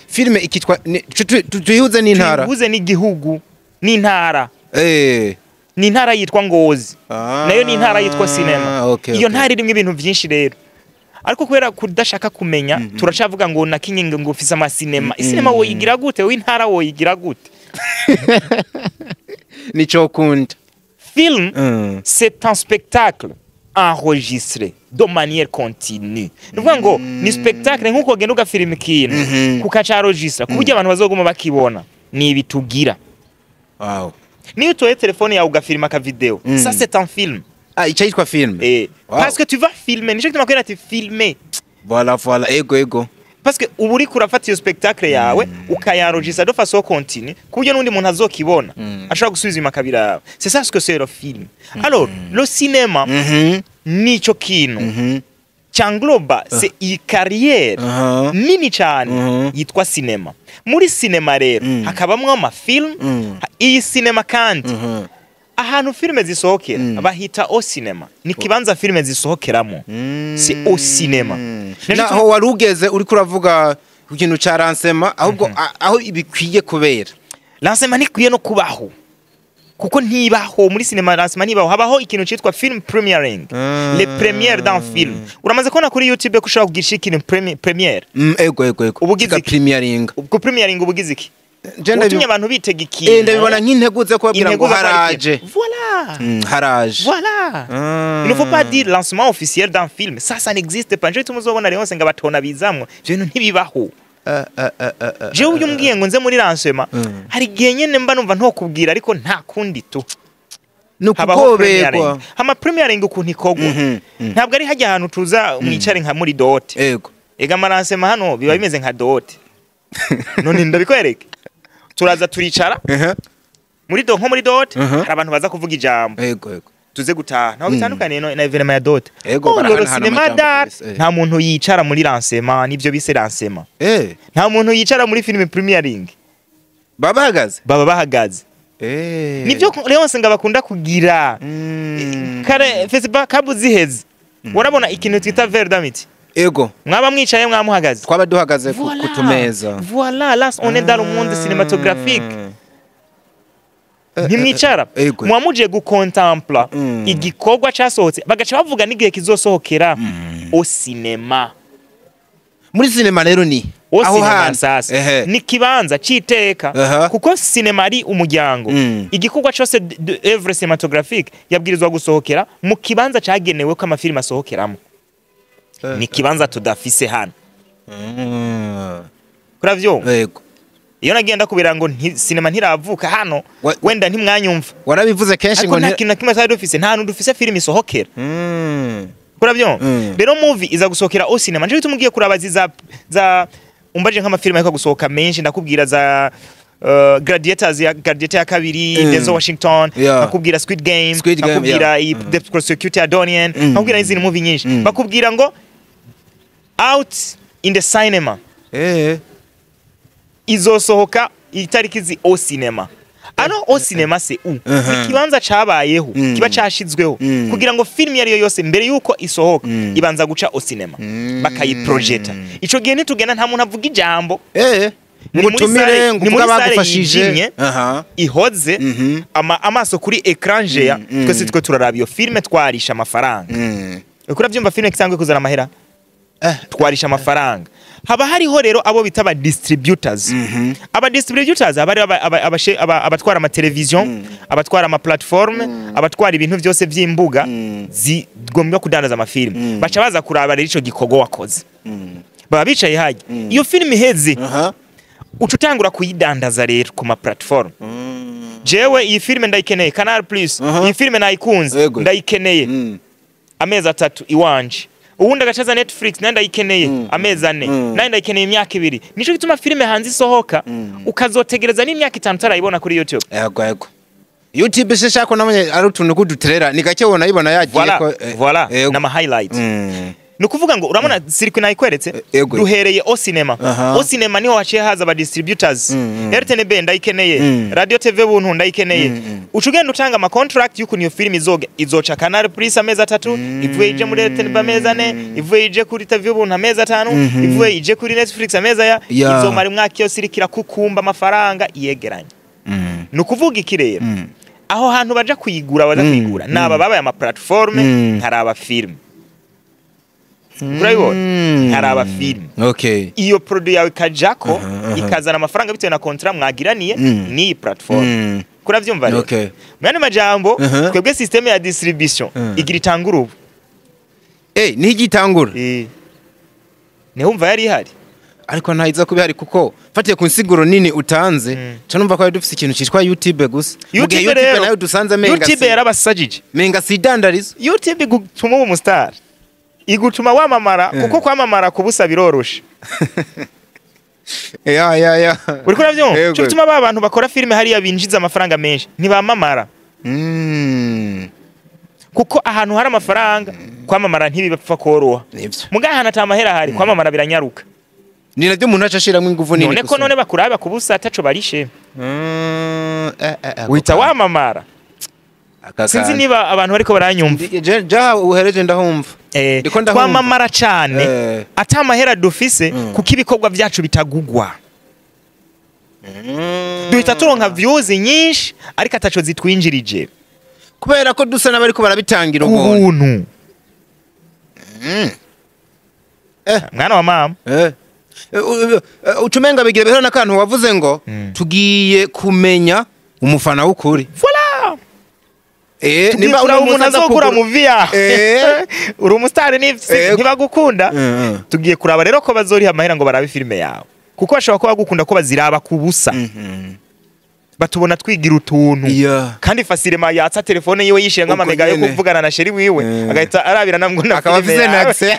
Filime ikitwa tuyihuze n'intara. Tuyihuze n'igihugu, n'intara. Ni intara yitwa Ngozi. Nayo ni intara yitwa sinema. Iyo ntara irimo ibintu byinshi rero, ariko kubera kudashaka kumenya turacavuga ngo nakinye ngo ufise amasinema. Isinema woyigira gute? W'intara woyigira gute? Nico kunda. Film, c'est un spectacle enregistré de manière continue. Ni ukuvuga ngo ni spectacle nk'uko ugenda ugafilima ikintu, kukacaregistra ku buryo abantu bazoguma bakibona. Ni ibi tugira. Niyo utoye telefone yawe ugafilima aka video, ça c'est un film. Ah, ica yitwa film. Parce que tu vas filmer, nico gituma kubwira ati filmer. Voilà, ego. Parce que uba uriko urafata iyo spectacle yawe ukayaregistra de façon continue ku buryo n'undi muntu azokibona ashobora gusubiza inyuma akabiraba. C'est ça ce que c'est le film. Alors le cinéma, nico kintu cyangloba, c'est iyi carrière nini cyane yitwa sinema. Muri sinema rero hakabamwo amafilm. Iyi sinema kandi, ahantu filime zisohokera bahita au cinéma. Ni kibanza filime zisohokeramo, c'est au cinéma. Naho wari ugeze uriko uravuga ku kintu ca lancement, ahubwo aho bikwiye kubera. Lancement ntikwiye no kubaho kuko ntibaho muri sinema. Lancement ntibaho, habaho ikintu cyitwa film premiering, les premières d'un film. Uramaze kubona kuri YouTube ko ushobora kugisha ikintu première? Ego. Ubugize Kika iki? premiering. Ubwo premiering ubugize iki? Je utumye abantu bitega ikintu. Ndabibona nk'integuze kubabwira ngo Integuza ko ari haraje. ikintu. Voilà. Haraje. Voilà. Il ne faut pas dire lancement officiel d'un film. Ça n'existe pas. Nje tumuzobona rero ngo abatona bizamwo. Ivyo bintu ntibibaho. Jewe uyu umbwiye ngo nze muri lancement, hari igihe nyene mba numva ntokubwira, ariko nta kundi tu. Ni Habaho ukugoberwa. premiering. Hama premiering ukuntu ikorwa, ntabwo ari hajya ahantu tuza mwicare nka muri dot. Ega amalancement hano biba bimeze nka dot. None ndabikwereke. Turaza turicara muri do nko muri dot, hari abantu baza kuvuga ijambo. Ego. Tuze gutaha, ntaho bitandukaniye na événement ya dot. Ego, Oh, barahanahana loro cinéma amajambo d'art, kabisa, eh. nta muntu yicara muri lancement, nivyo bise lancement. Nta muntu yicara muri film premiering. Baba bahagaze. Baba bahagaze. Nivyo Leonce nga bakunda kugira. Kare festival kabu ziheze, urabona ikintu twita verre d'amitié? Ego. Mwaba mwicaye, mwamuhagaze. Twaba duhagaze ku tumeza. Voilà, là on est dans le monde cinématographique. Ntimwicara, muba muje gukontempla igikorwa casohotse, bagaca bavuga n'igihe kizosohokera au cinéma. Muri sinema rero ni Au aho cinéma hantu. sasa ni kibanza c'iteka, kuko sinema ari umuryango. Igikorwa cose de œuvre cinématographique yabwirizwa gusohokera mu kibanza cagenewe ko amafilime asohokeramo. Ni kibanza tudafise hano. Kuravyumva? Ego. Iyo nagiye ndakubwira ngo sinema ntiravuka hano, wenda ntimwanyumva. Warabivuze kenshi Ariko ngo nta kintu na kimwe twari dufise, nta hantu dufise filime isohokera. Kuravyumva? Rero movie iza gusohokera au cinéma. Nje bituma ugiye kuraba ziza za umbaje nk'amafilime ariko gusohoka menshi, ndakubwira za Gladiators ya Gladiator ya kabiri, Denzel Washington, nakubwira Squid Game, Squid Game, nakubwira yeah. iyi The Prosecutor ya Donnie Yen, nakubwira n'izindi movie nyinshi. Bakubwira ngo out in the cinema, izosohoka Itariki zi au cinéma. Alors au cinéma c'est où? Ikibanza cabayeho, kiba cashizweho kugira ngo film yari yo yose mbere yuko isohoka ibanza guca au cinéma, bakayiprojeta. Ico gihe nitugenda, nta muntu avuga ijambo. Ni muri Ngutumire ni nguvuga muri salle bagufashije. yijimye, ihoze, amaso kuri écran géant. Twese twe turaraba iyo filme twarisha amafaranga. Uriko uravyumva, filme isanzwe kuzana amahera, twarisha amafaranga. Haba hariho rero abo bita aba distributors. Aba distributors aba ari abatwara amateleviziyo, abatwara ama plateforme, abatwara ibintu byose by'imbuga zigombwa kudandaza amafilme. Baca baza kuraba rero ico gikorwa wakoze. Baba bicaye hajya, iyo filime iheze, uca utangura kuyidandaza rero ku ma plateforme. Jewe iyi filime ndayikeneye Canal Plus, iyi filime nayikunze, ndayikeneye amezi 3 iwanje. Uwundi agacaza Netflix, nayo ndayikeneye amezi 4, nayo ndayikeneye imyaka 2. Nico gituma filime hanze isohoka, ukazotegereza n'imyaka 5 utarayibona kuri YouTube. Yego, YouTube se shako nabonye ari utuntu kuduterera, ni gake wona yibona yagiye Voilà, ko voilà, n'ama highlight. Ni ukuvuga ngo urabona circuit nayikweretse. Yego. Duhereye au cinéma. Au cinéma niho haciye haza aba distributors. RTNB ndayikeneye, Radio TV Buntu ndayikeneye. Uca ugenda utanga ama contract y'ukuntu iyo film izoga izoca Canal Plus amezi 3, ivuye ije muri RTNB amezi 4, ivuye ije kuri TV Buntu amezi 5, ivuye ije kuri Netflix amezi aya. Izomara umwaka yose iriko irakukumba amafaranga iyegeranya. Ni ukuvuga iki rero? Aho hantu baja kuyigura, baza kuyigura ni aba babaye ama plateforme. Nkaraba film, urabibona, nkaraba film. Iyo produit yawe ikajako, ikazana amafaranga bitewe na contrat mwagiraniye n'iyi platform. Kuravyumva rero? Okay. Mu yandi majambo, twebwe système ya distribution igira itangura ubu. Ntigitangura. Niho yari ihari. Ariko ntayiza kuba ihari, kuko fatiye ku nsiguro nini utanze, ca numva ko ari dufise ikintu citwa YouTube gusa. Mu gihe YouTube rero, nayo dusanze menga YouTube yarabasajije. Menga sidandarizo. YouTube igutuma uba umustar, igutuma wamamara, kuko kwamamara kubusa biroroshe. Ya ya ya. Uriko uravyumva? Yego. Cyo gituma ba bantu bakora filime hariya binjiza amafaranga menshi ntibamamara, kuko ahantu hari amafaranga kwamamara ntibipfa koroha. Nivyo. Muga ahantu ata mahera hari, kwamamara biranyaruka. Ni navyo umuntu aca ashiramwo inguvu nini. None ko Gusumba. none bakuraba kubusa ataco barishe, Ako uhita kantu. wamamara. Aka Sinzi kantu. niba abantu bariko baranyumva. Ja uhereje ndahumva. Ndiko ndahumva. Twamamara cane ata mahera dufise, kuko ibikorwa vyacu bitagugwa. Duhita turonka views nyinshi ariko ataco zitwinjirije. Kubera ko dusa n'abariko barabitangira ubuntu. Ubuntu. Mwana wa mama. Ucumenga bigira bihera n'akantu wavuze ngo tugiye kumenya umufana w'ukuri. Voilà. Nimba uri uno umuntu munsi aza azogura kugura movie yawe, uri umusitari n'ivyo, ntibagukunda. Tugiye kuraba rero ko bazoriha amahera ngo barabe filime yawe, kuko bashobora kuba bagukunda ko baziraba ku busa. Batubona twigira utuntu, kandi facilement yatsa telefone yiwe yishiye Uko nk'amamega yo nyene. kuvugana na chéri wiwe, agahita arabira namwe na akaba filime afise yawe. na accès.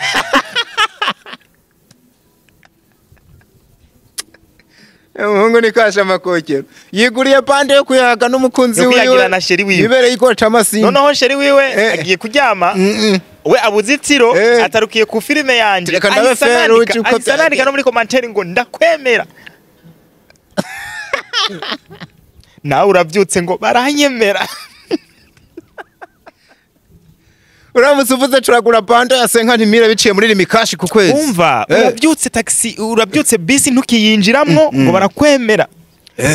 Umuhungu ni kasha amakokero, yiguriye pande yo kuyaga n'umukunzi Yo kuyagira wiwe na chéri wiwe. Yibereye ikoca amasimbi. Noneho chéri wiwe agiye kuryama, we abuze itiro, atarukiye ku filime yanje. Reka ndabe Ahise feruci uko ahise anandika byagenze. no muri commentaire ngo ndakwemera. Nawe urabyutse ngo baranyemera. Uramutse uvuze turagura bande ya 50 mille biciye muri Lumicash ku kwezi. Umva, urabyutse taxi, urabyutse bisi ntukiyinjiramwo ngo barakwemera.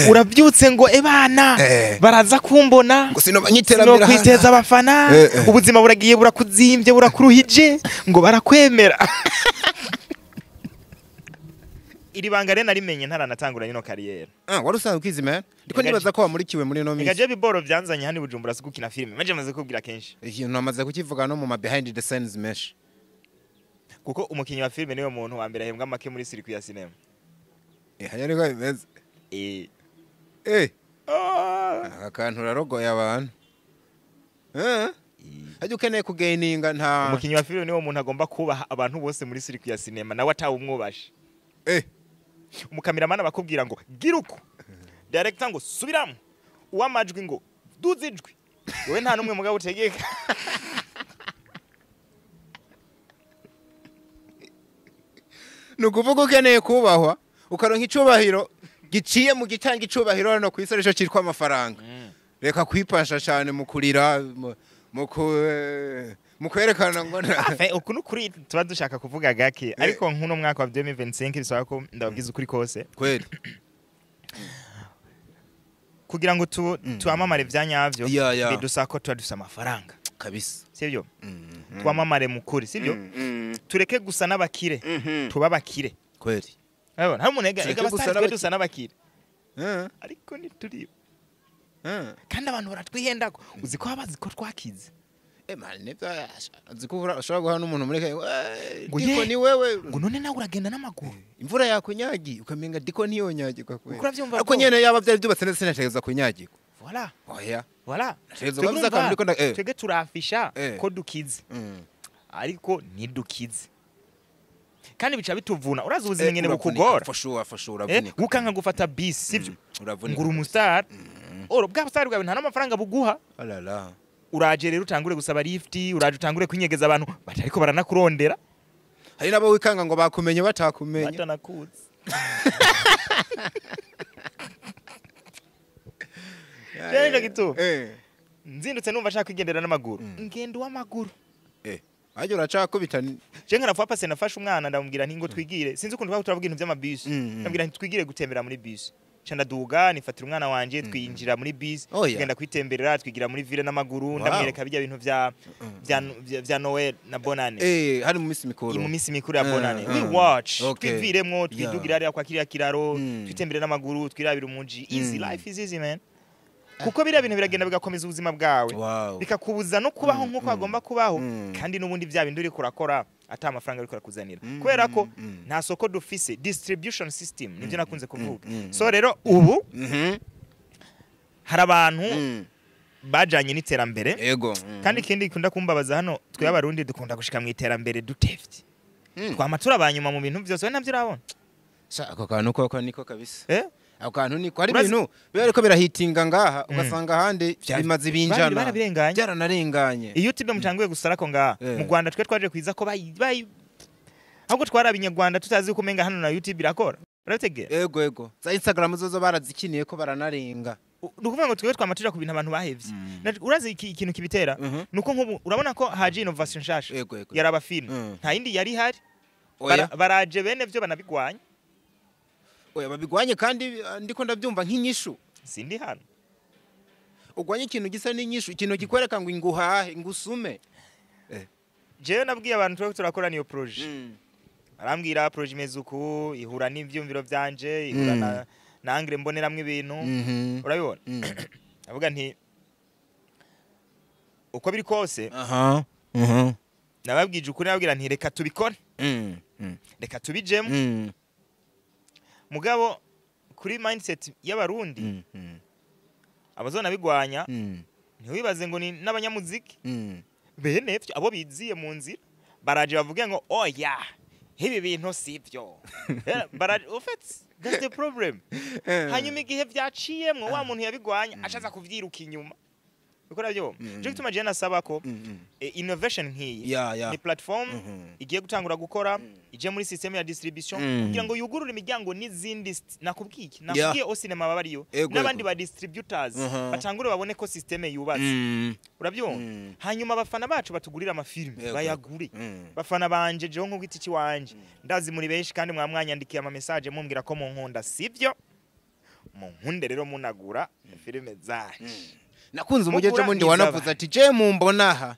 Urabyutse ngo ebana, baraza kumbona, ngo sinoba nyiterambere kwiteza abafana. Ubuzima buragiye burakuzimbye, burakuruhije, ngo barakwemera. Iri banga rero narimenye ntaranatangura ino carrière. Ah, wari usanzwe ukizi man, ndiko Ega nibaza ko wamurikiwe muri ino Ega minsi. je biboro byanzanye hano i Bujumbura si gukina filime, maje maze kubwira kenshi. Ikintu namaze kukivuga no mu ma behind the scenes menshi. Kuko umukinnyi wa filime niwe muntu wa mbere ahembwa make muri circuit ya cinema. Hanya niko bimeze. Aka kantu urarogoye abantu. Hajya ukeneye kugaininga nta Umukinnyi wa filime niwe muntu agomba kubaha abantu bose muri circuit ya cinema, nawe atawumwubashe. Umukameramani abakubwira ngo gira uku, director ngo subiramo, uw'amajwi ngo duze ijwi, wowe nta n'umwe mugabo utegeka. Ni ukuvuga ukeneye kubahwa ukaronka icubahiro Giciye mu gitanga icubahiro hano ku isi arico citwa amafaranga. Reka kwipasha cyane mu kurira, mu kwerekana ngo Enfin, uku nukuri tuba dushaka kuvuga gake, ariko nk'uno mwaka wa 2025 bisaba ko ndababwiza ukuri kose Kweli. Kugira ngo twamamare vya nyavyo, Yeah. bidusaba ko tuba dufise amafaranga, Kabisa. Sivyo? Twamamare mu kuri, sivyo? Tureke gusa n'abakire, tuba abakire. Kweli. Urabona hari umuntu Tureke ega gusa abasitari twe n'abakire. dusa n'abakire, ariko ntituri, kandi abantu baratwihendako. Uzi ko bazi ko twakize? Eh man, nibyo, uzi ko ushobora guhura n'umuntu muri kaye, Ngo Diko ye. ni wewe? Ngo none nawe uragenda n'amaguru? Imvura yakunyagiye ukamenga Diko ntiyonyagirwa kweli. Uko uravyumva Ariko bro? nyene yaba byari byubatse neza sinategereza kunyagirwa. Voilà. Oya. Voilà. Nategereza Twebwe kuba akantu urumva, ndiko twebwe turafisha ko dukize, ariko ntidukize, kandi bica bituvuna. Urazi ubuzima ingene bukugora? For sure, for sure, uravunika. Gukanka gufata bisi, sivyo? Uravunika. Ngura umustar, oro bwa bustar bwawe nta n'amafaranga buguha. Alala. Uraje rero utangure gusaba lift, uraje utangure kwinyegeza abantu batariko baranakurondera. Hari nabo wikanga ngo bakumenye batakumenye. Batanakuzi. Rero nico gituma nzindutse numva nshaka kwigendera n'amaguru, ngenda uw'amaguru. Ajye uracakubita Je nkana papa nafashe umwana, ndamubwira nti ngo twigire, sinzi ukuntu twaba turavuga ibintu by'amabisi, ndamubwira nti twigire gutembera muri bisi. Nca ndaduga, nifatira umwana wanje, twinjira muri bisi, Oh, yeah. tugenda kwitemberera, twigira muri ville n'amaguru. Ndamwereka bijya bintu vya Noel na Bonane. Hari mu minsi mikuru. Mu minsi mikuru ya Bonane, we watch, twiviremwo, twidugira hariya kwa kiriya kiraro, twitembere n'amaguru, twirabira umuji. Easy life is easy, man, kuko biriya bintu biragenda bigakomeza ubuzima bwawe, bikakubuza no kubaho nk'uko hagomba kubaho. Kandi n'ubundi bya bindi uriko urakora ata amafaranga uriko urakuzanira, kubera ko nta soko dufise, distribution system, nibyo nakunze kuvuga. So rero ubu hari abantu bajanye n'iterambere. Ego. Kandi ikindi gikunda kumbabaza hano, twe Abarundi dukunda gushika mu iterambere dutevye. Twama turi abanyuma mu bintu byose. We navyo urabona? Sha, ako kantu koko niko kabisa. Eh? Ako kantu niko hari Urazi- ibintu biba ariko birahitinga ngaha, ugasanga ahandi bimaze ibinjana. Barabirenganye. Byaranarenganye. Iyo YouTube mutanguye gusarako ngaha mu Rwanda, twe twaje kwiza ko bayi ahubwo twari Abanyarwanda tutazi ko umenga hano na YouTube irakora. Urabitegera? Ego, ego, za Instagram zozo barazikiniye ko baranarenga. Ni ukuvuga ngo twebwe twama tuja ku bintu abantu bahevye. Urazi ikintu kibitera? Nuko nk'ubu urabona ko haje innovation nshasha, Ego, ego. yaraba film, nta yindi yari ihari. Oya. Baraje bene vyo banabigwanya. Oya, babigwanye, kandi ndiko ndabyumva nk'inyishu. Sindi hano. Ugwanye ikintu gisa n'inyishu, ikintu kikwereka ngo inguhahe ngusume. Jewe nabwiye abantu turiko turakorana iyo projet, arambwira projet imeze uku, ihura n'ivyumviro vyanje, ihura na angle mboneramwo ibintu. Urabibona? Avuga nti uko biri kose, aha mhm nababwije ukuri, nababwira nti reka tubikore, reka tubijemo. Mugabo kuri mindset y'Abarundi, abazona bigwanya, ntiwibaze ngo ni n'abanyamuziki bene vyo, abo biziye mu nzira baraje bavuge ngo oya, ibi bintu sivyo. Baraje, en fait that's the problem. Hanyuma igihe vyaciyemwo, wa muntu yabigwanya ashaza kuvyiruka inyuma. Uko navyo je gituma je nasaba ko innovation nk'iyi ni platform igiye gutangura gukora, ije muri system ya distribution, kugira ngo yugurure imiryango n'izindi nakubwiye iki? Nakubwiye au cinema baba ariyo n'abandi ba distributors batangure babone ko system yubatse. Urabyumva? Hanyuma abafana bacu batugurira amafilme, bayagure. Bafana banje, jewe nko giti ciwanje, ndazi muri benshi kandi mwamwanyandikiye ama message mumbwira ko munkunda, sivyo? Munkunde rero munagura filime zacu. Nakunze umugeje Mugura mundi n'izaba. wanavuze ati je mumbona aha,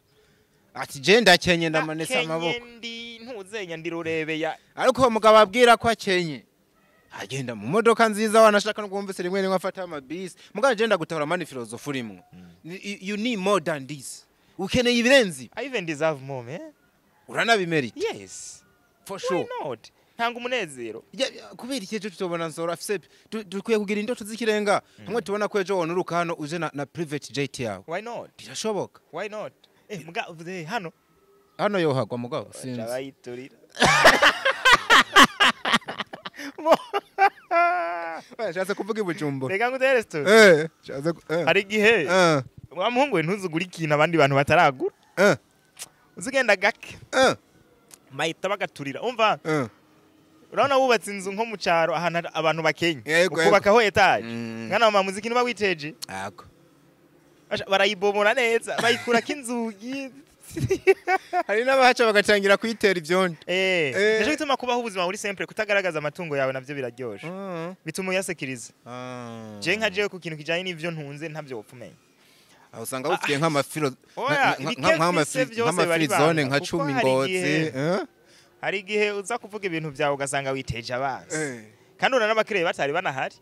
ati je ndakenye, ndamanitse Ndakenye, amaboko. Ndi ntuzenya, ndi rurebeya. Ariko uwo mugabo abwira ko akenye agenda mu modoka nziza, wanashaka no kumvise rimwe rimwe afata amabisi. Mugabo je ndagutahura man, philosophy urimwo. You need more than this, ukeneye ibirenze ibi. I even deserve more, man. Uranabimerita. Yes. For Why sure. not? Ntanga umunezero. Ya, kubera iki ejo tutobona Nsoro afise dukwiye kugira indoto z'ikirenga hamwe tubona ko ejo wonuruka hano uje na private jet yawe. Why not? Birashoboka. Why not? Muga uvuze hano. Hano yohagwa, mugabo sinzi. Abayiturira. Oya, nshatse kuvuga i Bujumbura. Reka ngutere story. Nshatse Hari igihe wa muhungu we, ntuzugure ikintu abandi bantu bataragura. Uzigenda gake. Bahita bagaturira. Umva, Urabona wubatse inzu nko mu cyaro, ahantu abantu bakenya, Yego, yego. ukubakaho étage, mwana wa muziki niba witeje. Yego. Basha, barayibomora neza, bayikurako inzugi. Hari n'abahaca bagatangira kuyitera ibyondo. Nico gituma kubaho ubuzima buri simple, kutagaragaza amatungo yawe, navyo biraryoshe, bituma uyasekiriza. Je nka jewe, ku kintu kijanye n'ivyo ntunze, ntabyo wopfa umenya. Aho usanga bufitiye nk'amafiro Oya, ibike mfise vyose bari nk'amafirizone banga, nka kuko 10 hari Ngozi. Hari igihe uza kuvuga ibintu byawe ugasanga witeje abanzi, kandi urana n'abakiriya batari banahari.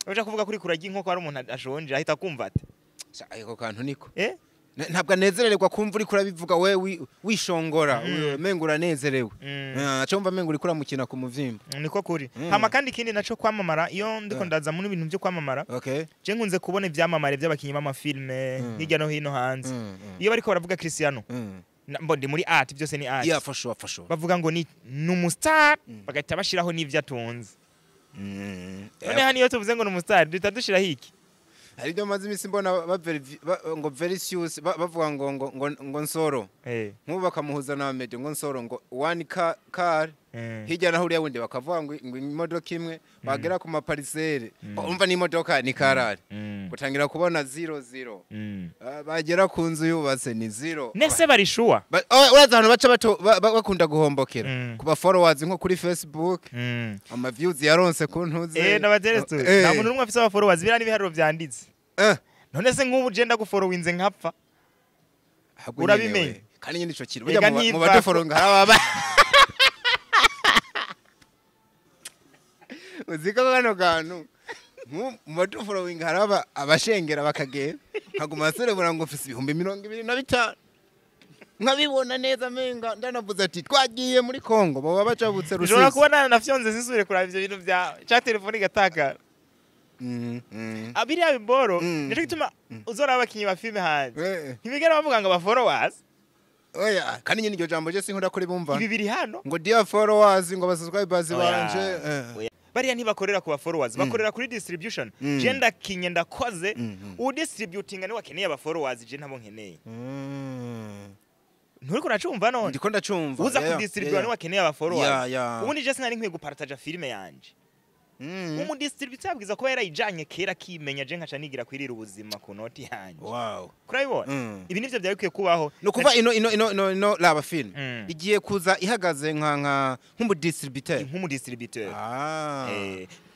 Uja kuvuga kuri kurarya inkoko hari umuntu ashonje, ahita kumva ati Sha, ako kantu niko Eh. Ntabwo anezererwa kumva uriko urabivuga we wishongora, menga uranezerewe. Aca wumva menga uriko uramukina ku muvyimba. Niko kuri. Hama kandi ikindi naco, kwamamara, iyo ndiko ndaza muri ibintu byo kwamamara, je nkunze kubona ivyamamare by'abakinyi b'amafilme hirya no hino hanze, iyo bariko baravuga Cristiano, mbo ndi muri art, byose ni art, Yeah, for sure, for sure. bavuga ngo ni umustar, bagahita bashiraho n'ivyo atunze. None hano iyo tuvuze ngo ni umustar, duhita dushiraho iki? Hari ibyo maze iminsi mbona ngo Verisius, bavuga ngo Nsoro, nk'ubu bakamuhuza na Meddy, ngo Nsoro ngo one car hirya naho uriya wundi bakavuga ngo imodoka imwe, bagera ku maparisere umva n'imodoka ni karari, gutangira kubona 00, bagera ku nzu yubatse ni zero. Nese bari sure? Oh, urazi ahantu baca bato bakunda guhombokera, ku ba followers nko kuri Facebook, ama views yaronse ku ntuze. Nabatere story. Nta muntu n'umwe afise aba followers, biriya n'ibiharuro vyanditse. None se nk'ubu je ndagufollowinze nkapfa, Ahubwo nyene urabimenye? we. Kandi nyine ico kintu Ega burya mu ntiva. badufollowinga hari ababa uzi ko kano kantu mu badufollowinga hari aba abashengera bakagenda, nkaguma serebura ngo mfise 25,000, nkabibona neza menga ndanavuze ati twagiye muri Kongo, baba bacabutse Ushobora Rusizi. kuba nanafyonze sinsubire kuraba ivyo bintu bya ca telefone igatakara. Biriya biboro, nico gituma uzora abakinyi ba filime hanze ntibigera bavuga ngo aba followers. Oya, kandi nyine iryo jambo je sinkunda kuri bumva. Ibi biri hano. Ngo dear followers, ngo subscribers Oya. banje. Oya. Bariya ntibakorera ku ba followers, bakorera kuri distribution. Je ndakinye, ndakoze, udistributinga niwe akeneye aba followers, je ntabo nkeneye. Nturiko uracumva none? Ndiko ndacumva. Uza kudistribua niwe akeneye aba followers. Ubundi je sinari nkwiye gupartaja filime yanje. Umudistributeur abwiza kuba yarayijanye kera akimenya, je nkaca nigira kwirira ubuzima ku noti yanje. Kurabibona? Ibi nivyo byari bikwiye kubaho. No kuva ino laba film igiye kuza ihagaze nka nk'umudistributeur. Nk'umudistributeur. Ah.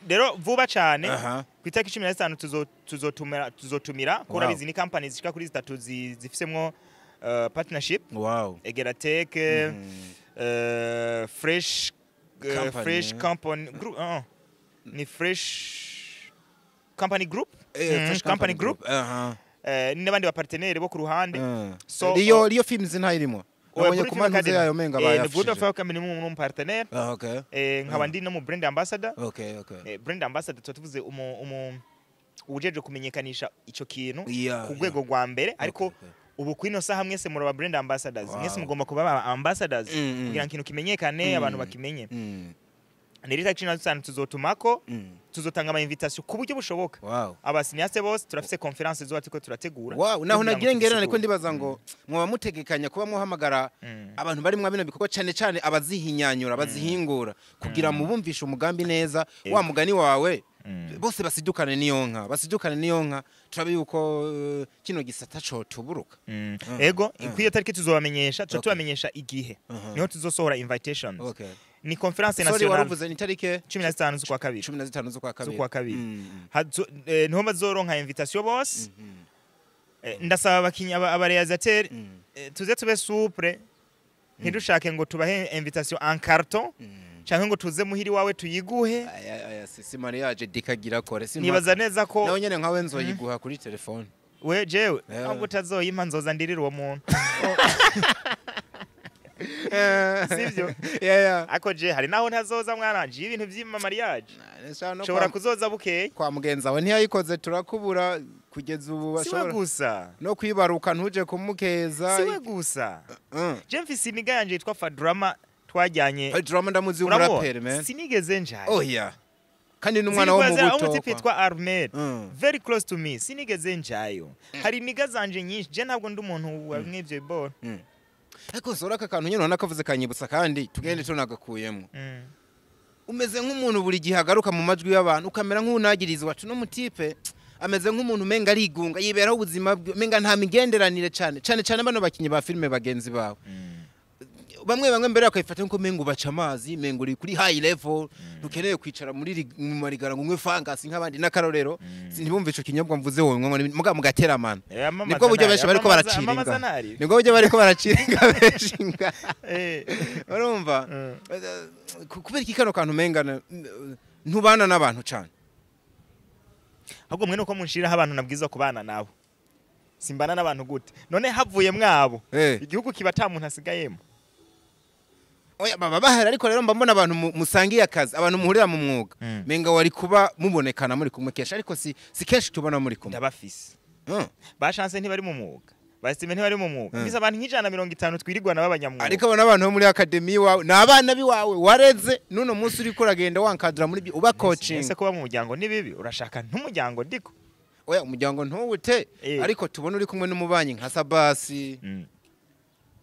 Rero vuba cane, ku itariki 15 tuzotumira ko urabizi ni company zishika kuri zitatu zifisemwo partnership: Egeratec, Fresh, Company, Fresh eh. Company Group, ni Fresh Company Group. Fresh Company Group. Aha. N'abandi ba partenaire bo ku ruhande. So, Riyo Riyo Films ntayirimo? Oya, Nabonye Blue ku Film mantuze Academy. yayo menga Ni Blue bayafishije. Film Academy ni mu partenaire. Ah, okay. Nkaba ndi no mu brand ambassador. Okay. Brand ambassador tuba tuvuze umu uwujejwe kumenyekanisha ico kintu ku rwego rwa mbere, ariko ubu kuri ino saha mwese muraba brand ambassadors. Mwese mugomba kuba aba ambassadors kugira ngo ikintu kimenyekane, abantu bakimenye. Ni rita 15 tuzotumako, tuzotanga ama invitation ku buryo bushoboka abacinéastes bose. Turafise conférence zoba turiko turategura Wow, naho kugira ngo nagira ngererane ko tubisigure. ndibaza ngo mwoba mutegekanya kuba muhamagara abantu bari mwa bino bikorwa, cyane cyane abazihinyanyura, abazihingura, kugira mubumvishe umugambi neza wa mugani wawe, bose basidukane n'iyo nka, basidukane n'iyo nka, turabe yuko kino gisata cotuburuka. Ego, kuri iyo tariki tuzobamenyesha, tuba tubamenyesha igihe niho tuzosohora invitations. Ni conférence Sorry, nationale. waruvuze ni tarike? 15 z'ukwa kabiri. 15 z'ukwa kabiri. Z'ukwa kabiri. Niho bazoronka invitation bose. Ndasaba abakinyi, abaréalisateur, tuze tube souple, ntidushake ngo tubahe invitation en carton canke ngo tuze muhiri wawe tuyiguhe. Aya aya si mariage dikagira kore si. Nibaza neza ko nawe nyene nkawe nzoyiguha kuri telefone. We jewe ntabwo utazoyimpa, nzoza ndirira uwo muntu, sivyo? Yeah. Ako je hari naho ntazoza, mwana, je ibintu vy'ima mariage No nshobora kuzoza bukeye. Kwa mugenzi wawe ntiyayikoze, turakubura kugeza ubu. Siwe Bashobora gusa. no kwibaruka ntuje kumukeza. Siwe gusa. Je mfise iniga yanje yitwa Fadrama twajyanye. Drama ndamuzi, Urabona? w'umuraperi man. Sinigeze njayo. Oh yeah, kandi n'umwana wo mu buto. Umutipe yitwa Armed, very close to me, sinigeze njayo. Hari iniga zanje nyinshi, je ntabwo ndi umuntu wa mw'ivyo bibora. Ariko sora aka kantu nyine nakavuze kanyibutsa, kandi tugende tunagakuyemo. Umeze nk'umuntu buri gihe agaruka mu majwi y'abantu, ukamera nk'unagirizwa wacu no mutipe ameze nk'umuntu umenga arigunga, yiberaho ubuzima bwe, umenga nta migenderanire, cyane cyane cyane bano bakinyi ba filime bagenzi bawe. Bamwe bamwe mbere bakayifata nko mengo baca amazi, mengo uri kuri high level, ntukeneye kwicara muri mu marigara ngo unywe fangasi nk'abandi. N'akarorero, ntibumve ico kinyobwa mvuze wowe ngo muga mugateramana. Nibwo buryo benshi bariko baraciringa, nibwo buryo bariko baraciringa benshi nga. Urumva, kubera iki kano kantu umenga ntubana n'abantu cane? Ahubwo mwe nuko munshiraho abantu nabwiza kubana nabo. Simbana n'abantu gute? None havuye mwabo, igihugu kiba ata muntu asigayemo. Oya, baba bahera, ariko rero mba mbona abantu musangiye akazi, abantu muhurira mu mwuga, menga wari kuba mubonekana muri kumwe kenshi, ariko si kenshi tubona muri kumwe. Ndabafise. Ba Chance ntibari mu mwuga, ba Estime ntibari mu mwuga. Mbise abantu nka 150 twirirwana b'abanyamwuga. Ariko abo n'abantu bo muri academy iwawe, ni abana biwawe wareze, n'uno munsi uriko uragenda wankadura muri byo, uba coaching. Ese kuba mu muryango ni bibi? Urashaka ntumuryango ndiko? Oya, umuryango ntuwute, ariko tubona uri kumwe n'umubanyi nka Sabasi.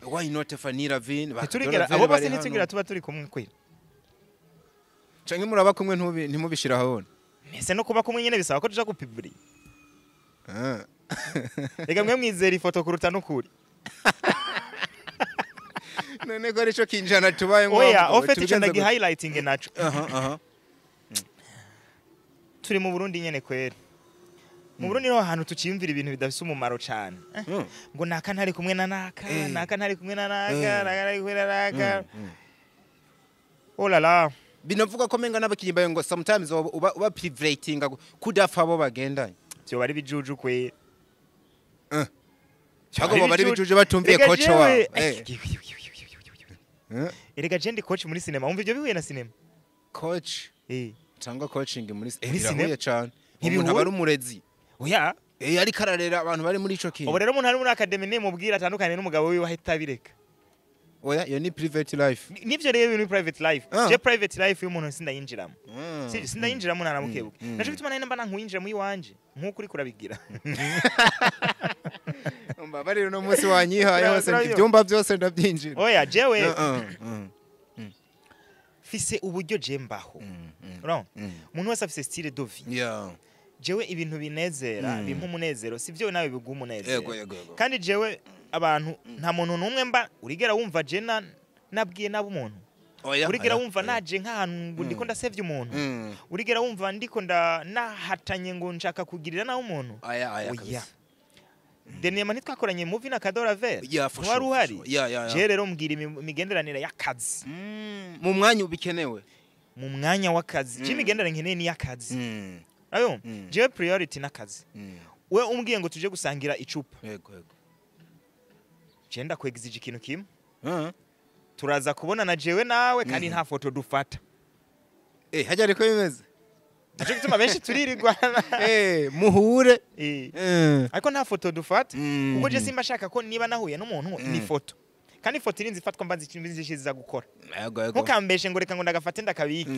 Why not Fanny Ravine? Ntiturigera abo bose, ntitugera tuba turi kumwe kwira. Canke muraba kumwe ntubi ntimubishira ahabona? Ese no kuba kumwe nyene bisaba ko tuja gupiburi? Reka, mwe mwizera ifoto kuruta n'ukuri. None ko arico kinjana tubaye? Oya, au fait ico ndagi highlighting naco, aha aha turi mu Burundi nyene kwera. Mu Burundi niho hantu tuciyumvira ibintu bidafise umumaro cane. Ngo naka ntari kumwe na naka, naka ntari kumwe na naka, naka ntari kumwe na naka. Oh la la. Binavuga ko menga n'abakinyi bawe ngo sometimes uba privileginga kudafa abo bagendanye. Vyoba ari bijuju kwe. Cyangwa baba ari bijuje batumviye coach wawe. Erega je ndi coach muri cinema. Wumva ivyo bihuye na cinema? Coach cyangwa coaching muri Muri birahuye cane. Ntibihuye? Umuntu aba ari umurezi. Oya. Ariko ararera abantu bari muri ico kintu. Ubu rero umuntu ari muri academy nimubwira atandukanye n'umugabo wiwe ahita abireka. Oya, iyo ni private life. Nivyo rero, ibintu private life. Je private life y'umuntu sindayinjiramo. Si sindayinjiramo naramukebuke. Naco bituma nari mba nankwinjira mu iwanje nkuko uriko urabigira. Mbabarira, uno munsi wanyihaye hose. Urabyumva? Ibyumba byose ndabyinjira. Oya, jewe fise uburyo je mbaho. Urabona, umuntu wese afise style de vie. Jewe ibintu binezera, bimpa umunezero, si byo nawe biguha umunezero. Yego yego yego. Kandi jewe abantu, nta muntu n'umwe mba urigera wumva je nabwiye nabo umuntu. Oya. Urigera Oya, wumva oya. naje nk'ahantu ngo ndiko ndasevye umuntu? Urigera wumva ndiko nahatanye ngo nshaka kugirira nawe umuntu? Aya aya Oya. Kabisa. Denema ntitwakoranye movie na Kadora Ver? Yeah, for Wari sure, uhari? for sure. Yeah. Je rero mbwira imigenderanire y'akazi. Mu mwanya ubikenewe. Mu mwanya w'akazi. Je imigenderanire nkeneye ni y'akazi. Ayo, jewe priority n'akazi. We umbwiye ngo tuje gusangira icupa, Yego yego. Je ndakwegizije ikintu kimwe: turaza kubona na jewe nawe, kandi nta foto dufata. Hajya ariko bimeze. Nico gituma benshi turirirwana. Muhure. Ariko nta foto dufata, kuko je simba shaka ko niba nahuye n'umuntu ni foto, kandi ifoto irinze ifatwa mbanza ikintu nziza gukora. Yego yego. Ntukambeshe ngo reka ngo ndagafate ndakabike.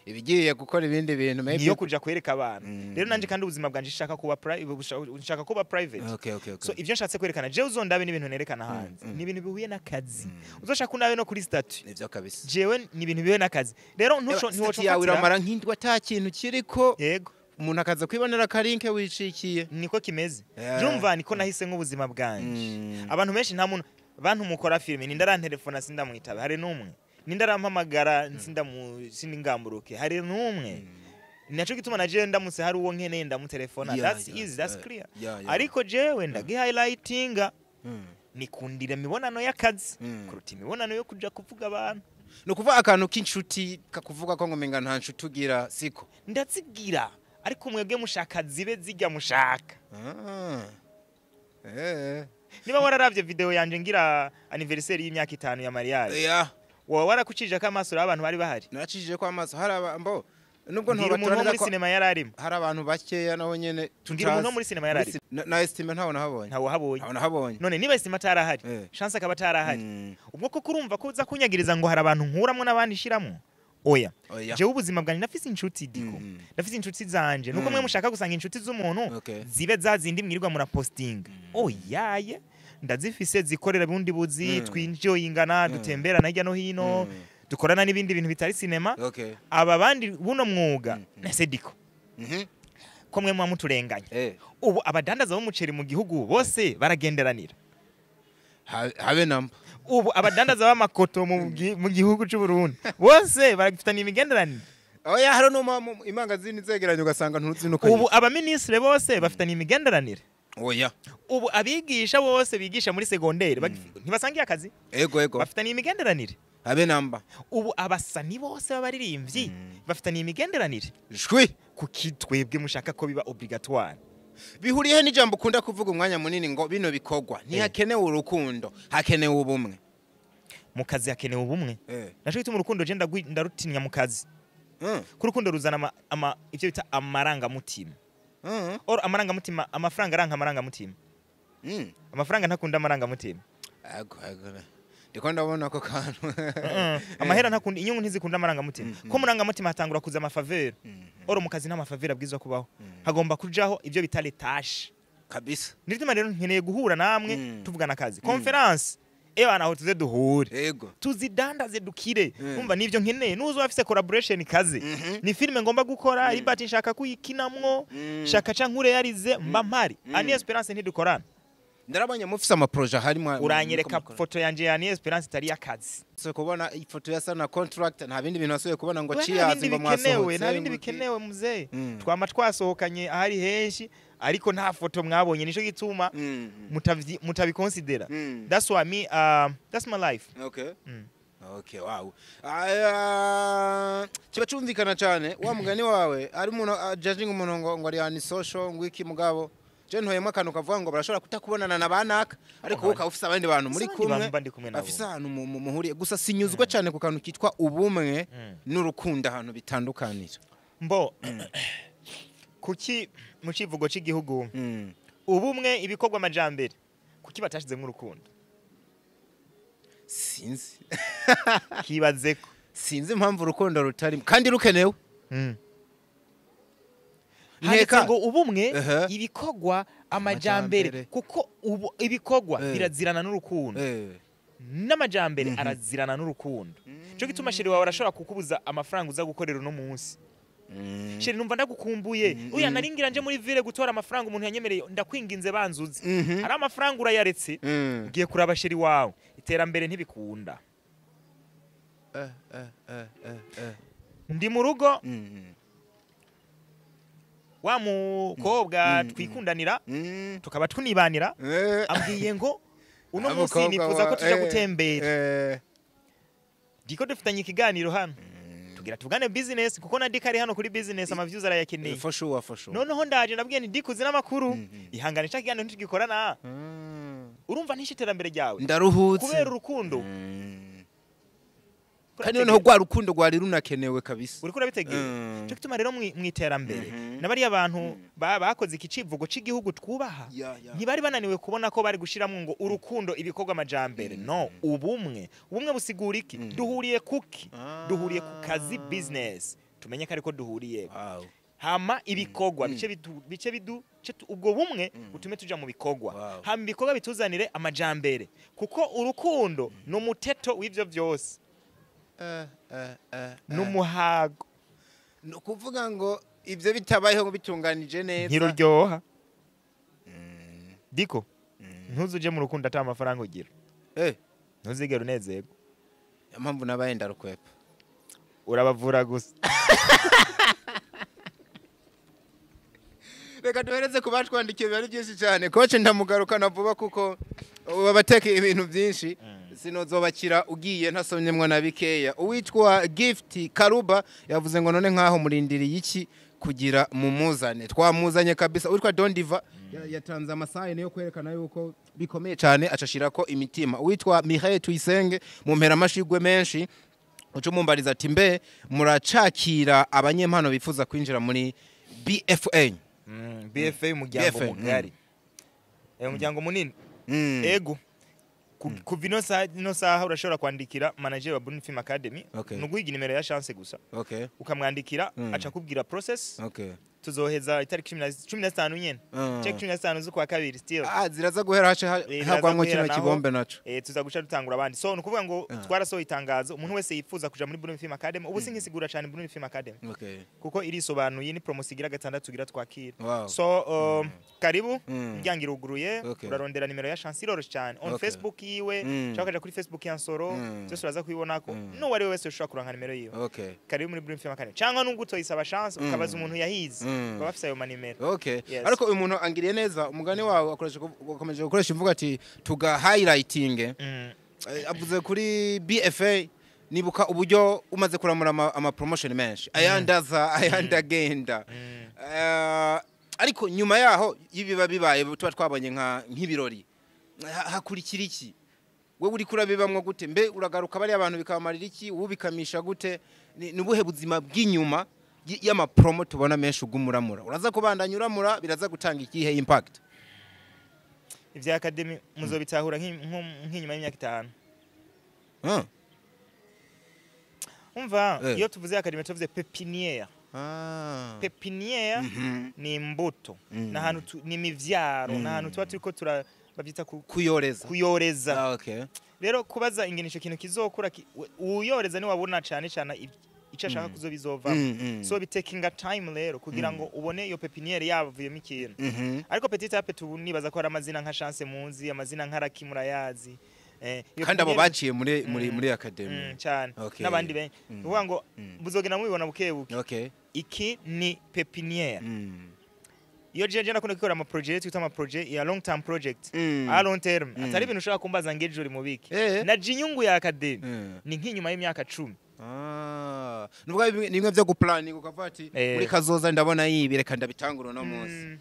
Ibigiye gukora ibindi bintu maybe. Niyo kuja kwereka abantu. Rero nanje kandi ubuzima bwanje nshaka kuba private. Okay. So ivyo nshatse kwerekana, jewe uzondabe n'ibintu nerekana hanze ni ibintu bihuye n'akazi. Uzoshaka unabe no kuri statut. Nivyo kabisa. Jewe ni ibintu bihuye n'akazi. Rero ntuco Statut ntiwoca yawe umfatira. iramara nk'indwi ata kintu kiriko. Yego. Umuntu akaza kwibonera karinke wicikiye. Niko kimeze. Jumva niko nahise nk'ubuzima bwanje. Abantu benshi, nta muntu, bantu mukora filime, ninde arantelefona sindamwitaba? Hari n'umwe? Ninde arampamagara sindingamburuke? Hari n'umwe? Naco gituma na jewe ndamutse hari uwo nkeneye ndamutelefona. That's easy, that's clear. Ariko jewe ndagi highlightinga, nikundira imibonano y'akazi kuruta imibonano yo kuja kuvuga abantu. Ni ukuvuga akantu k'inshuti kakuvuga ko ngo menga nta nshuti ugira, siko? Ndazigira, ariko mwebwe mushaka zibe zijya mushaka. Niba wararavye video yanje ngira anniversaire y'imyaka 5 ya mariage, wowe warakucije ko amaso abantu bari bahari? Naracishije ko amaso, hari mbo nubwo Mbwira umuntu wo muri ntobatura sinema yari arimo. Hari abantu bakeya nabo nyene. Mbwira umuntu wo muri sinema yari arimo. Na Estime ntawe nahabonye. Ntawe wahabonye. Ntawe nahabonye. None niba Estime atarahari, Chance akaba atarahari, ubwo koko urumva ko uza kunyagiriza ngo hari abantu nkuramwo n'abandi ishiramwo? Oya. Oya. Jewe ubuzima bwanjye, ndafise inshuti diko, ndafise inshuti zanje, nuko mwe mushaka gusanga inshuti z'umuntu zibe za zindi mwirirwa murapostinga. Oyaye, ndazifise zikorera bundi buzi, twinjoyingana, dutemberana hirya no hino. Dukorana n'ibindi bintu bitari sinema. Okay. Aba bandi buno mwuga nese diko ko mwe muturenganya. Ubu abadandaza b'umuceri mu gihugu bose baragenderanira. Habe namba. Ubu abadandaza b'amakoto mu gihugu cy'u Burundi bose baragifitanye imigenderanire. Oya, haro no imangazini zegeranye ugasanga ntuzinuka. Ubu abaministre bose bafitanye imigenderanire. Oya. Ubu abigisha bose bigisha muri secondaire ntibasangiye akazi. Ego ego. Bafitanye imigenderanire. Habe namba. Ubu abasani bose babaririmbyi bafitanye imigenderanire. Shwi. Kuki twebwe mushaka ko biba obligatoire? Bihuriye n'ijambo ukunda kuvuga umwanya munini ngo bino bikogwa ntihakenewe urukundo, hakenewe ubumwe. Mu kazi hakenewe ubumwe. Naco gituma urukundo je ndarutinya mu kazi. Ku rukundo ruzana ivyo bita amarangamutima. Or amarangamutima, amafaranga aranka amarangamutima. Amafaranga ntakunda amarangamutima. Ego ego. Ndiko ndabona ko kantu. Amahera ntakunda, inyungu ntizikunda amarangamutima. Ko murangamutima hatangura kuza amafaveur. Oro mu kazi nta mafaveur abwizwa kubaho. Hagomba kujaho ivyo bita les kabisa. Nituma rero nkeneye guhura namwe tuvugana akazi. Conference ebana aho tuze duhure. Ego. Tuzidandaze dukire. Umva nivyo nkeneye. Nuzo afise collaboration kazi. Ni filme ngomba gukora, Libert nshaka kuyikinamwo, shaka canke yarize mba mpari. Ani Esperance ntidukorana. Ndarabanye mufise ama projet harimo uranyereka foto yanje ya Ani Esperance itari yakazi. So kubona ifoto ya sana contract nta bindi bintu asuye kubona ngo cheers ngo mwasohotse. Nta bindi bikenewe muzee. Twama twasohokanye ahari henshi ariko nta foto mwabonye, nico gituma mutabiconsidera. That's why me that's my life. Okay. Okay, wow. Kiba cumvikana cyane wa mugani wawe ari umuntu judging umuntu ngo ari ani social ngo iki mugabo. Je ntoyemwe akantu kavuga ngo barashobora kutakubonana na banaka ariko wowe ufise abandi bantu muri kumwe afise ahantu muhuriye. Gusa sinyuzwa cyane ku kantu kitwa ubumwe n'urukundo ahantu bitandukanira. Mbo kuki mu civugo c'igihugu ubumwe ibikorwa amajambere kuki batashizemwo urukundo? Sinzi. Kibazeko. Sinzi impamvu urukundo rutari kandi rukenewe. Handitse ngo ubumwe ibikorwa amajambere kuko ubu ibikorwa birazirana n'urukundo. N'amajambere arazirana n'urukundo. Cyo gituma sheri wawe arashobora kukubuza amafaranga uza gukorera uno munsi. Sheri numva ndagukumbuye. Uya naringira nje muri ville gutora amafaranga umuntu yanyemereye ndakwinginze banzuze. Ari amafaranga urayaretse ugiye kuraba sheri wawe. Iterambere ntibikunda. Ndi mu rugo wa mukobwa twikundanira tukaba tunibanira ambwiye ngo uno munsi nifuza ko tuja gutembera. Diko dufitanye ikiganiro hano tugira tuvugane business kuko na Dika ari hano kuri business ama views arayakeneye. For sure, for sure. Noneho ndaje nabwiye ni Diko uzi n'amakuru ihangane cya kiganiro ntigikorana. Urumva ntishe iterambere ryawe. Ndaruhutse kubera urukundo. Kandi noneho rwa rukundo rwari runakenewe kabisa. Uriko urabitegera. Cyo gituma rero mu iterambere nabari abantu bakoze iki civugo c'igihugu twubaha ntibari bananiwe kubona ko bari gushiramwo ngo urukundo ibikorwa amajambere. No, ubumwe. Ubumwe busigura iki? Duhuriye kuki? Duhuriye ku kazi business. Tumenye ko ariko duhuriye. Hama ibikorwa bice bidu ubwo bumwe utume tuja mu bikorwa. Hama ibikorwa bituzanire amajambere kuko urukundo no muteto w'ivyo byose. Numuhago no kuvuga ngo ivyo bitabayeho ngo bitunganije neza ntiruryoha. Diko ntuzuje mu rukundo ata amafaranga ugira. Ntuzigera unezerwa. Impamvu nabaye ndarukwepa urabavura gusa. Reka duhereze kubatwandikiye bari byinshi cyane. Coach ndamugarukana vuba kuko babateke ibintu byinshi sinozobakira ugiye ntasomye mwana bikeya. Uwitwa Gift Karuba yavuze ngo none nkaho murindiriye iki kugira mumuzane. Twamuzanye kabisa. Uwitwa Don Diva yatanze amasaye niyo kwerekana yuko bikomeye cyane acashirako imitima. Uwitwa Mihaye Tuyisenge mu mpera amashigwe menshi uco mumbariza ati mbe muracakira abanyempano bifuza kwinjira muri BFA. BFA umuryango mugari. Umuryango munini. Ego. Kuva ino saha urashobora kwandikira manager wa Burundi Film Academy. Nuguhiga nimero ya chance gusa. Ukamwandikira aca kubwira process. Tuzoheza itariki 15 nyene, check, 15 z'ukwa kabiri still. Ah, ziraza guhera hace Ziraza hagwamwo guhera kino naho. kibombe naco. Tuza guca dutangura abandi. So ni ukuvuga ngo twarasohoye itangazo, umuntu wese yifuza kuja muri Burundi Film Academy. Ubu sinkisigura cyane Burundi Film Academy kuko irisobanuye, ni promotion igira gatandatu tugira twakira. So karibu, imiryango iruguruye. Urarondera nimero ya Chance, iroroshe cyane, on Facebook yiwe cyangwa ukaja kuri Facebook ya Nsoro, byose uraza kubibonako. N'uwo ari we wese ushobora kuronka nimero yiwe. Karibu muri Burundi Film Academy, cyangwa nubwo utoyisaba Chance, ukabaza umuntu yahize, baba bafise ayo manimero. Yes. Ariko uyu muntu angiriye neza umugani wawe, akomeje gukoresha imvugo ati tuga highlighting. Avuze kuri BFA, nibuka uburyo umaze kuramura ama promotion menshi, ayandi aza, ayandi agenda. Ariko nyuma yaho y'ibiba bibaye, tuba twabonye nk'ibirori, hakurikira iki? Wewe uriko urabibamwo gute? Mbe uragaruka bariya abantu bikabamarira iki? Ubikamisha gute? Ni ubuhe buzima bw'inyuma y'amapromo tubona menshi ugumuramura? Uraza kubandanya uramura, biraza gutanga ikihe impact? Ivya academy muzobitahura nk'inyuma y'imyaka 5. Umva, iyo tuvuze academy tuvuze pépinière. Pépinière ni imbuto, n'ahantu ni imivyaro, n'ahantu tuba turiko tura bavyita kuyoreza. Kuyoreza. Ah, okay. Rero kubaza ingene ico kintu kizokura, uyoreza ni wabona cane cane ico ashaka kuzobizovamo. So bitakinga time rero kugira ngo ubone iyo pépinière yavuyemo ikintu. Ariko petit à petit ubu nibaza ko hari amazina nka Chance muzi, amazina nka Raki murayazi. Iyo Kandi abo baciye muri muri academy. Cyane. N'abandi benshi. Ni ukuvuga ngo muzogenda mubibona buke buke. Iki ni pépinière. Iyo je nakunda gukora ama projet twita ama projet ya long term project, a long term, atari ibintu ushobora kumbaza ngo ejo uri mubiki. Na inyungu ya academy ni nk'inyuma y'imyaka 10. Ah, nuvuga ni bimwe byo guplaninga ukavuga ati muri kazoza ndabona yibi, reka ndabitangura uno munsi.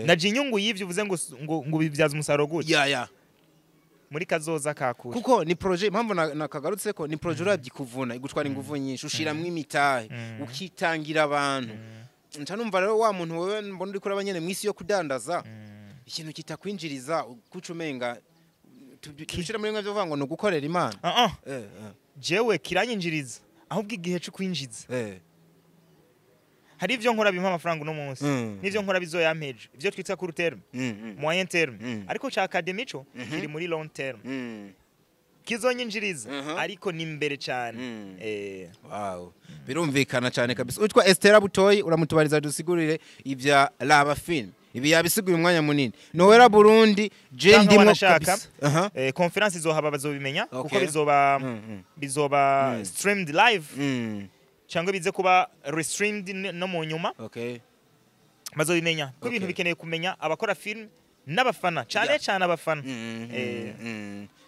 Na inyungu y'ivyo uvuze ngo bibyaza umusaruro gute Ya. muri kazoza kakure. Kuko ni projet, impamvu nakagarutse ko ni projet uravye kuvuna igutwara inguvu nyinshi, ushiramwo imitahe, ukitangira abantu. Nca numva rero wa muntu wewe mbona uriko uraba nyene mw'isi yo kudandaza ikintu kitakwinjiriza, kuca umenga tubishira muri bimwe byo kuvuga ngo ni ugukorera Imana. Ah ah. Jewe kiranyinjiriza, ahubwo igihe cyo kwinjiza, hari ivyo nkora bimpa amafaranga uno munsi n'ivyo nkora bizoyampeje, ivyo twita court terme, moyen terme. Ariko ca academy co kiri muri long terme, kizonyinjiriza, ariko ni imbere cyane. Wow. Birumvikana cyane kabisa. Witwa Estera Butoyi, uramutubariza dusigurire ibya Laba Film. Ibi yabisiguye umwanya munini. Noella Burundi je Canke ndimwo wanashaka, kabisa. Aha. Conference izohaba, bazobimenya kuko bizoba bizoba streamed live cyangwa bize kuba restreamed no mu nyuma. Bazobimenya ko ibintu bikeneye kumenya abakora film n'abafana cyane, cyane abafana.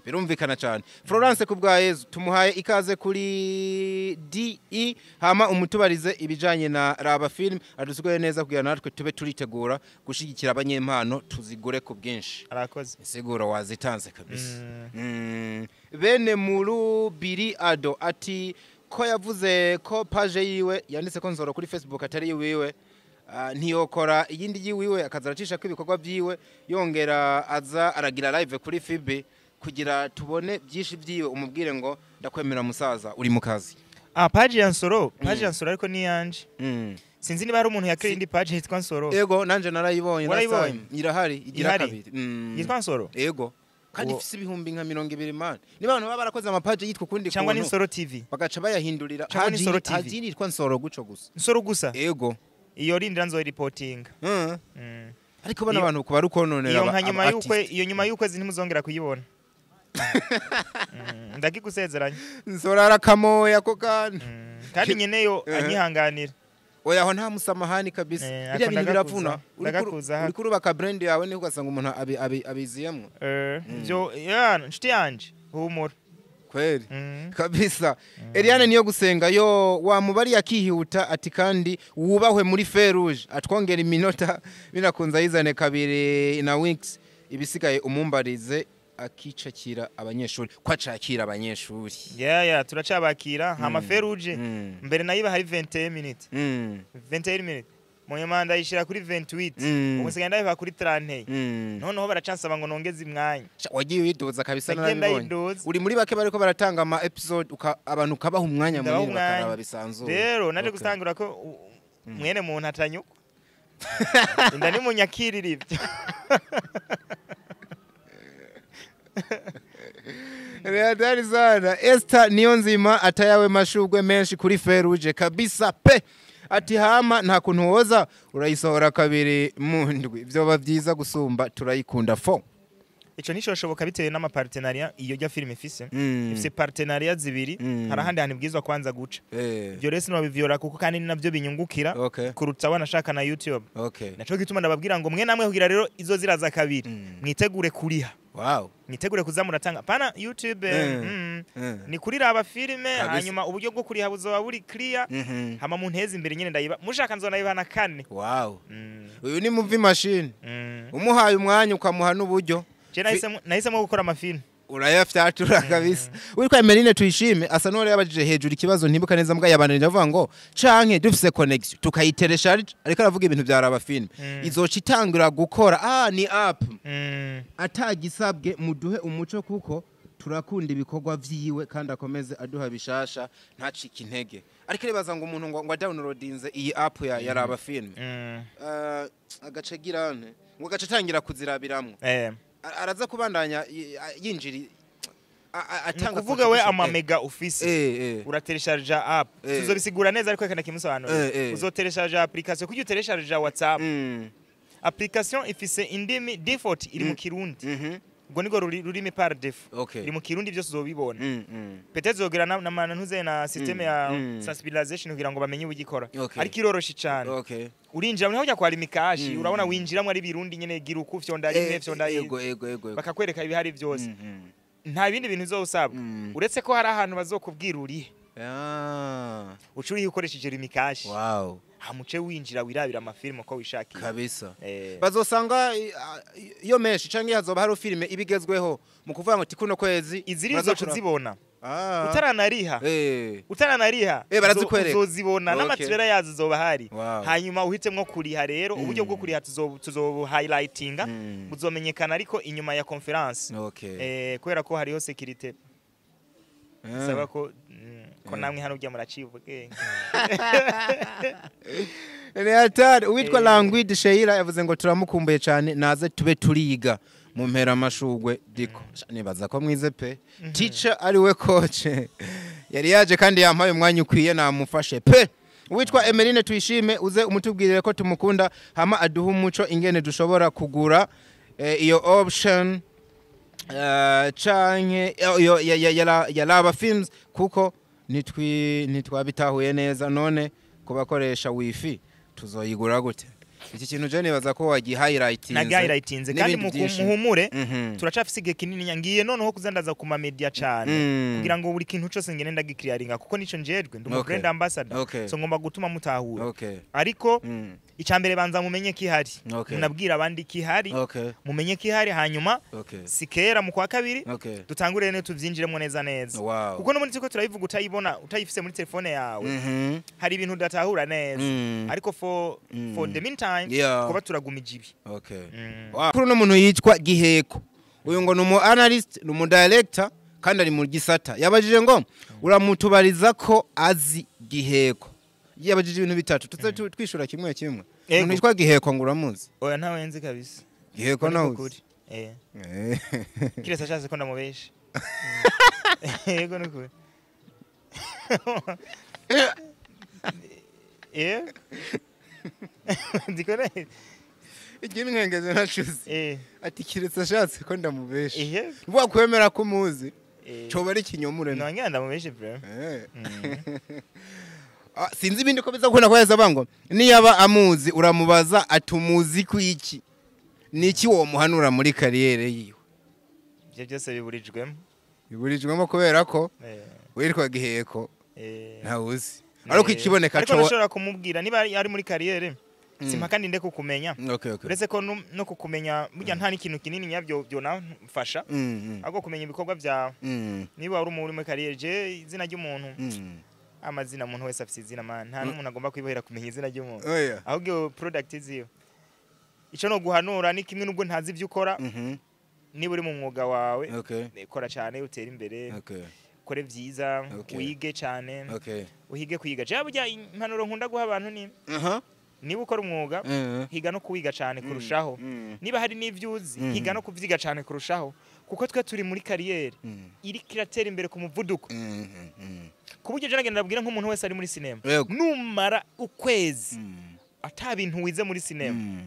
Birumvikana cyane. Florence kubwa Yezu tumuhaye ikaze kuri DE, hama umutubarize ibijanye na Raba Film, adusigure neza kugira natwe tube turitegura gushigikira abanyempano, tuzigure ku bwinshi. Arakoze. Insiguro wazitanze kabisa. Bene muru biri ado ati ko yavuze ko page yiwe yanditse ko Nzoro kuri Facebook atari yiwiwe, ntiyokora iyindi yiwiwe akaza aracisha ko ibikorwa byiwe, yongera aza aragira live kuri FB kugira tubone byinshi byiwe. Umubwire ngo ndakwemera musaza, uri mu kazi. Ah, page ya Nsoro, page ya Nsoro ariko ni yanje. Sinzi niba hari umuntu yakreye indi page yitwa Nsoro. Ego, nanje narayibonye last Warayibonye? time. Irahari igira Ihari? kabiri. Yitwa Nsoro? Ego, kandi ifise 20,000 nka man. Niba abantu baba barakoze amapaje yitwa ukundi Cyangwa ni kuntu, Nsoro TV? bagaca bayahindurira. Cyangwa ni Nsoro TV? Haji yitwa Nsoro guco gusa. Nsoro gusa? Ego. Iyo rindira nzoyireportinga. Ariko bano bantu kuba ari ukononera Iyo nka nyuma aba y'ukwe, artist. iyo nyuma y'ukwezi ntimuzongera kuyibona. Ndakigusezeranya. Nsoro arakamoya ako kantu. Kandi nyeneyo anyihanganira. Oya, aho nta musamahani kabisa. Eh, Biriya ako bintu ndagakuza. biravuna. Ndagakuza hako. Uriko urubaka brand yawe niho ugasanga umuntu abiziyemwo. Byo ya nshuti yanje, humura. Kweli. Kabisa. Eliane niyo gusenga yo wamubari akihuta ati kandi wubahwe muri Ferrouge, atwongera iminota binakunze ayizane kabiri na weeks, ibisigaye umumbarize akicakira abanyeshuri ko acakira abanyeshuri. Yeah, turacabakira hama Ferrouge. Mbere nayiba hari 21 minutes. 21 minutes, mu nyuma ndayishira kuri 28. Ubu nsigaye ndayiba kuri 30. Noneho baracansaba ngo nongeze imwanya. Sha, wagiye uyiduza kabisa. Nagiye Narabibonye. ndayiduza. Uri muri bake bariko baratanga ama episode abantu ukabaha umwanya Ndabaha munini umwanya. bakaraba bisanzuye. Rero naje gutangura ko mwene muntu atanyukwa. Inda ni munyakirira ibyo. Hatari sana. Esther niyo nzima atayawe mashugwe menshi kuri feruje kabisa pe. Ati hama nta kuntu woza urayisohora kabiri mu ndwi, vyoba vyiza gusumba, turayikunda fo. Ico nicoshoboka bitewe n'ama partenariat iyo rya filime ifise. Ifise partenariat zibiri. Hari ahandi hantu ibwirizwa kwanza guca. Ibyo rero sinobivyora kuko kandi ni navyo binyungukira kuruta wanashaka na YouTube. Naco gituma ndababwira ngo mwe namwe kugira rero izo ziraza kabiri, mwitegure kuriha. Mwitegure kuza muratanga pana YouTube. Ni kuriraba filime. Hanyuma uburyo bwo kuriha buzoba buri clear. Hama munteze imbere nyene, ndayiba mushaka nzona na kane. Uyu ni movie machine. Umuhaye umwanya ukamuha n'uburyo. Je nahisemo gukora amafilme. Urayafyatura kabisa. Witwa Emeline Tuyishime asa n'uwari yabajije hejuru ikibazo ntibuka neza, mbwa yabandanije avuga ngo canke dufise connection tukayiteresharge, ariko aravuga ibintu vya raba film izoca itangura gukora, ni app atagisabwe, muduhe umuco kuko turakunda ibikorwa vyiwe kandi akomeze aduha bishasha ntacike intege. Ariko ribaza ngo umuntu ngo downloadinze iyi app ya raba film, agace girane ngo agace atangira kuzirabiramwo, araza kubandanya yinjira atanga kuvuga we ama mega ufise, urateresharja app. Tuzobisigura neza ariko reka kimusobanurire. Uzoteresharja application kuko uteresharja WhatsApp. Application ifise indimi, default iri mu Kirundi. Ubwo niko rurimi par défaut. Iri mu Kirundi, byose uzobibona. Peut-être uzogera na ntuze na système ya sensibilisation kugira ngo bamenye ubugikora. Ariko iroroshe cyane. Urinjira niho ujya kwa Lumicash, urabona winjiramo ari Birundi nyene, gira uku, fyonda rimwe, fyonda Ego ego ego ego. bakakwereka ibihari byose. Nta bindi bintu uzosabwa uretse ko hari ahantu bazokubwira urihe. Uca urihe ukoresheje Lumicash. Hamuce winjira wirabira amafilmu uko wishakiye. Kabisa. Bazosanga iyo menshi canke hazoba hari filime ibigezweho mu kuvuga ngo tikuno kwezi Iziri uzozibona utaranariha. Utaranariha Barazikwereka. uzozibona n'ama trailer yazo zoba hari. Hanyuma uhitemwo kuriha rero, uburyo bwo kuriha tuzo highlightinga, buzomenyekana ariko inyuma ya conference. Kubera ko hariho security saba ko ko namwe hano ujya muraciye ubwenge. Ni hatari. Uwitwa Languide Sheila yavuze ngo turamukumbuye cyane, naze tube turiga mu mpera amashugwe diko. Nibaza ko mwize pe. Teacher ari we coach yari yaje kandi yampaye umwanya ukwiye, namufashe pe. Uwitwa Emeline Tuyishime, uze umutubwirire ko tumukunda, hama aduhe umuco ingene dushobora kugura iyo option canke iyo ya Laba Films kuko nitwabitahuye neza. None kubakoresha wifi tuzoyigura gute? Iki kintu je nibaza ko wagihighlightinze. Nagihighlightinze kandi n'ibindi byinshi. Muhumure, turacafise igihe kinini. Ngiye noneho kuzandaza ku ma media cane kugira ngo buri kintu cose ngene ndagikiriyaringa kuko nico njejwe, ndi umu brand ambassador. So ngomba gutuma mutahura. Ariko icambere banza mumenye kihari, munabwira abandi kihari, mumenye kihari, hanyuma sikera mu kwa kabiri dutangure rero tuvyinjiremo neza neza. Kuko n'ubundi turiko turabivuga, utayibona, utayifise muri telefone yawe, hari ibintu udatahura neza. Ariko for the meantime kuba turagumije ibi. Wow. Kuri uno muntu yitwa Giheko, uyu ngo ni umu analyst, ni umu director kandi ari mu gisata. Yabajije ngo uramutubariza ko azi Giheko. Yabajije ibintu bitatu, tuze twishura kimwe kimwe. Ego. Umuntu yitwa Giheko ngo uramuzi? Oya, ntawe nzi kabisa. Giheko Niko nawe? Kuri. Kiretse ashatse ko ndamubesha. Yego, nukuri. Ndiko neza. Igihe nkengeze nacuze. Ati kiretse ashatse ko ndamubesha. Vuga kwemera ko umuzi. Coba ari ikinyomure. Nongera ndamubeshe bro. Sinzi ibindi ko biza kubona ko yaza bango niyaba amuzi, uramubaza atumuzi ku iki, niki womuhanura muri carrière yiwe? Ibyo byose biburijwemo. Biburijwemo kubera ko witwa Giheko ntawuzi, ariko ikiboneka Ariko co nashobora kumubwira niba ari muri carrière, simpaka ndinde kukumenya. Uretse ko no kukumenya burya nta n'ikintu kinini nyabyo byonamfasha, ahubwo kumenya ibikorwa byawe. Niba uri muri carrière, je izina ry'umuntu, amazina, umuntu wese afite izina man, nta n'umuntu agomba kwibohera kumenya izina ry'umuntu. Oya. Ahubwo iyo product ziwe, icyo no guhanura ni kimwe, nubwo ntazi ibyo ukora, niba uri mu mwuga wawe, kora cyane utere imbere, ukore byiza, wige cyane, uhige kwiga. Jewe burya impanuro nkunda guha abantu ni Niba ukora umwuga, higa no kuwiga cyane kurushaho. Niba hari n'ibyo uzi, higa no kuvyiga cyane kurushaho, kuko twe turi muri carrière iri kiratera imbere ku muvuduko, ku buryo je nagenda ndabwira nk'umuntu wese ari muri sinema, numara ukwezi ata bintu wize muri sinema,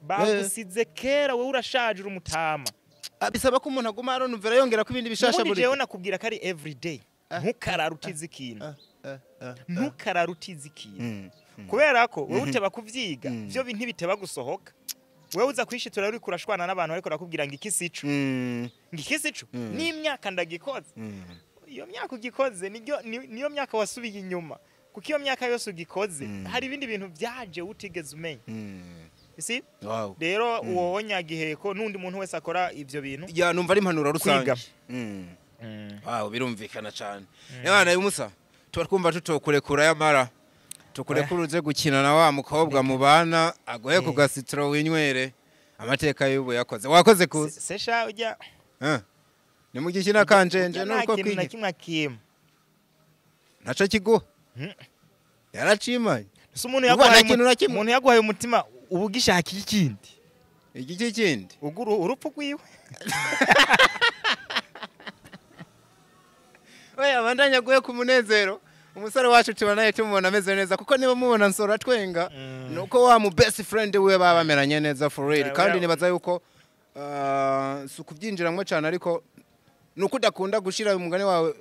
bagusize kera, wowe urashaje, uri umutama. Bisaba ko umuntu aguma aronumvira, yongera ko ibindi bishasha. Ubundi buri jewe nakubwira ko ari everyday. Ntukarara utize ikintu, ntukarara utize ikintu, kubera ko wowe uteba kuvyiga, vyo ntibiteba gusohoka. Wewe uza kwishitura uri kurashwana n'abantu, ariko rakubwira ngo iki sico, ngo iki sico, n'imyaka ndagikoze. Iyo myaka ugikoze niyo niyo myaka wasubiye inyuma, kuko iyo myaka yose ugikoze hari ibindi bintu byaje utigeze umenya. You see? Rero uwo wonyagiheko n'undi muntu wese akora ivyo bintu, Ya, numva ari impanuro rusange. Kwiga. Wow, birumvikana cyane. Yana y'umusa tuba twumva tutokurekura, yamara tukurekura uze gukina na wa mukobwa mubana, agoye ku gasitro winywere amateka y'ubu yakoze. Wakoze kuza. Sesha ujya. Eh. Ni mu gikina kanjenje ujya nta nuko kintu na kwinye. kimwe akima. Naco kiguha. Yaracimanye. Ese umuntu Ubu nta yaguhaye kintu na kimwe. Umuntu yaguhaye umutima, uba ugishaka ikindi? Igiki kindi? Ubwo urupfu rwiwe. Oya, bandanya guye ku munezero. Umusore wacu tuba naye tumubona ameze neza, kuko niba mubona nsora twenga, nuko wa mu best friend we baba bameranye neza for real. Kandi nibaza yuko si ukubyinjiramwo cyane, ariko nuko udakunda gushira umugani wawe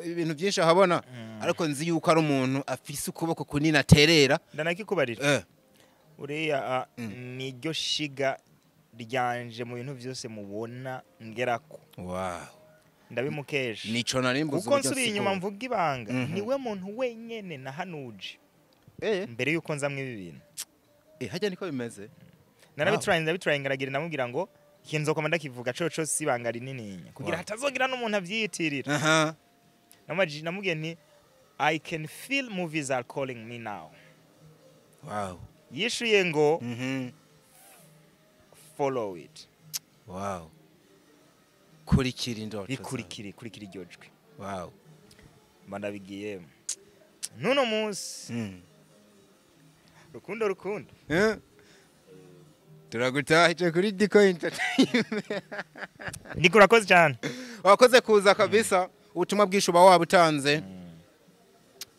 ibintu byinshi ahabona, ariko nzi yuko ari umuntu afise ukuboko kunini aterera. Ndanakikubarira, uriya niryo shiga ryanje mu bintu byose mubona ngerako. Ndabimukesha. Nico nari mbuze. Kuko Uburyo nsubiye inyuma nsigura. mvuga ibanga, niwe muntu wenyene nahanuje mbere yuko nza mw'ibi bintu. Hajya niko bimeze. Narabituraye, ndabituraye, ngaragira ndamubwira ngo ikintu nzokoma ndakivuga coco si ibanga rinininya, kugira hatazogira n'umuntu avyiyitirira. Namubwiye nti: "I can feel movies are calling me now." Yishuye ngo: "Follow it." Wow, kurikira indoto zawe. Bikurikire, kurikira iryo jwi. Mba ndabigiyemo n'uno munsi. Rukundo, rukundo. Turagutahije kuri Diko Entertainment. Ndiko, urakoze cyane. Wakoze kuza kabisa, ubutumwa bwinshi uba wabutanze.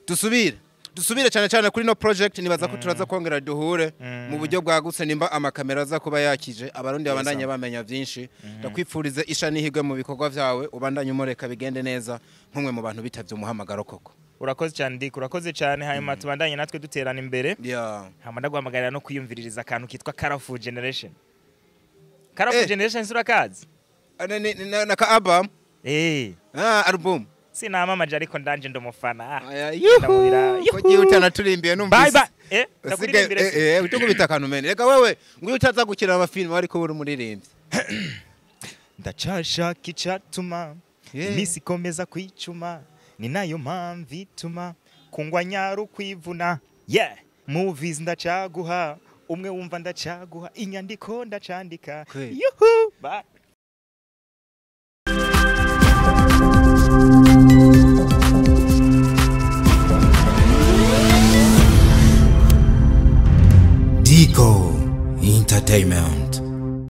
Dusubire cyane cyane kuri no project. Nibaza ko turaza kongera duhure mu buryo bwagutse, nimba amakamera aza kuba yakije, Abarundi babandanye bamenya byinshi. Ndakwipfurize isha n'ihirwe mu bikorwa byawe, ubandanye umureka bigende neza nk'umwe mu bantu bitavye umuhamagaro koko. Urakoze cyane Ndiko, urakoze cyane. Hanyuma tubandanye natwe duterana imbere. Hama ndaguhamagarira no kwiyumviririza akantu kitwa Colorful Generation. Colorful Generation, si urakazi? Na ka album? Eh. Ah, album. Sinamamaje, ariko ndanje ndumufana. Aya, yuhu. Ndamubira, Ko giye utanaturimbiye numvise. Bye bye, Usige ndakuririmbira se. Utukubita akantu mene. Reka wewe nguyu utaza gukina amafilmu ariko uri umuririmbyi. Ndacashaka icatuma iminsi ikomeza kwicuma, ni nayo mpamvu ituma kungwa nyaru kwivuna. Yeah, movies ndacaguha umwe wumva, ndacaguha inyandiko, ndacandika. Kweli. Yuhu, bye. Dico Entertainment.